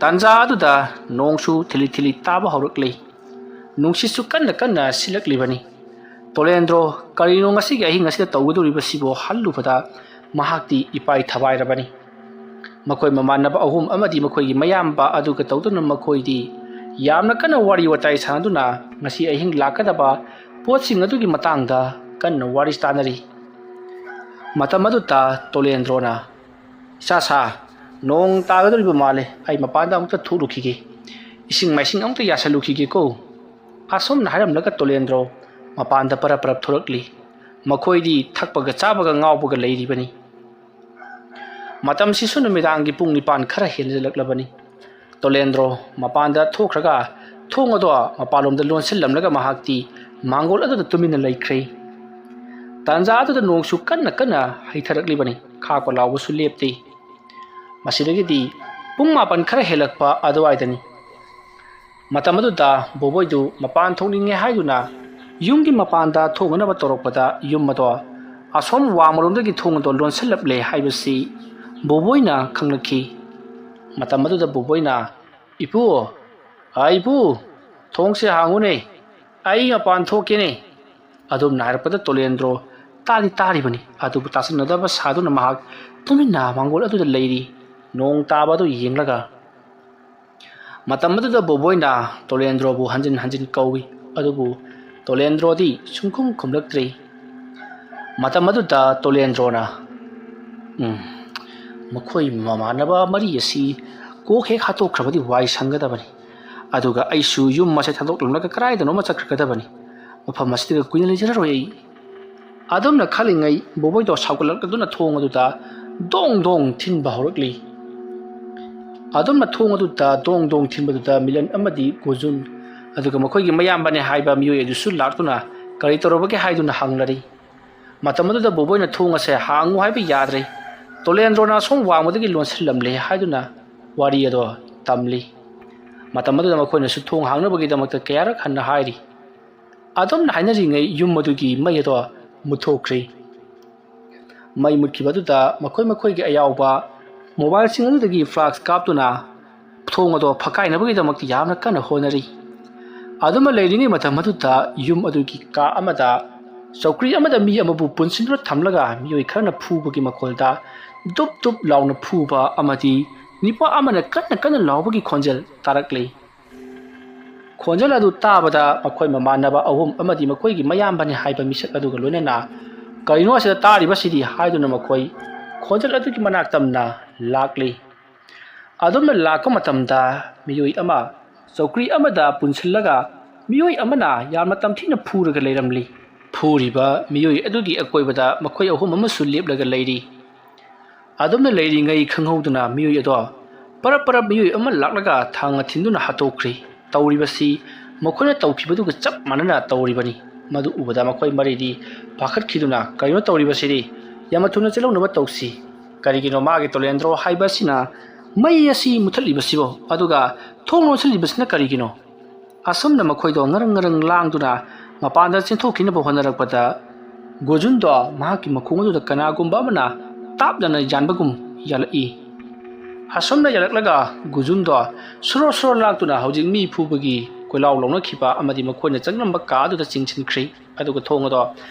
ꯇꯥꯟꯖꯥ ꯑꯗꯨꯗ ꯅꯣꯡꯁꯨ ꯊꯤꯂꯤ ꯊꯤꯂꯤ ꯇꯥꯕ ꯍꯧꯔꯛꯂꯤ꯫ ꯅꯨꯡꯁꯤꯠꯁꯨ ꯀꯟꯅ ꯀꯟꯅ ꯁꯤꯜꯂꯛꯂꯤꯕꯅꯤ꯫ ꯇꯣꯂꯦꯟꯗ꯭ꯔꯣ ꯀꯔꯤꯅꯣ ꯉꯁꯤꯒꯤ ꯑꯍꯤꯡ ꯑꯁꯤꯗ ꯇꯧꯒꯗꯧꯔꯤꯕꯁꯤꯕꯣ ꯍꯜꯂꯨꯕꯗ ꯃꯍꯥꯛꯇꯤ ꯏꯄꯥꯏ ꯊꯕꯥꯏꯔꯕꯅꯤ꯫ ꯃꯈꯣꯏ ꯃꯃꯥꯟꯅꯕ ꯑꯍꯨꯝ ꯑꯃꯗꯤ ꯃꯈꯣꯏꯒꯤ ꯃꯌꯥꯝꯕ ꯑꯗꯨꯒ ꯇꯧꯗꯨꯅ ꯃꯈꯣꯏꯗꯤ ꯌꯥꯝꯅ ꯀꯟꯅ ꯋꯥꯔꯤ ꯋꯥꯇꯥꯏ ꯁꯥꯟꯅꯗꯨꯅ ꯉꯁꯤ ꯑꯍꯤꯡ ꯂꯥꯛꯀꯗꯕ ꯄꯣꯠꯁꯤꯡ ꯑꯗꯨꯒꯤ ꯃꯇꯥꯡꯗ ꯀꯟꯅ ꯋꯥꯔꯤ ꯇꯥꯅꯔꯤ꯫ ꯃꯇꯝ ꯑꯗꯨꯗ ꯇꯣꯂꯦꯟꯗ꯭ꯔꯣꯅ, "ꯏꯆꯥ ꯁꯥ, ꯅꯣꯡ ꯇꯥꯒꯗꯧꯔꯤꯕ ꯃꯥꯜꯂꯦ, ꯑꯩ ꯃꯄꯥꯟꯗ ꯑꯃꯨꯛꯇ ꯊꯣꯛꯂꯨꯈꯤꯒꯦ, ꯏꯁꯤꯡ ꯃꯥꯏꯁꯤꯡ ꯑꯃꯨꯛꯇ ꯌꯥꯁꯜꯂꯨꯈꯤꯒꯦꯀꯣ"꯫ ꯑꯁꯨꯝꯅ ꯍꯥꯏꯔꯝꯂꯒ ꯇꯣꯂꯦꯟꯗ꯭ꯔꯣ ꯃꯄꯥꯟꯗ ꯄꯔꯞ ꯄꯔꯞ ꯊꯣꯔꯛꯂꯤ꯫ ꯃꯈꯣꯏꯗꯤ ꯊꯛꯄꯒ ꯆꯥꯕꯒ ꯉꯥꯎꯕꯒ ꯂꯩꯔꯤꯕꯅꯤ꯫ ꯃꯇꯝꯁꯤꯁꯨ ꯅꯨꯃꯤꯗꯥꯡꯒꯤ ꯄꯨꯡ ꯅꯤꯄꯥꯟ ꯈꯔ ꯍꯦꯟꯖꯜꯂꯛꯂꯕꯅꯤ꯫ ꯇꯣꯂꯦꯟꯗ꯭ꯔꯣ ꯃꯄꯥꯟꯗ ꯊꯣꯛꯈ꯭ꯔꯒ ꯊꯣꯡ ꯑꯗꯣ ꯃꯄꯥꯟꯂꯣꯝꯗ ꯂꯣꯟꯁꯤꯜꯂꯝꯂꯒ ꯃꯍꯥꯛꯇꯤ ꯃꯥꯡꯒꯣꯜ ꯑꯗꯨꯗ ꯇꯨꯃꯤꯟꯅ ꯂꯩꯈ꯭ꯔꯦ꯫ ꯇꯥꯟꯖꯥ ꯑꯗꯨꯗ ꯅꯣꯡꯁꯨ ꯀꯟꯅ ꯀꯟꯅ ꯍꯩꯊꯔꯛꯂꯤꯕꯅꯤ, ꯈꯥꯛꯄ ꯂꯥꯎꯕꯁꯨ ꯂꯦꯞꯇꯦ꯫ ꯃꯁꯤꯗꯒꯤꯗꯤ ꯄꯨꯡ ꯃꯥꯄꯟ ꯈꯔ ꯍꯦꯜꯂꯛꯄ ꯑꯗꯨꯋꯥꯏꯗꯅꯤ꯫ ꯃꯇꯝ ꯑꯗꯨꯗ ꯕꯣꯕꯣꯏꯗꯨ ꯃꯄꯥꯟ ꯊꯣꯛꯅꯤꯡꯉꯦ ꯍꯥꯏꯗꯨꯅ ꯌꯨꯝꯒꯤ ꯃꯄꯥꯟꯗ ꯊꯣꯡꯅꯅꯕ ꯇꯧꯔꯛꯄꯗ ꯌꯨꯝ ꯑꯗꯣ ꯑꯁꯣꯝ ꯋꯥꯡꯃꯔꯣꯝꯗꯒꯤ ꯊꯣꯡ ꯑꯗꯣ ꯂꯣꯟꯁꯤꯜꯂꯛꯂꯦ ꯍꯥꯏꯕꯁꯤ ꯕꯣꯕꯣꯏꯅ ꯈꯪꯂꯛꯈꯤ꯫ ꯃꯇꯝ ꯑꯗꯨꯗ ꯕꯣꯕꯣꯏꯅ, "ꯏꯄꯨ, ꯑ ꯏꯄꯨ, ꯊꯣꯡꯁꯦ ꯍꯥꯡꯉꯨꯅꯦ, ꯑꯩ ꯃꯄꯥꯟ ꯊꯣꯛꯀꯦꯅꯦ"꯫ ꯑꯗꯨꯝꯅ ꯍꯥꯏꯔꯛꯄꯗ ꯇꯣꯂꯦꯟꯗ꯭ꯔꯣ ꯇꯥꯗꯤ ꯇꯥꯔꯤꯕꯅꯤ, ꯑꯗꯨꯕꯨ ꯇꯥꯁꯤꯟꯅꯗꯕ ꯁꯥꯗꯨꯅ ꯃꯍꯥꯛ ꯇꯨꯃꯤꯟꯅ ꯃꯥꯡꯒꯣꯜ ꯑꯗꯨꯗ ꯂꯩꯔꯤ, ꯅꯣꯡ ꯇꯥꯕ ꯑꯗꯨ ꯌꯦꯡꯂꯒ꯫ ꯃꯇꯝ ꯑꯗꯨꯗ ꯕꯣꯕꯣꯏꯅ ꯇꯣꯂꯦꯟꯗ꯭ꯔꯣꯕꯨ ꯍꯟꯖꯤꯟ ꯍꯟꯖꯤꯟ ꯀꯧꯏ, ꯑꯗꯨꯕꯨ ꯇꯣꯂꯦꯟꯗ꯭ꯔꯣꯗꯤ ꯁꯨꯡꯈꯨꯝ ꯈꯨꯝꯂꯛꯇ꯭ꯔꯦ꯫ ꯃꯇꯝ ꯑꯗꯨꯗ ꯇꯣꯂꯦꯟꯗ꯭ꯔꯣꯅ, "ꯎꯝ, ꯃꯈꯣꯏ ꯃꯃꯥꯟꯅꯕ ꯃꯔꯤ ꯑꯁꯤ ꯀꯣꯛ ꯍꯦꯛ ꯍꯥꯠꯇꯣꯛꯈ꯭ꯔꯕꯗꯤ ꯋꯥꯏ ꯁꯪꯒꯗꯕꯅꯤ꯫ ꯑꯗꯨꯒ ꯑꯩꯁꯨ ꯌꯨꯝ ꯑꯁꯦ ꯊꯥꯗꯣꯛꯂꯝꯂꯒ ꯀꯗꯥꯏꯗꯅꯣꯃ ꯆꯠꯈ꯭ꯔꯒꯗꯕꯅꯤ꯫ ꯃꯐꯝ ꯑꯁꯤꯗ ꯀꯨꯏꯅ ꯂꯩꯖꯔꯔꯣꯏ ꯑꯩ"꯫ ꯑꯗꯨꯝꯅ ꯈꯜꯂꯤꯉꯩ ꯕꯣꯕꯣꯏꯗꯣ ꯁꯥꯎꯒꯠꯂꯛꯇꯨꯅ ꯊꯣꯡ ꯑꯗꯨꯗ ꯗꯣꯡ ꯗꯣꯡ ꯊꯤꯟꯕ ꯍꯧꯔꯛꯂꯤ꯫ ꯑꯗꯨꯝꯅ ꯊꯣꯡ ꯑꯗꯨꯗ ꯗꯣꯡ ꯗꯣꯡ ꯊꯤꯟꯕꯗꯨꯗ ꯃꯤꯂꯟ ꯑꯃꯗꯤ ꯒꯣꯖꯨꯟ, ꯑꯗꯨꯒ ꯃꯈꯣꯏꯒꯤ ꯃꯌꯥꯝꯕꯅꯦ ꯍꯥꯏꯕ ꯃꯤꯑꯣꯏ ꯑꯗꯨꯁꯨ ꯂꯥꯛꯇꯨꯅ, "ꯀꯔꯤ ꯇꯧꯔꯕꯒꯦ?" ꯍꯥꯏꯗꯨꯅ ꯍꯪꯂꯔꯤ꯫ ꯃꯇꯝ ꯑꯗꯨꯗ ꯕꯣꯕꯣꯏꯅ ꯊꯣꯡ ꯑꯁꯦ ꯍꯥꯡꯉꯨ ꯍꯥꯏꯕ ꯌꯥꯗ꯭ꯔꯦ, ꯇꯣꯂꯦꯟꯗ꯭ꯔꯣꯅ ꯑꯁꯣꯝ ꯋꯥꯡꯃꯗꯒꯤ ꯂꯣꯟꯁꯤꯜꯂꯝꯂꯦ ꯍꯥꯏꯗꯨꯅ ꯋꯥꯔꯤ ꯑꯗꯣ ꯇꯝꯂꯤ꯫ ꯃꯇꯝ ꯑꯗꯨꯗ ꯃꯈꯣꯏꯅꯁꯨ ꯊꯣꯡ ꯍꯥꯡꯅꯕꯒꯤꯗꯃꯛꯇ ꯀꯌꯥꯔꯛ ꯍꯟꯅ ꯍꯥꯏꯔꯤ꯫ ꯑꯗꯨꯝꯅ ꯍꯥꯏꯅꯔꯤꯉꯩ ꯌꯨꯝ ꯑꯗꯨꯒꯤ ꯃꯩ ꯑꯗꯣ ꯃꯨꯠꯊꯣꯛꯈ꯭ꯔꯦ꯫ ꯃꯩ ꯃꯨꯠꯈꯤꯕ ꯑꯗꯨꯗ ꯃꯈꯣꯏ ꯃꯈꯣꯏꯒꯤ ꯑꯌꯥꯎꯕ ꯃꯣꯕꯥꯏꯜꯁꯤꯡ ꯑꯗꯨꯗꯒꯤ ꯐ꯭ꯂꯥꯁ ꯀꯥꯞꯇꯨꯅ ꯊꯣꯡ ꯑꯗꯣ ꯐꯛꯀꯥꯏꯅꯕꯒꯤꯗꯃꯛꯇ ꯌꯥꯝꯅ ꯀꯟꯅ ꯍꯣꯠꯅꯔꯤ꯫ ꯑꯗꯨꯃ ꯂꯩꯔꯤꯉꯩ ꯃꯇꯝ ꯑꯗꯨꯗ ꯌꯨꯝ ꯑꯗꯨꯒꯤ ꯀꯥ ꯑꯃꯗ ꯆꯧꯀ꯭ꯔꯤ ꯑꯃꯗ ꯃꯤ ꯑꯃꯕꯨ ꯄꯨꯟꯁꯤꯟꯗꯨꯅ ꯊꯝꯂꯒ ꯃꯤꯑꯣꯏ ꯈꯔꯅ ꯐꯨꯕꯒꯤ ꯃꯈꯣꯜꯗ ꯗꯨꯞ ꯗꯨꯞ ꯂꯥꯎꯅ ꯐꯨꯕ ꯑꯃꯗꯤ ꯅꯨꯄꯥ ꯑꯃꯅ ꯀꯟꯅ ꯀꯟꯅ ꯂꯥꯎꯕꯒꯤ ꯈꯣꯟꯖꯦꯜ ꯇꯥꯔꯛꯂꯤ꯫ ꯈꯣꯟꯖꯦꯜ ꯑꯗꯨ ꯇꯥꯕꯗ ꯃꯈꯣꯏ ꯃꯃꯥꯟꯅꯕ ꯑꯍꯨꯝ ꯑꯃꯗꯤ ꯃꯈꯣꯏꯒꯤ ꯃꯌꯥꯝꯕꯅꯤ ꯍꯥꯏꯕ ꯃꯤꯁꯛ ꯑꯗꯨꯒ ꯂꯣꯏꯅꯅ "ꯀꯔꯤꯅꯣ ꯑꯁꯤꯗ ꯇꯥꯔꯤꯕꯁꯤꯗꯤ?" ꯍꯥꯏꯗꯨꯅ ꯃꯈꯣꯏ ꯈꯣꯟꯖꯦꯜ ꯑꯗꯨꯒꯤ ꯃꯅꯥꯛ ꯇꯝꯅ ꯂꯥꯛꯂꯤ꯫ ꯑꯗꯨꯝꯅ ꯂꯥꯛꯄ ꯃꯇꯝꯗ ꯃꯤꯑꯣꯏ ꯑꯃ ꯆꯧꯀ꯭ꯔꯤ ꯑꯃꯗ ꯄꯨꯟꯁꯤꯜꯂꯒ ꯃꯤꯑꯣꯏ ꯑꯃꯅ ꯌꯥꯝꯅ ꯇꯝꯊꯤꯅ ꯐꯨꯔꯒ ꯂꯩꯔꯝꯂꯤ꯫ ꯐꯨꯔꯤꯕ ꯃꯤꯑꯣꯏ ꯑꯗꯨꯒꯤ ꯑꯀꯣꯏꯕꯗ ꯃꯈꯣꯏ ꯑꯍꯨꯝ ꯑꯃꯁꯨ ꯂꯦꯞꯂꯒ ꯂꯩꯔꯤ꯫ ꯑꯗꯨꯝꯅ ꯂꯩꯔꯤꯉꯩ ꯈꯪꯍꯧꯗꯅ ꯃꯤꯑꯣꯏ ꯑꯗꯣ ꯄꯔꯞ ꯄꯔꯞ ꯃꯤꯑꯣꯏ ꯑꯃ ꯂꯥꯛꯂꯒ ꯊꯥꯡꯅ ꯊꯤꯟꯗꯨꯅ ꯍꯥꯠꯇꯣꯛꯈ꯭ꯔꯤ꯫ ꯇꯧꯔꯤꯕꯁꯤ ꯃꯈꯣꯏꯅ ꯇꯧꯈꯤꯕꯗꯨꯒ ꯆꯞ ꯃꯥꯟꯅꯅ ꯇꯧꯔꯤꯕꯅꯤ꯫ ꯃꯗꯨ ꯎꯕꯗ ꯃꯈꯣꯏ ꯃꯔꯤꯗꯤ ꯄꯥꯈꯠꯈꯤꯗꯨꯅ, "ꯀꯔꯤꯅꯣ ꯇꯧꯔꯤꯕꯁꯤꯗꯤ? ꯌꯥꯝꯅ ꯊꯨꯅ ꯆꯦꯜꯍꯧꯅꯕ ꯇꯧꯁꯤ꯫ ꯀꯔꯤꯒꯤꯅꯣ ꯃꯥꯒꯤ ꯇꯣꯂꯦꯟꯗ꯭ꯔꯣ ꯍꯥꯏꯕ ꯑꯁꯤꯅ ꯃꯩ ꯑꯁꯤ ꯃꯨꯊꯠꯂꯤꯕꯁꯤꯕꯣ? ꯑꯗꯨꯒ ꯊꯣꯡ ꯂꯣꯟꯁꯤꯜꯂꯤꯕꯁꯤꯅ ꯀꯔꯤꯒꯤꯅꯣ?" ꯑꯁꯨꯝꯅ ꯃꯈꯣꯏꯗꯣ ꯉꯔꯪ ꯉꯔꯪ ꯂꯥꯡꯗꯨꯅ ꯃꯄꯥꯟꯗ ꯆꯦꯟꯊꯣꯛꯈꯤꯅꯕ ꯍꯣꯠꯅꯔꯛꯄꯗ, ꯒꯣꯖꯨꯟꯗꯣ ꯃꯍꯥꯛꯀꯤ ꯃꯈꯣꯡ ꯑꯗꯨꯗ ꯀꯅꯥꯒꯨꯝꯕ ꯑꯃꯅ ꯇꯥꯞꯗꯅ ꯌꯥꯟꯕꯒꯨꯝ ꯌꯥꯜꯂꯛꯏ꯫ ꯑꯁꯨꯝꯅ ꯌꯥꯜꯂꯛꯂꯒ ꯒꯨꯖꯨꯟꯗꯣ ꯁꯣꯔꯣ ꯁꯣꯔꯣ ꯂꯥꯛꯇꯨꯅ ꯍꯧꯖꯤꯛ ꯃꯤ ꯐꯨꯕꯒꯤ ꯀꯣꯏꯂꯥꯎ ꯂꯥꯎꯅꯈꯤꯕ ꯑꯃꯗꯤ ꯃꯈꯣꯏꯅ ꯆꯪꯂꯝꯕ ꯀꯥ ꯑꯗꯨꯗ ꯆꯤꯡꯁꯤꯟꯈ꯭ꯔꯤ꯫ ꯑꯗꯨꯒ ꯊꯣꯡ ꯑꯗꯣ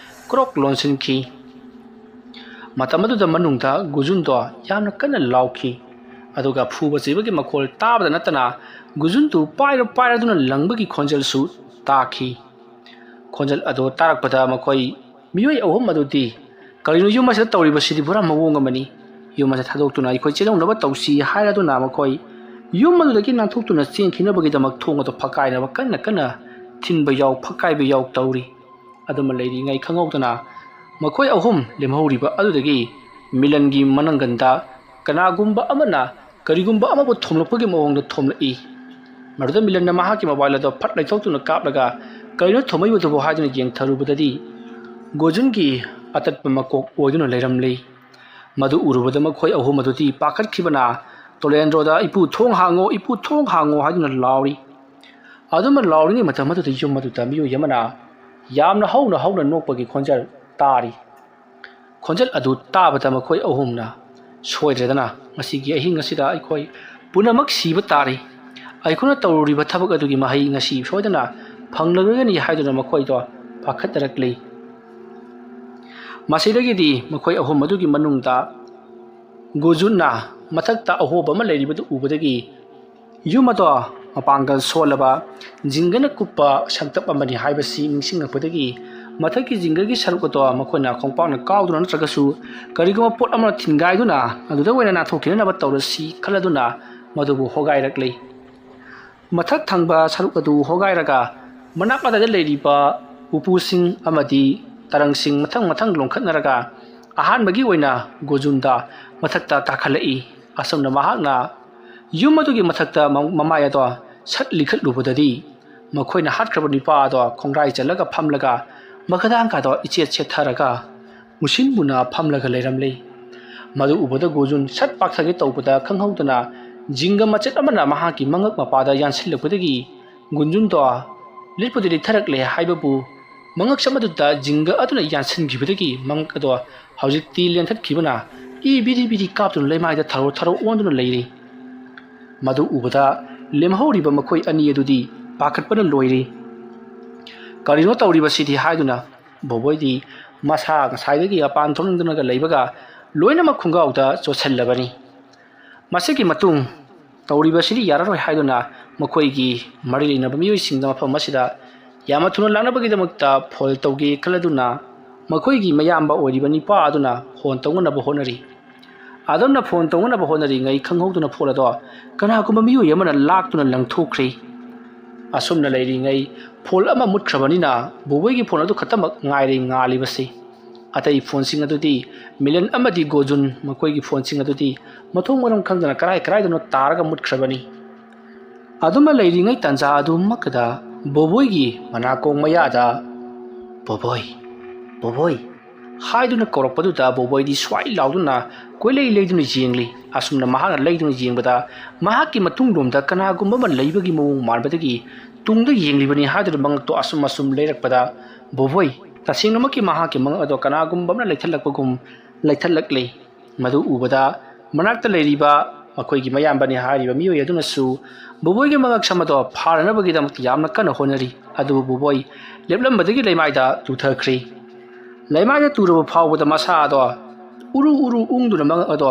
ꯀ꯭ꯔꯣꯛ ꯂꯣꯟꯁꯤꯟꯈꯤ꯫ ꯃꯇꯝ ꯑꯗꯨꯗ ꯃꯅꯨꯡꯗ ꯒꯨꯖꯨꯟꯗꯣ ꯌꯥꯝꯅ ꯀꯟꯅ ꯂꯥꯎꯈꯤ꯫ ꯑꯗꯨꯒ ꯐꯨꯕ ꯆꯩꯕꯒꯤ ꯃꯈꯣꯜ ꯇꯥꯕꯗ ꯅꯠꯇꯅ ꯒꯨꯖꯨꯟꯗꯨ ꯄꯥꯏꯔ ꯄꯥꯏꯔꯗꯨꯅ ꯂꯪꯕꯒꯤ ꯈꯣꯟꯖꯦꯜꯁꯨ ꯇꯥꯈꯤ꯫ ꯈꯣꯟꯖꯦꯜ ꯑꯗꯨ ꯇꯥꯔꯛꯄꯗ ꯃꯈꯣꯏ ꯃꯤꯑꯣꯏ ꯑꯍꯨꯝ ꯑꯗꯨꯗꯤ, "ꯀꯔꯤꯅꯣ ꯌꯨꯝ ꯑꯁꯤꯗ ꯇꯧꯔꯤꯕꯁꯤꯗꯤ? ꯄꯨꯔꯥ ꯃꯑꯣꯡ ꯑꯃꯅꯤ꯫ ꯌꯨꯝ ꯑꯁꯤ ꯊꯥꯗꯣꯛꯇꯨꯅ ꯑꯩꯈꯣꯏ ꯆꯦꯜꯍꯧꯅꯕ ꯇꯧꯁꯤ" ꯍꯥꯏꯔꯗꯨꯅ ꯃꯈꯣꯏ ꯌꯨꯝ ꯑꯗꯨꯗꯒꯤ ꯅꯥꯟꯊꯣꯛꯇꯨꯅ ꯆꯦꯟꯈꯤꯅꯕꯒꯤꯗꯃꯛ ꯊꯣꯡ ꯑꯗꯨ ꯐꯛꯀꯥꯏꯅꯕ ꯀꯟꯅ ꯀꯟꯅ ꯊꯤꯟꯕ ꯌꯥꯎ, ꯐꯛꯀꯥꯏꯕ ꯌꯥꯎ ꯇꯧꯔꯤ꯫ ꯑꯗꯨꯃ ꯂꯩꯔꯤꯉꯩ ꯈꯪꯍꯧꯗꯅ ꯃꯈꯣꯏ ꯑꯍꯨꯝ ꯂꯦꯝꯍꯧꯔꯤꯕ ꯑꯗꯨꯗꯒꯤ ꯃꯤꯂꯟꯒꯤ ꯃꯅꯪꯒꯟꯗ ꯀꯅꯥꯒꯨꯝꯕ ꯑꯃꯅ ꯀꯔꯤꯒꯨꯝꯕ ꯑꯃꯕꯨ ꯊꯣꯝꯂꯛꯄꯒꯤ ꯃꯑꯣꯡꯗ ꯊꯣꯝꯂꯛꯏ꯫ ꯃꯗꯨꯗ ꯃꯤꯂꯟꯅ ꯃꯍꯥꯛꯀꯤ ꯃꯣꯕꯥꯏꯜ ꯑꯗꯨ ꯐꯠ ꯂꯩꯊꯣꯛꯇꯨꯅ ꯀꯥꯞꯂꯒ "ꯀꯔꯤꯅꯣ ꯊꯣꯝꯃꯛꯏꯕꯗꯨꯕꯨ?" ꯍꯥꯏꯗꯨꯅ ꯌꯦꯡꯊꯔꯨꯕꯗꯗꯤ ꯒꯣꯖꯨꯟꯒꯤ ꯑꯇꯠꯄ ꯃꯀꯣꯛ ꯑꯣꯏꯗꯨꯅ ꯂꯩꯔꯝꯂꯤ꯫ ꯃꯗꯨ ꯎꯔꯨꯕꯗ ꯃꯈꯣꯏ ꯑꯍꯨꯝ ꯑꯗꯨꯗꯤ ꯄꯥꯈꯠꯈꯤꯕꯅ, "ꯇꯣꯂꯦꯟꯗ꯭ꯔꯣꯗ, ꯏꯄꯨ ꯊꯣꯡ ꯍꯥꯡꯉꯣ, ꯏꯄꯨ ꯊꯣꯡ ꯍꯥꯡꯉꯣ" ꯍꯥꯏꯗꯨꯅ ꯂꯥꯎꯔꯤ꯫ ꯑꯗꯨꯝꯅ ꯂꯥꯎꯔꯤꯉꯩ ꯃꯇꯝ ꯑꯗꯨꯗ ꯌꯨꯝ ꯑꯗꯨꯗ ꯃꯤꯑꯣꯏ ꯑꯃꯅ ꯌꯥꯝꯅ ꯍꯧꯅ ꯍꯧꯅ ꯅꯣꯛꯄꯒꯤ ꯈꯣꯟꯖꯦꯜ ꯇꯥꯔꯤ꯫ ꯈꯣꯟꯖꯦꯜ ꯑꯗꯨ ꯇꯥꯕꯗ ꯃꯈꯣꯏ ꯑꯍꯨꯝꯅ, "ꯁꯣꯏꯗ꯭ꯔꯦꯗꯅ ꯉꯁꯤꯒꯤ ꯑꯍꯤꯡ ꯑꯁꯤꯗ ꯑꯩꯈꯣꯏ ꯄꯨꯝꯅꯃꯛ ꯁꯤꯕ ꯇꯥꯔꯦ꯫ ꯑꯩꯈꯣꯏꯅ ꯇꯧꯔꯨꯔꯤꯕ ꯊꯕꯛ ꯑꯗꯨꯒꯤ ꯃꯍꯩ ꯉꯁꯤ ꯁꯣꯏꯗꯅ ꯐꯪꯂꯔꯣꯏꯒꯅꯤ" ꯍꯥꯏꯗꯨꯅ ꯃꯈꯣꯏꯗꯣ ꯄꯥꯈꯠꯅꯔꯛꯂꯤ꯫ ꯃꯁꯤꯗꯒꯤꯗꯤ ꯃꯈꯣꯏ ꯑꯍꯨꯝ ꯑꯗꯨꯒꯤ ꯃꯅꯨꯡꯗ ꯒꯨꯖꯨꯟꯅ ꯃꯊꯛꯇ ꯑꯍꯣꯕ ꯑꯃ ꯂꯩꯔꯤꯕꯗꯨ ꯎꯕꯗꯒꯤ ꯌꯨꯝ ꯑꯗꯣ ꯃꯄꯥꯡꯒꯜ ꯁꯣꯜꯂꯕ ꯖꯤꯡꯒꯅ ꯀꯨꯞꯄ ꯁꯪꯇꯞ ꯑꯃꯅꯤ ꯍꯥꯏꯕꯁꯤ ꯅꯤꯡꯁꯤꯡꯂꯛꯄꯗꯒꯤ ꯃꯊꯛꯀꯤ ꯖꯤꯡꯒꯒꯤ ꯁꯔꯨꯛ ꯑꯗꯣ ꯃꯈꯣꯏꯅ ꯈꯣꯡꯄꯥꯛꯅ ꯀꯥꯎꯗꯨꯅ ꯅꯠꯇ꯭ꯔꯒꯁꯨ ꯀꯔꯤꯒꯨꯝꯕ ꯄꯣꯠ ꯑꯃꯅ ꯊꯤꯟꯒꯥꯏꯗꯨꯅ ꯑꯗꯨꯗ ꯑꯣꯏꯅ ꯅꯥꯟꯊꯣꯛꯈꯤꯅꯅꯕ ꯇꯧꯔꯁꯤ ꯈꯜꯂꯗꯨꯅ ꯃꯗꯨꯕꯨ ꯍꯣꯒꯥꯏꯔꯛꯂꯤ꯫ ꯃꯊꯛ ꯊꯪꯕ ꯁꯔꯨꯛ ꯑꯗꯨ ꯍꯣꯒꯥꯏꯔꯒ ꯃꯅꯥꯛ ꯃꯅꯥꯛꯇ ꯂꯩꯔꯤꯕ ꯎꯄꯨꯁꯤꯡ ꯑꯃꯗꯤ ꯇꯔꯪꯁꯤꯡ ꯃꯊꯪ ꯃꯊꯪ ꯂꯣꯡꯈꯠꯅꯔꯒ ꯑꯍꯥꯟꯕꯒꯤ ꯑꯣꯏꯅ ꯒꯣꯖꯨꯟꯗ ꯃꯊꯛꯇ ꯀꯥꯈꯠꯂꯛꯏ꯫ ꯑꯁꯨꯝꯅ ꯃꯍꯥꯛꯅ ꯌꯨꯝ ꯑꯗꯨꯒꯤ ꯃꯊꯛꯇ ꯃ-, ꯃꯃꯥꯏ ꯑꯗꯣ ꯁꯠ ꯂꯤꯈꯠꯂꯨꯕꯗꯗꯤ ꯃꯈꯣꯏꯅ ꯍꯥꯠꯈ꯭ꯔꯕ ꯅꯨꯄꯥ ꯑꯗꯣ ꯈꯣꯡꯒ꯭ꯔꯥꯏ ꯆꯜꯂꯒ ꯐꯝꯂꯒ ꯃꯈꯗꯥꯡꯀꯥꯗꯣ ꯏꯆꯦꯠ ꯁꯦꯠꯊꯔꯒ ꯃꯨꯁꯤꯟ ꯃꯨꯅ ꯐꯝꯂꯒ ꯂꯩꯔꯝꯂꯤ꯫ ꯃꯗꯨ ꯎꯕꯗ ꯒꯣꯖꯨꯟ ꯁꯠ ꯄꯥꯛꯊꯒꯦ ꯇꯧꯕꯗ ꯈꯪꯍꯧꯗꯅ ꯖꯤꯡꯒ ꯃꯆꯦꯠ ꯑꯃꯅ ꯃꯍꯥꯛꯀꯤ ꯃꯉꯛ ꯃꯄꯥꯗ ꯌꯥꯟꯁꯤꯜꯂꯛꯄꯗꯒꯤ ꯒꯨꯟꯖꯨꯟꯗꯣ ꯂꯤꯠꯄꯗꯤ ꯂꯤꯠꯊꯔꯛꯂꯦ ꯍꯥꯏꯕꯕꯨ ꯃꯉꯛꯁꯝ ꯑꯗꯨꯗ ꯖꯤꯡꯒ ꯑꯗꯨꯅ ꯌꯥꯟꯁꯤꯟꯈꯤꯕꯗꯒꯤ ꯃꯉꯛ ꯑꯗꯣ ꯍꯧꯖꯤꯛꯇꯤ ꯂꯦꯟꯊꯠꯈꯤꯕꯅ ꯏ ꯕꯤꯔꯤ ꯕꯤꯔꯤ ꯀꯥꯞꯇꯨꯅ ꯂꯩꯃꯥꯏꯗ ꯊꯔꯣ ꯊꯔꯣ ꯑꯣꯟꯗꯨꯅ ꯂꯩꯔꯤ꯫ ꯃꯗꯨ ꯎꯕꯗ ꯂꯦꯝꯍꯧꯔꯤꯕ ꯃꯈꯣꯏ ꯑꯅꯤ ꯑꯗꯨꯗꯤ ꯄꯥꯈꯠꯄꯅ ꯂꯣꯏꯔꯤ꯫ "ꯀꯔꯤꯅꯣ ꯇꯧꯔꯤꯕꯁꯤꯗꯤ?" ꯍꯥꯏꯗꯨꯅ ꯕꯣꯕꯣꯏꯗꯤ ꯃꯁꯥ ꯉꯁꯥꯏꯗꯒꯤ ꯃꯄꯥꯟ ꯊꯣꯛꯅꯤꯡꯗꯅꯒ ꯂꯩꯕꯒ ꯂꯣꯏꯅꯃꯛ ꯈꯣꯡꯒꯥꯎꯗ ꯆꯣꯠꯁꯤꯜꯂꯕꯅꯤ꯫ ꯃꯁꯤꯒꯤ ꯃꯇꯨꯡ ꯇꯧꯔꯤꯕꯁꯤꯗꯤ ꯌꯥꯔꯔꯣꯏ ꯍꯥꯏꯗꯨꯅ ꯃꯈꯣꯏꯒꯤ ꯃꯔꯤ ꯂꯩꯅꯕ ꯃꯤꯑꯣꯏꯁꯤꯡꯗ ꯃꯐꯝ ꯑꯁꯤꯗ ꯌꯥꯝꯅ ꯊꯨꯅ ꯂꯥꯛꯅꯕꯒꯤꯗꯃꯛꯇ ꯐꯣꯟ ꯇꯧꯒꯦ ꯈꯜꯂꯗꯨꯅ ꯃꯈꯣꯏꯒꯤ ꯃꯌꯥꯝꯕ ꯑꯣꯏꯔꯤꯕ ꯅꯤꯄꯥ ꯑꯗꯨꯅ ꯐꯣꯟ ꯇꯧꯅꯅꯕ ꯍꯣꯠꯅꯔꯤ꯫ ꯑꯗꯨꯝꯅ ꯐꯣꯟ ꯇꯧꯅꯅꯕ ꯍꯣꯠꯅꯔꯤꯉꯩ ꯈꯪꯍꯧꯗꯅ ꯐꯣꯟ ꯑꯗꯣ ꯀꯅꯥꯒꯨꯝꯕ ꯃꯤꯑꯣꯏ ꯑꯃꯅ ꯂꯥꯛꯇꯨꯅ ꯂꯪꯊꯣꯛꯈ꯭ꯔꯦ꯫ ꯑꯁꯨꯝꯅ ꯂꯩꯔꯤꯉꯩ ꯐꯣꯟ ꯑꯃ ꯃꯨꯠꯈ꯭ꯔꯕꯅꯤꯅ ꯕꯣꯕꯣꯏꯒꯤ ꯐꯣꯟ ꯑꯗꯨ ꯈꯛꯇꯃꯛ ꯉꯥꯏꯔꯦ ꯉꯥꯜꯂꯤꯕꯁꯤ꯫ ꯑꯇꯩ ꯐꯣꯟꯁꯤꯡ ꯑꯗꯨꯗꯤ ꯃꯤꯂꯟ ꯑꯃꯗꯤ ꯒꯣꯖꯨꯟ ꯃꯈꯣꯏꯒꯤ ꯐꯣꯟꯁꯤꯡ ꯑꯗꯨꯗꯤ ꯃꯊꯣꯡ ꯃꯔꯝ ꯈꯪꯗꯅ ꯀꯔꯥꯏ ꯀꯔꯥꯏꯗꯅꯣ ꯇꯥꯔꯒ ꯃꯨꯠꯈ꯭ꯔꯕꯅꯤ꯫ ꯑꯗꯨꯃ ꯂꯩꯔꯤꯉꯩ ꯇꯥꯟꯖꯥ ꯑꯗꯨꯃꯛꯇꯗ ꯕꯣꯕꯣꯏꯒꯤ ꯃꯅꯥꯀꯣꯡ ꯃꯌꯥꯗ, "ꯕꯣꯕꯣꯏ, ꯕꯣꯕꯣꯏ" ꯍꯥꯏꯗꯨꯅ ꯀꯧꯔꯛꯄꯗꯨꯗ ꯕꯣꯕꯣꯏꯗꯤ ꯁ꯭ꯋꯥꯏ ꯂꯥꯎꯗꯨꯅ ꯀꯣꯏꯂꯩ ꯂꯩꯗꯨꯅ ꯌꯦꯡꯂꯤ꯫ ꯑꯁꯨꯝꯅ ꯃꯍꯥꯛꯅ ꯂꯩꯗꯨꯅ ꯌꯦꯡꯕꯗ ꯃꯍꯥꯛꯀꯤ ꯃꯇꯨꯡꯂꯣꯝꯗ ꯀꯅꯥꯒꯨꯝꯕ ꯑꯃ ꯂꯩꯕꯒꯤ ꯃꯑꯣꯡ ꯃꯥꯟꯕꯗꯒꯤ ꯇꯨꯡꯗ ꯌꯦꯡꯂꯤꯕꯅꯤ ꯍꯥꯏꯗꯨꯅ ꯃꯉꯛꯇꯣ ꯑꯁꯨꯝ ꯑꯁꯨꯝ ꯂꯩꯔꯛꯄꯗ ꯕꯣꯕꯣꯏ ꯇꯁꯦꯡꯅꯃꯛꯀꯤ ꯃꯍꯥꯛꯀꯤ ꯃꯉꯛ ꯑꯗꯣ ꯀꯅꯥꯒꯨꯝꯕ ꯑꯃꯅ ꯂꯩꯊꯠꯂꯛꯄꯒꯨꯝ ꯂꯩꯊꯠꯂꯛꯂꯤ꯫ ꯃꯗꯨ ꯎꯕꯗ ꯃꯅꯥꯛꯇ ꯂꯩꯔꯤꯕ ꯃꯈꯣꯏꯒꯤ ꯃꯌꯥꯝꯕꯅꯤ ꯍꯥꯏꯔꯤꯕ ꯃꯤꯑꯣꯏ ꯑꯗꯨꯅꯁꯨ ꯕꯣꯕꯣꯏꯒꯤ ꯃꯉꯛꯁꯝ ꯑꯗꯣ ꯐꯥꯅꯅꯕꯒꯤꯗꯃꯛ ꯌꯥꯝꯅ ꯀꯟꯅ ꯍꯣꯠꯅꯔꯤ꯫ ꯑꯗꯨꯕꯨ ꯕꯣꯕꯣꯏ ꯂꯦꯞꯂꯝꯕꯗꯒꯤ ꯂꯩꯃꯥꯏꯗ ꯇꯨꯊꯈ꯭ꯔꯦ꯫ ꯂꯩꯃꯥꯏꯗ ꯇꯨꯔꯕ ꯐꯥꯎꯕꯗ ꯃꯁꯥ ꯑꯗꯣ ꯎꯔꯨ ꯎꯔꯨ ꯎꯪꯗꯨꯅ ꯃꯉꯛ ꯑꯗꯣ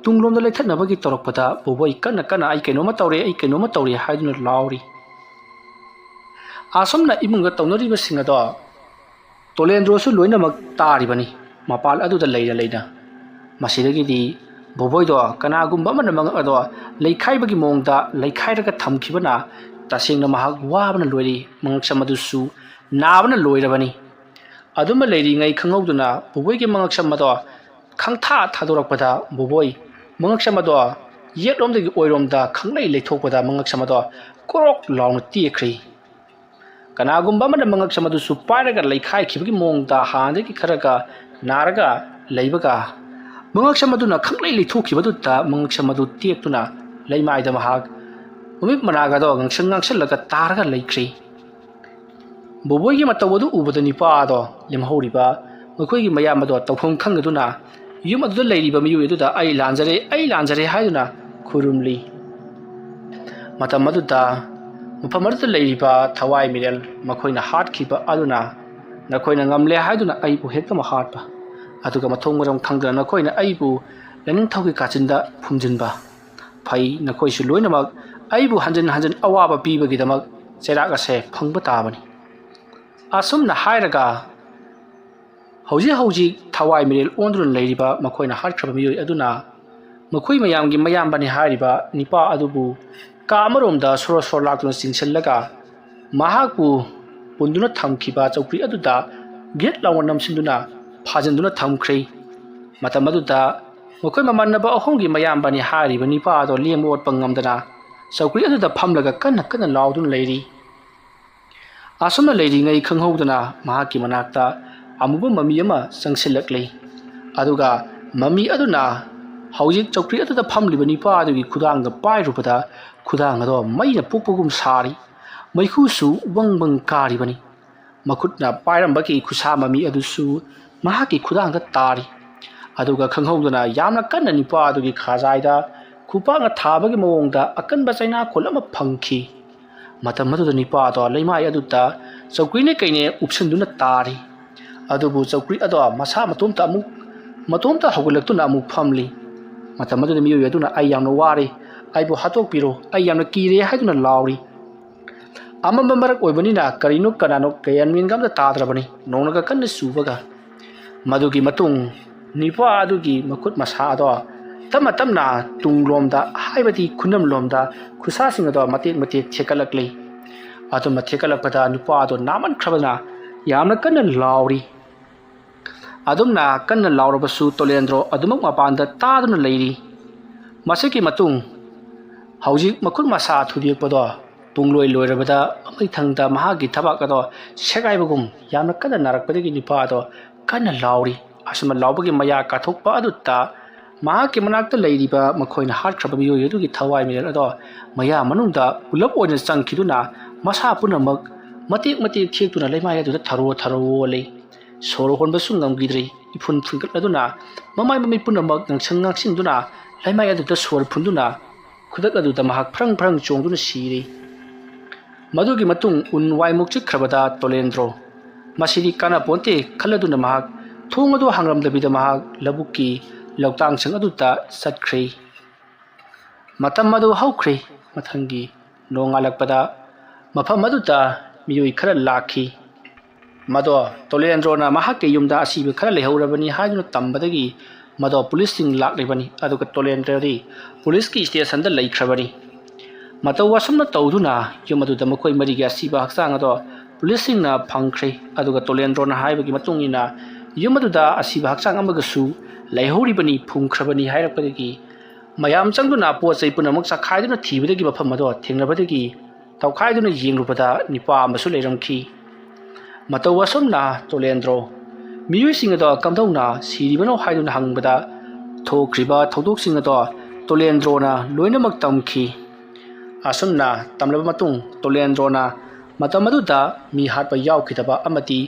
ꯇꯨꯡꯂꯣꯝꯗ ꯂꯩꯊꯠꯅꯕꯒꯤ ꯇꯧꯔꯛꯄꯗ ꯕꯣꯕꯣꯏ ꯀꯟꯅ ꯀꯟꯅ "ꯑꯩ ꯀꯩꯅꯣꯝꯃ ꯇꯧꯔꯦ, ꯑꯩ ꯀꯩꯅꯣꯝꯃ ꯇꯧꯔꯦ" ꯍꯥꯏꯗꯨꯅ ꯂꯥꯎꯔꯤ꯫ ꯑꯁꯨꯝꯅ ꯏꯃꯨꯡꯗ ꯇꯧꯅꯔꯤꯕꯁꯤꯡ ꯑꯗꯣ ꯇꯣꯂꯦꯟꯗ꯭ꯔꯣꯁꯨ ꯂꯣꯏꯅꯃꯛ ꯇꯥꯔꯤꯕꯅꯤ, ꯃꯄꯥꯜ ꯑꯗꯨꯗ ꯂꯩꯅ ꯂꯩꯅ꯫ ꯃꯁꯤꯗꯒꯤꯗꯤ ꯕꯣꯕꯣꯏꯗꯣ ꯀꯅꯥꯒꯨꯝꯕ ꯑꯃꯅ ꯃꯉꯛ ꯑꯗꯣ ꯂꯩꯈꯥꯏꯕꯒꯤ ꯃꯑꯣꯡꯗ ꯂꯩꯈꯥꯏꯔꯒ ꯊꯝꯈꯤꯕꯅ ꯇꯁꯦꯡꯅ ꯃꯍꯥꯛ ꯋꯥꯕꯅ ꯂꯣꯏꯔꯤ, ꯃꯉꯛꯁꯝ ꯑꯗꯨꯁꯨ ꯅꯥꯕꯅ ꯂꯣꯏꯔꯕꯅꯤ꯫ ꯑꯗꯨꯃ ꯂꯩꯔꯤꯉꯩ ꯈꯪꯍꯧꯗꯅ ꯕꯣꯕꯣꯏꯒꯤ ꯃꯉꯛꯁꯝ ꯑꯗꯣ ꯈꯪꯊꯥ ꯊꯥꯗꯣꯔꯛꯄꯗ ꯕꯣꯕꯣꯏ ꯃꯉꯛꯁꯝ ꯑꯗꯣ ꯌꯦꯠꯂꯣꯝꯗꯒꯤ ꯑꯣꯏꯔꯣꯝꯗ ꯈꯪꯂꯩ ꯂꯩꯊꯣꯛꯄꯗ ꯃꯉꯛꯁꯝ ꯑꯗꯣ ꯀ꯭ꯔꯣꯛ ꯂꯥꯎꯅ ꯇꯦꯛꯈ꯭ꯔꯤ꯫ ꯀꯅꯥꯒꯨꯝꯕ ꯑꯃꯅ ꯃꯉꯛꯁꯝ ꯑꯗꯨꯁꯨ ꯄꯥꯏꯔꯒ ꯂꯩꯈꯥꯏꯈꯤꯕꯒꯤ ꯃꯑꯣꯡꯗ ꯍꯥꯟꯅꯗꯒꯤ ꯈꯔꯒ ꯅꯥꯔꯒ ꯂꯩꯕꯒ ꯃꯉꯛꯁꯝ ꯑꯗꯨꯅ ꯈꯪꯂꯩ ꯂꯩꯊꯣꯛꯈꯤꯕꯗꯨꯗ ꯃꯉꯛꯁꯝ ꯑꯗꯨ ꯇꯦꯛꯇꯨꯅ ꯂꯩꯃꯥꯏꯗ ꯃꯍꯥꯛ ꯃꯃꯤꯠ ꯃꯅꯥꯒꯗꯣ ꯉꯥꯡꯁꯪ ꯉꯥꯡꯁꯜꯂꯒ ꯇꯥꯔꯒ ꯂꯩꯈ꯭ꯔꯤ꯫ ꯕꯣꯕꯣꯏꯒꯤ ꯃꯇꯧ ꯑꯗꯨ ꯎꯕꯗ ꯅꯤꯄꯥ ꯑꯗꯣ ꯂꯦꯝꯍꯧꯔꯤꯕ ꯃꯈꯣꯏꯒꯤ ꯃꯌꯥꯝ ꯑꯗꯣ ꯇꯧꯐꯝ ꯈꯪꯗꯗꯨꯅ ꯌꯨꯝ ꯑꯗꯨꯗ ꯂꯩꯔꯤꯕ ꯃꯤꯑꯣꯏ ꯑꯗꯨꯗ "ꯑꯩ ꯂꯥꯟꯖꯔꯦ, ꯑꯩ ꯂꯥꯟꯖꯔꯦ" ꯍꯥꯏꯗꯨꯅ ꯈꯨꯔꯨꯝꯂꯤ꯫ ꯃꯇꯝ ꯑꯗꯨꯗ ꯃꯐꯝ ꯑꯗꯨꯗ ꯂꯩꯔꯤꯕ ꯊꯋꯥꯏ ꯃꯤꯔꯦꯜ ꯃꯈꯣꯏꯅ ꯍꯥꯠꯈꯤꯕ ꯑꯗꯨꯅ "ꯅꯈꯣꯏꯅ ꯉꯝꯂꯦ" ꯍꯥꯏꯗꯨꯅ ꯑꯩꯕꯨ ꯍꯦꯛꯇꯃꯛ ꯍꯥꯠꯄ, ꯑꯗꯨꯒ ꯃꯊꯣꯡ ꯃꯔꯝ ꯈꯪꯗꯅ ꯅꯈꯣꯏꯅ ꯑꯩꯕꯨ ꯂꯥꯏꯅꯤꯡꯊꯧꯒꯤ ꯀꯥꯆꯤꯟꯗ ꯐꯨꯝꯖꯤꯟꯕ꯫ ꯐꯩ, ꯅꯈꯣꯏꯁꯨ ꯂꯣꯏꯅꯃꯛ ꯑꯩꯕꯨ ꯍꯟꯖꯤꯟ ꯍꯟꯖꯤꯟ ꯑꯋꯥꯕ ꯄꯤꯕꯒꯤꯗꯃꯛ ꯆꯩꯔꯥꯛ ꯑꯁꯦ ꯐꯪꯕ ꯇꯥꯕꯅꯤ꯫ ꯑꯁꯨꯝꯅ ꯍꯥꯏꯔꯒ ꯍꯧꯖꯤꯛ ꯍꯧꯖꯤꯛ ꯊꯋꯥꯏ ꯃꯤꯔꯦꯜ ꯑꯣꯟꯗꯨꯅ ꯂꯩꯔꯤꯕ ꯃꯈꯣꯏꯅ ꯍꯥꯠꯈ꯭ꯔꯕ ꯃꯤꯑꯣꯏ ꯑꯗꯨꯅ ꯃꯈꯣꯏ ꯃꯌꯥꯝꯒꯤ ꯃꯌꯥꯝꯕꯅꯤ ꯍꯥꯏꯔꯤꯕ ꯅꯤꯄꯥ ꯑꯗꯨꯕꯨ ꯀꯥ ꯑꯃꯔꯣꯝꯗ ꯁꯣꯔꯣ ꯁꯣꯔꯣ ꯂꯥꯛꯇꯨꯅ ꯆꯤꯡꯁꯤꯜꯂꯒ ꯃꯍꯥꯛꯄꯨ ꯄꯨꯟꯗꯨꯅ ꯊꯝꯈꯤꯕ ꯆꯧꯀ꯭ꯔꯤ ꯑꯗꯨꯗ ꯒꯦꯠ ꯂꯥꯎꯅ ꯅꯝꯁꯤꯟꯗꯨꯅ ꯐꯥꯖꯤꯟꯗꯨꯅ ꯊꯝꯈ꯭ꯔꯦ꯫ ꯃꯇꯝ ꯑꯗꯨꯗ ꯃꯈꯣꯏ ꯃꯃꯥꯟꯅꯕ ꯑꯍꯨꯝꯒꯤ ꯃꯌꯥꯝꯕꯅꯤ ꯍꯥꯏꯔꯤꯕ ꯅꯤꯄꯥ ꯑꯗꯣ ꯂꯦꯡꯕ ꯑꯣꯠꯄ ꯉꯝꯗꯅ ꯆꯧꯀ꯭ꯔꯤ ꯑꯗꯨꯗ ꯐꯝꯂꯒ ꯀꯟꯅ ꯀꯟꯅ ꯂꯥꯎꯗꯨꯅ ꯂꯩꯔꯤ꯫ ꯑꯁꯨꯝꯅ ꯂꯩꯔꯤꯉꯩ ꯈꯪꯍꯧꯗꯅ ꯃꯍꯥꯛꯀꯤ ꯃꯅꯥꯛꯇ ꯑꯃꯨꯕ ꯃꯃꯤ ꯑꯃ ꯆꯪꯁꯤꯜꯂꯛꯂꯤ꯫ ꯑꯗꯨꯒ ꯃꯃꯤ ꯑꯗꯨꯅ ꯍꯧꯖꯤꯛ ꯆꯧꯀ꯭ꯔꯤ ꯑꯗꯨꯗ ꯐꯝꯂꯤꯕ ꯅꯤꯄꯥ ꯑꯗꯨꯒꯤ ꯈꯨꯗꯥꯡꯗ ꯄꯥꯏꯔꯨꯕꯗ ꯈꯨꯗꯥꯡ ꯑꯗꯣ ꯃꯩꯅ ꯄꯣꯛꯄꯒꯨꯝ ꯁꯥꯔꯤ꯫ ꯃꯩꯈꯨꯁꯨ ꯋꯪ ꯋꯪ ꯀꯥꯔꯤꯕꯅꯤ꯫ ꯃꯈꯨꯠꯅ ꯄꯥꯏꯔꯝꯕꯒꯤ ꯈꯨꯠꯁꯥ ꯃꯃꯤ ꯑꯗꯨꯁꯨ ꯃꯍꯥꯛꯀꯤ ꯈꯨꯗꯥꯡꯗ ꯇꯥꯔꯤ꯫ ꯑꯗꯨꯒ ꯈꯪꯍꯧꯗꯅ ꯌꯥꯝꯅ ꯀꯟꯅ ꯅꯤꯄꯥ ꯑꯗꯨꯒꯤ ꯈꯥꯖꯥꯏꯗ ꯈꯨꯄꯥꯛꯅ ꯊꯥꯕꯒꯤ ꯃꯑꯣꯡꯗ ꯑꯀꯟꯕ ꯆꯩꯅꯥꯈꯣꯜ ꯑꯃ ꯐꯪꯈꯤ꯫ ꯃꯇꯝ ꯑꯗꯨꯗ ꯅꯤꯄꯥ ꯑꯗꯣ ꯂꯩꯃꯥꯏ ꯑꯗꯨꯗ ꯆꯧꯀ꯭ꯔꯤꯅꯦ ꯀꯩꯅꯦ ꯎꯞꯁꯤꯟꯗꯨꯅ ꯇꯥꯔꯤ꯫ ꯑꯗꯨꯕꯨ ꯆꯧꯀ꯭ꯔꯤ ꯑꯗꯣ ꯃꯁꯥ ꯃꯇꯣꯝꯇ ꯑꯃꯨꯛ ꯃꯇꯣꯝꯇ ꯍꯧꯒꯠꯂꯛꯇꯨꯅ ꯑꯃꯨꯛ ꯐꯝꯂꯤ꯫ ꯃꯇꯝ ꯑꯗꯨꯗ ꯃꯤꯑꯣꯏ ꯑꯗꯨꯅ "ꯑꯩ ꯌꯥꯝꯅ ꯋꯥꯔꯦ, ꯑꯩꯕꯨ ꯍꯥꯠꯇꯣꯛꯄꯤꯔꯣ, ꯑꯩ ꯌꯥꯝꯅ ꯀꯤꯔꯦ" ꯍꯥꯏꯗꯨꯅ ꯂꯥꯎꯔꯤ꯫ ꯑꯃꯝꯕ ꯃꯔꯛ ꯑꯣꯏꯕꯅꯤꯅ ꯀꯔꯤꯅꯣ ꯀꯅꯥꯅꯣ ꯒ꯭ꯌꯥꯟ ꯃꯦꯟꯒ ꯑꯝꯇ ꯇꯥꯗ꯭ꯔꯕꯅꯤ꯫ ꯅꯣꯡꯅꯒ ꯀꯟꯅ ꯆꯨꯕꯒ꯫ ꯃꯗꯨꯒꯤ ꯃꯇꯨꯡ ꯅꯨꯄꯥ ꯑꯗꯨꯒꯤ ꯃꯈꯨꯠ ꯃꯁꯥ ꯑꯗꯣ ꯇꯞꯅ ꯇꯞꯅ ꯇꯨꯡꯂꯣꯝꯗ, ꯍꯥꯏꯕꯗꯤ ꯈꯨꯅꯝꯂꯣꯝꯗ ꯈꯨꯠꯁꯥꯁꯤꯡ ꯑꯗꯣ ꯃꯇꯦꯛ ꯃꯇꯦꯛ ꯊꯦꯛꯀꯠꯂꯛꯂꯤ꯫ ꯑꯗꯨꯝꯅ ꯊꯦꯛꯀꯠꯂꯛꯄꯗ ꯅꯨꯄꯥ ꯑꯗꯣ ꯅꯥꯃꯟꯈ꯭ꯔꯕꯅ ꯌꯥꯝꯅ ꯀꯟꯅ ꯂꯥꯎꯔꯤ꯫ ꯑꯗꯨꯝꯅ ꯀꯟꯅ ꯂꯥꯎꯔꯕꯁꯨ ꯇꯣꯂꯦꯟꯗ꯭ꯔꯣ ꯑꯗꯨꯃꯛ ꯃꯄꯥꯟꯗ ꯇꯥꯗꯨꯅ ꯂꯩꯔꯤ꯫ ꯃꯁꯤꯒꯤ ꯃꯇꯨꯡ ꯍꯧꯖꯤꯛ ꯃꯈꯨꯠ ꯃꯁꯥ ꯊꯨꯗꯦꯛꯄꯗꯣ ꯄꯨꯡꯂꯣꯏ ꯂꯣꯏꯔꯕꯗ ꯃꯃꯩꯊꯪꯗ ꯃꯍꯥꯛꯀꯤ ꯊꯕꯥꯛ ꯑꯗꯣ ꯁꯦꯒꯥꯏꯕꯒꯨꯝ ꯌꯥꯝꯅ ꯀꯟꯅ ꯅꯥꯔꯛꯄꯗꯒꯤ ꯅꯨꯄꯥ ꯑꯗꯣ ꯀꯟꯅ ꯂꯥꯎꯔꯤ꯫ ꯑꯁꯨꯝꯅ ꯂꯥꯎꯕꯒꯤ ꯃꯌꯥ ꯀꯥꯊꯣꯛꯄ ꯑꯗꯨꯗ ꯃꯍꯥꯛꯀꯤ ꯃꯅꯥꯛꯇ ꯂꯩꯔꯤꯕ ꯃꯈꯣꯏꯅ ꯍꯥꯠꯈ꯭ꯔꯕ ꯃꯤꯑꯣꯏ ꯑꯗꯨꯒꯤ ꯊꯋꯥꯏ ꯃꯤꯔꯦꯜ ꯑꯗꯣ ꯃꯌꯥ ꯃꯅꯨꯡꯗ ꯄꯨꯂꯞ ꯑꯣꯏꯅ ꯆꯪꯈꯤꯗꯨꯅ ꯃꯁꯥ ꯄꯨꯝꯅꯃꯛ ꯃꯇꯦꯛ ꯃꯇꯦꯛ ꯊꯦꯛꯇꯨꯅ ꯂꯩꯃꯥꯏ ꯑꯗꯨꯗ ꯊꯔꯣ ꯊꯔꯣ ꯑꯣꯜꯂꯤ꯫ ꯁꯣꯔ ꯍꯣꯟꯕꯁꯨ ꯉꯝꯈꯤꯗ꯭ꯔꯤ꯫ ꯏꯐꯨꯟ ꯐꯨꯟꯒꯠꯂꯗꯨꯅ ꯃꯃꯥꯏ ꯃꯃꯤꯠ ꯄꯨꯝꯅꯃꯛ ꯉꯥꯡꯁꯪ ꯉꯥꯡꯁꯤꯟꯗꯨꯅ ꯂꯩꯃꯥꯏ ꯑꯗꯨꯗ ꯁꯣꯔ ꯐꯨꯟꯗꯨꯅ ꯈꯨꯗꯛ ꯑꯗꯨꯗ ꯃꯍꯥꯛ ꯐ꯭ꯔꯪ ꯐ꯭ꯔꯪ ꯆꯣꯡꯗꯨꯅ ꯁꯤꯔꯦ꯫ ꯃꯗꯨꯒꯤ ꯃꯇꯨꯡ ꯎꯟ ꯋꯥꯏꯃꯨꯛ ꯆꯤꯛꯈ꯭ꯔꯕꯗ ꯇꯣꯂꯦꯟꯗ꯭ꯔꯣ, "ꯃꯁꯤꯗꯤ ꯀꯥꯟꯅꯄꯣꯟꯇꯦ" ꯈꯜꯂꯗꯨꯅ ꯃꯍꯥꯛ ꯊꯣꯡ ꯑꯗꯨ ꯍꯥꯡꯂꯝꯗꯕꯤꯗ ꯃꯍꯥꯛ ꯂꯧꯕꯨꯛꯀꯤ ꯂꯧꯇꯥꯡꯁꯪ ꯑꯗꯨꯗ ꯆꯠꯈ꯭ꯔꯦ꯫ ꯃꯇꯝ ꯑꯗꯨ ꯍꯧꯈ꯭ꯔꯦ꯫ ꯃꯊꯪꯒꯤ ꯅꯣꯡꯉꯥꯜꯂꯛꯄꯗ ꯃꯐꯝ ꯑꯗꯨꯗ ꯃꯤꯑꯣꯏ ꯈꯔ ꯂꯥꯛꯈꯤ꯫ ꯃꯗꯣ ꯇꯣꯂꯦꯟꯗ꯭ꯔꯣꯅ ꯃꯍꯥꯛꯀꯤ ꯌꯨꯝꯗ ꯑꯁꯤꯕ ꯈꯔ ꯂꯩꯍꯧꯔꯕꯅꯤ ꯍꯥꯏꯗꯨꯅ ꯇꯝꯕꯗꯒꯤ ꯃꯗꯣ ꯄꯨꯂꯤꯁꯁꯤꯡ ꯂꯥꯛꯂꯤꯕꯅꯤ꯫ ꯑꯗꯨꯒ ꯇꯣꯂꯦꯟꯗ꯭ꯔꯣꯗꯤ ꯄꯨꯂꯤꯁꯀꯤ ꯁ꯭ꯇꯦꯁꯟꯗ ꯂꯩꯈ꯭ꯔꯕꯅꯤ꯫ ꯃꯇꯧ ꯑꯁꯨꯝꯅ ꯇꯧꯗꯨꯅ ꯌꯨꯝ ꯑꯗꯨꯗ ꯃꯈꯣꯏ ꯃꯔꯤꯒꯤ ꯑꯁꯤꯕ ꯍꯛꯆꯥꯡ ꯑꯗꯣ ꯄꯨꯂꯤꯁꯁꯤꯡꯅ ꯐꯪꯈ꯭ꯔꯦ꯫ ꯑꯗꯨꯒ ꯇꯣꯂꯦꯟꯗ꯭ꯔꯣꯅ ꯍꯥꯏꯕꯒꯤ ꯃꯇꯨꯡ ꯏꯟꯅ ꯌꯨꯝ ꯑꯗꯨꯗ ꯑꯁꯤꯕ ꯍꯛꯆꯥꯡ ꯑꯃꯒꯁꯨ ꯂꯩꯍꯧꯔꯤꯕꯅꯤ, ꯐꯨꯝꯈ꯭ꯔꯕꯅꯤ ꯍꯥꯏꯔꯛꯄꯗꯒꯤ ꯃꯌꯥꯝ ꯆꯪꯗꯨꯅ ꯄꯣꯠ ꯆꯩ ꯄꯨꯝꯅꯃꯛ ꯆꯈꯥꯏꯗꯨꯅ ꯊꯤꯕꯗꯒꯤ ꯃꯐꯝ ꯑꯗꯣ ꯊꯦꯡꯅꯕꯗꯒꯤ ꯇꯧꯈꯥꯏꯗꯨꯅ ꯌꯦꯡꯂꯨꯕꯗ ꯅꯨꯄꯥ ꯑꯃꯁꯨ ꯂꯩꯔꯝꯈꯤ꯫ ꯃꯇꯧ ꯑꯁꯨꯝꯅ ꯇꯣꯂꯦꯟꯗ꯭ꯔꯣ ꯃꯤꯑꯣꯏꯁꯤꯡ ꯑꯗꯣ ꯀꯝꯗꯧꯅ ꯁꯤꯔꯤꯕꯅꯣ ꯍꯥꯏꯗꯨꯅ ꯍꯪꯕꯗ ꯊꯣꯛꯈ꯭ꯔꯤꯕ ꯊꯧꯗꯣꯛꯁꯤꯡ ꯑꯗꯣ ꯇꯣꯂꯦꯟꯗ꯭ꯔꯣꯅ ꯂꯣꯏꯅꯃꯛ ꯇꯝꯈꯤ꯫ ꯑꯁꯨꯝꯅ ꯇꯝꯂꯕ ꯃꯇꯨꯡ ꯇꯣꯂꯦꯟꯗ꯭ꯔꯣꯅ ꯃꯇꯝ ꯑꯗꯨꯗ ꯃꯤ ꯍꯥꯠꯄ ꯌꯥꯎꯈꯤꯗꯕ ꯑꯃꯗꯤ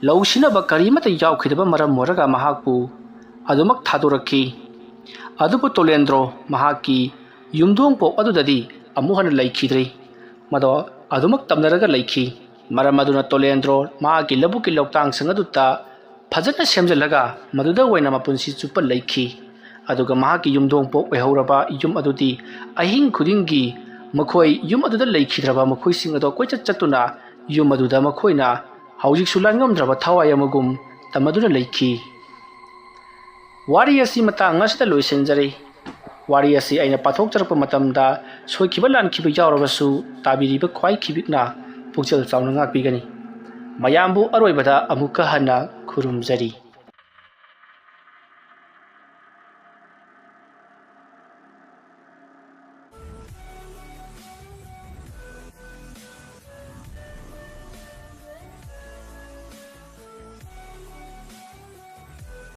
ꯂꯧ ꯁꯤꯅꯕ ꯀꯔꯤ ꯑꯃꯠꯇ ꯌꯥꯎꯈꯤꯗꯕ ꯃꯔꯝ ꯑꯣꯏꯔꯒ ꯃꯍꯥꯛꯄꯨ ꯑꯗꯨꯃꯛ ꯊꯥꯗꯣꯔꯛꯈꯤ꯫ ꯑꯗꯨꯕꯨ ꯇꯣꯂꯦꯟꯗ꯭ꯔꯣ ꯃꯍꯥꯛꯀꯤ ꯌꯨꯝꯊꯣꯡ ꯄꯣꯛ ꯑꯗꯨꯗꯗꯤ ꯑꯃꯨꯛ ꯍꯟꯅ ꯂꯩꯈꯤꯗ꯭ꯔꯦ꯫ ꯃꯗꯣ ꯑꯗꯨꯃꯛ ꯇꯝꯅꯔꯒ ꯂꯩꯈꯤ꯫ ꯃꯔꯝ ꯑꯗꯨꯅ ꯇꯣꯂꯦꯟꯗ꯭ꯔꯣ ꯃꯍꯥꯛꯀꯤ ꯂꯧꯕꯨꯛꯀꯤ ꯂꯧꯇꯥꯡꯁꯪ ꯑꯗꯨꯗ ꯐꯖꯅ ꯁꯦꯝꯖꯤꯜꯂꯒ ꯃꯗꯨꯗ ꯑꯣꯏꯅ ꯃꯄꯨꯟꯁꯤ ꯆꯨꯞꯄ ꯂꯩꯈꯤ꯫ ꯑꯗꯨꯒ ꯃꯍꯥꯛꯀꯤ ꯌꯨꯝꯊꯣꯡ ꯄꯣꯛ ꯑꯣꯏꯍꯧꯔꯕ ꯌꯨꯝ ꯑꯗꯨꯗꯤ ꯑꯍꯤꯡ ꯈꯨꯗꯤꯡꯒꯤ ꯃꯈꯣꯏ ꯌꯨꯝ ꯑꯗꯨꯗ ꯂꯩꯈꯤꯗ꯭ꯔꯕ ꯃꯈꯣꯏꯁꯤꯡ ꯑꯗꯣ ꯀꯣꯏꯆꯠ ꯆꯠꯇꯨꯅ ꯌꯨꯝ ꯑꯗꯨꯗ ꯃꯈꯣꯏꯅ ꯍꯧꯖꯤꯛꯁꯨ ꯂꯥꯟꯉꯝꯗ꯭ꯔꯕ ꯊꯋꯥꯏ ꯑꯃꯒꯨꯝ ꯇꯝꯅꯗꯨꯅ ꯂꯩꯈꯤ꯫ ꯋꯥꯔꯤ ꯑꯁꯤ ꯃꯇꯥꯡ ꯑꯁꯤꯗ ꯂꯣꯏꯁꯤꯟꯖꯔꯦ꯫ ꯋꯥꯔꯤ ꯑꯁꯤ ꯑꯩꯅ ꯄꯥꯊꯣꯛꯆꯔꯛꯄ ꯃꯇꯝꯗ ꯁꯣꯏꯈꯤꯕ ꯂꯥꯟꯈꯤꯕ ꯌꯥꯎꯔꯕꯁꯨ ꯇꯥꯕꯤꯔꯤꯕ ꯈ꯭ꯋꯥꯏ ꯈꯤꯕꯤꯛꯅ ꯄꯨꯛꯆꯦꯜ ꯆꯥꯎꯅ ꯉꯥꯛꯄꯤꯒꯅꯤ꯫ ꯃꯌꯥꯝꯕꯨ ꯑꯔꯣꯏꯕꯗ ꯑꯃꯨꯛꯀ ꯍꯟꯅ ꯈꯨꯔꯨꯝꯖꯔꯤ꯫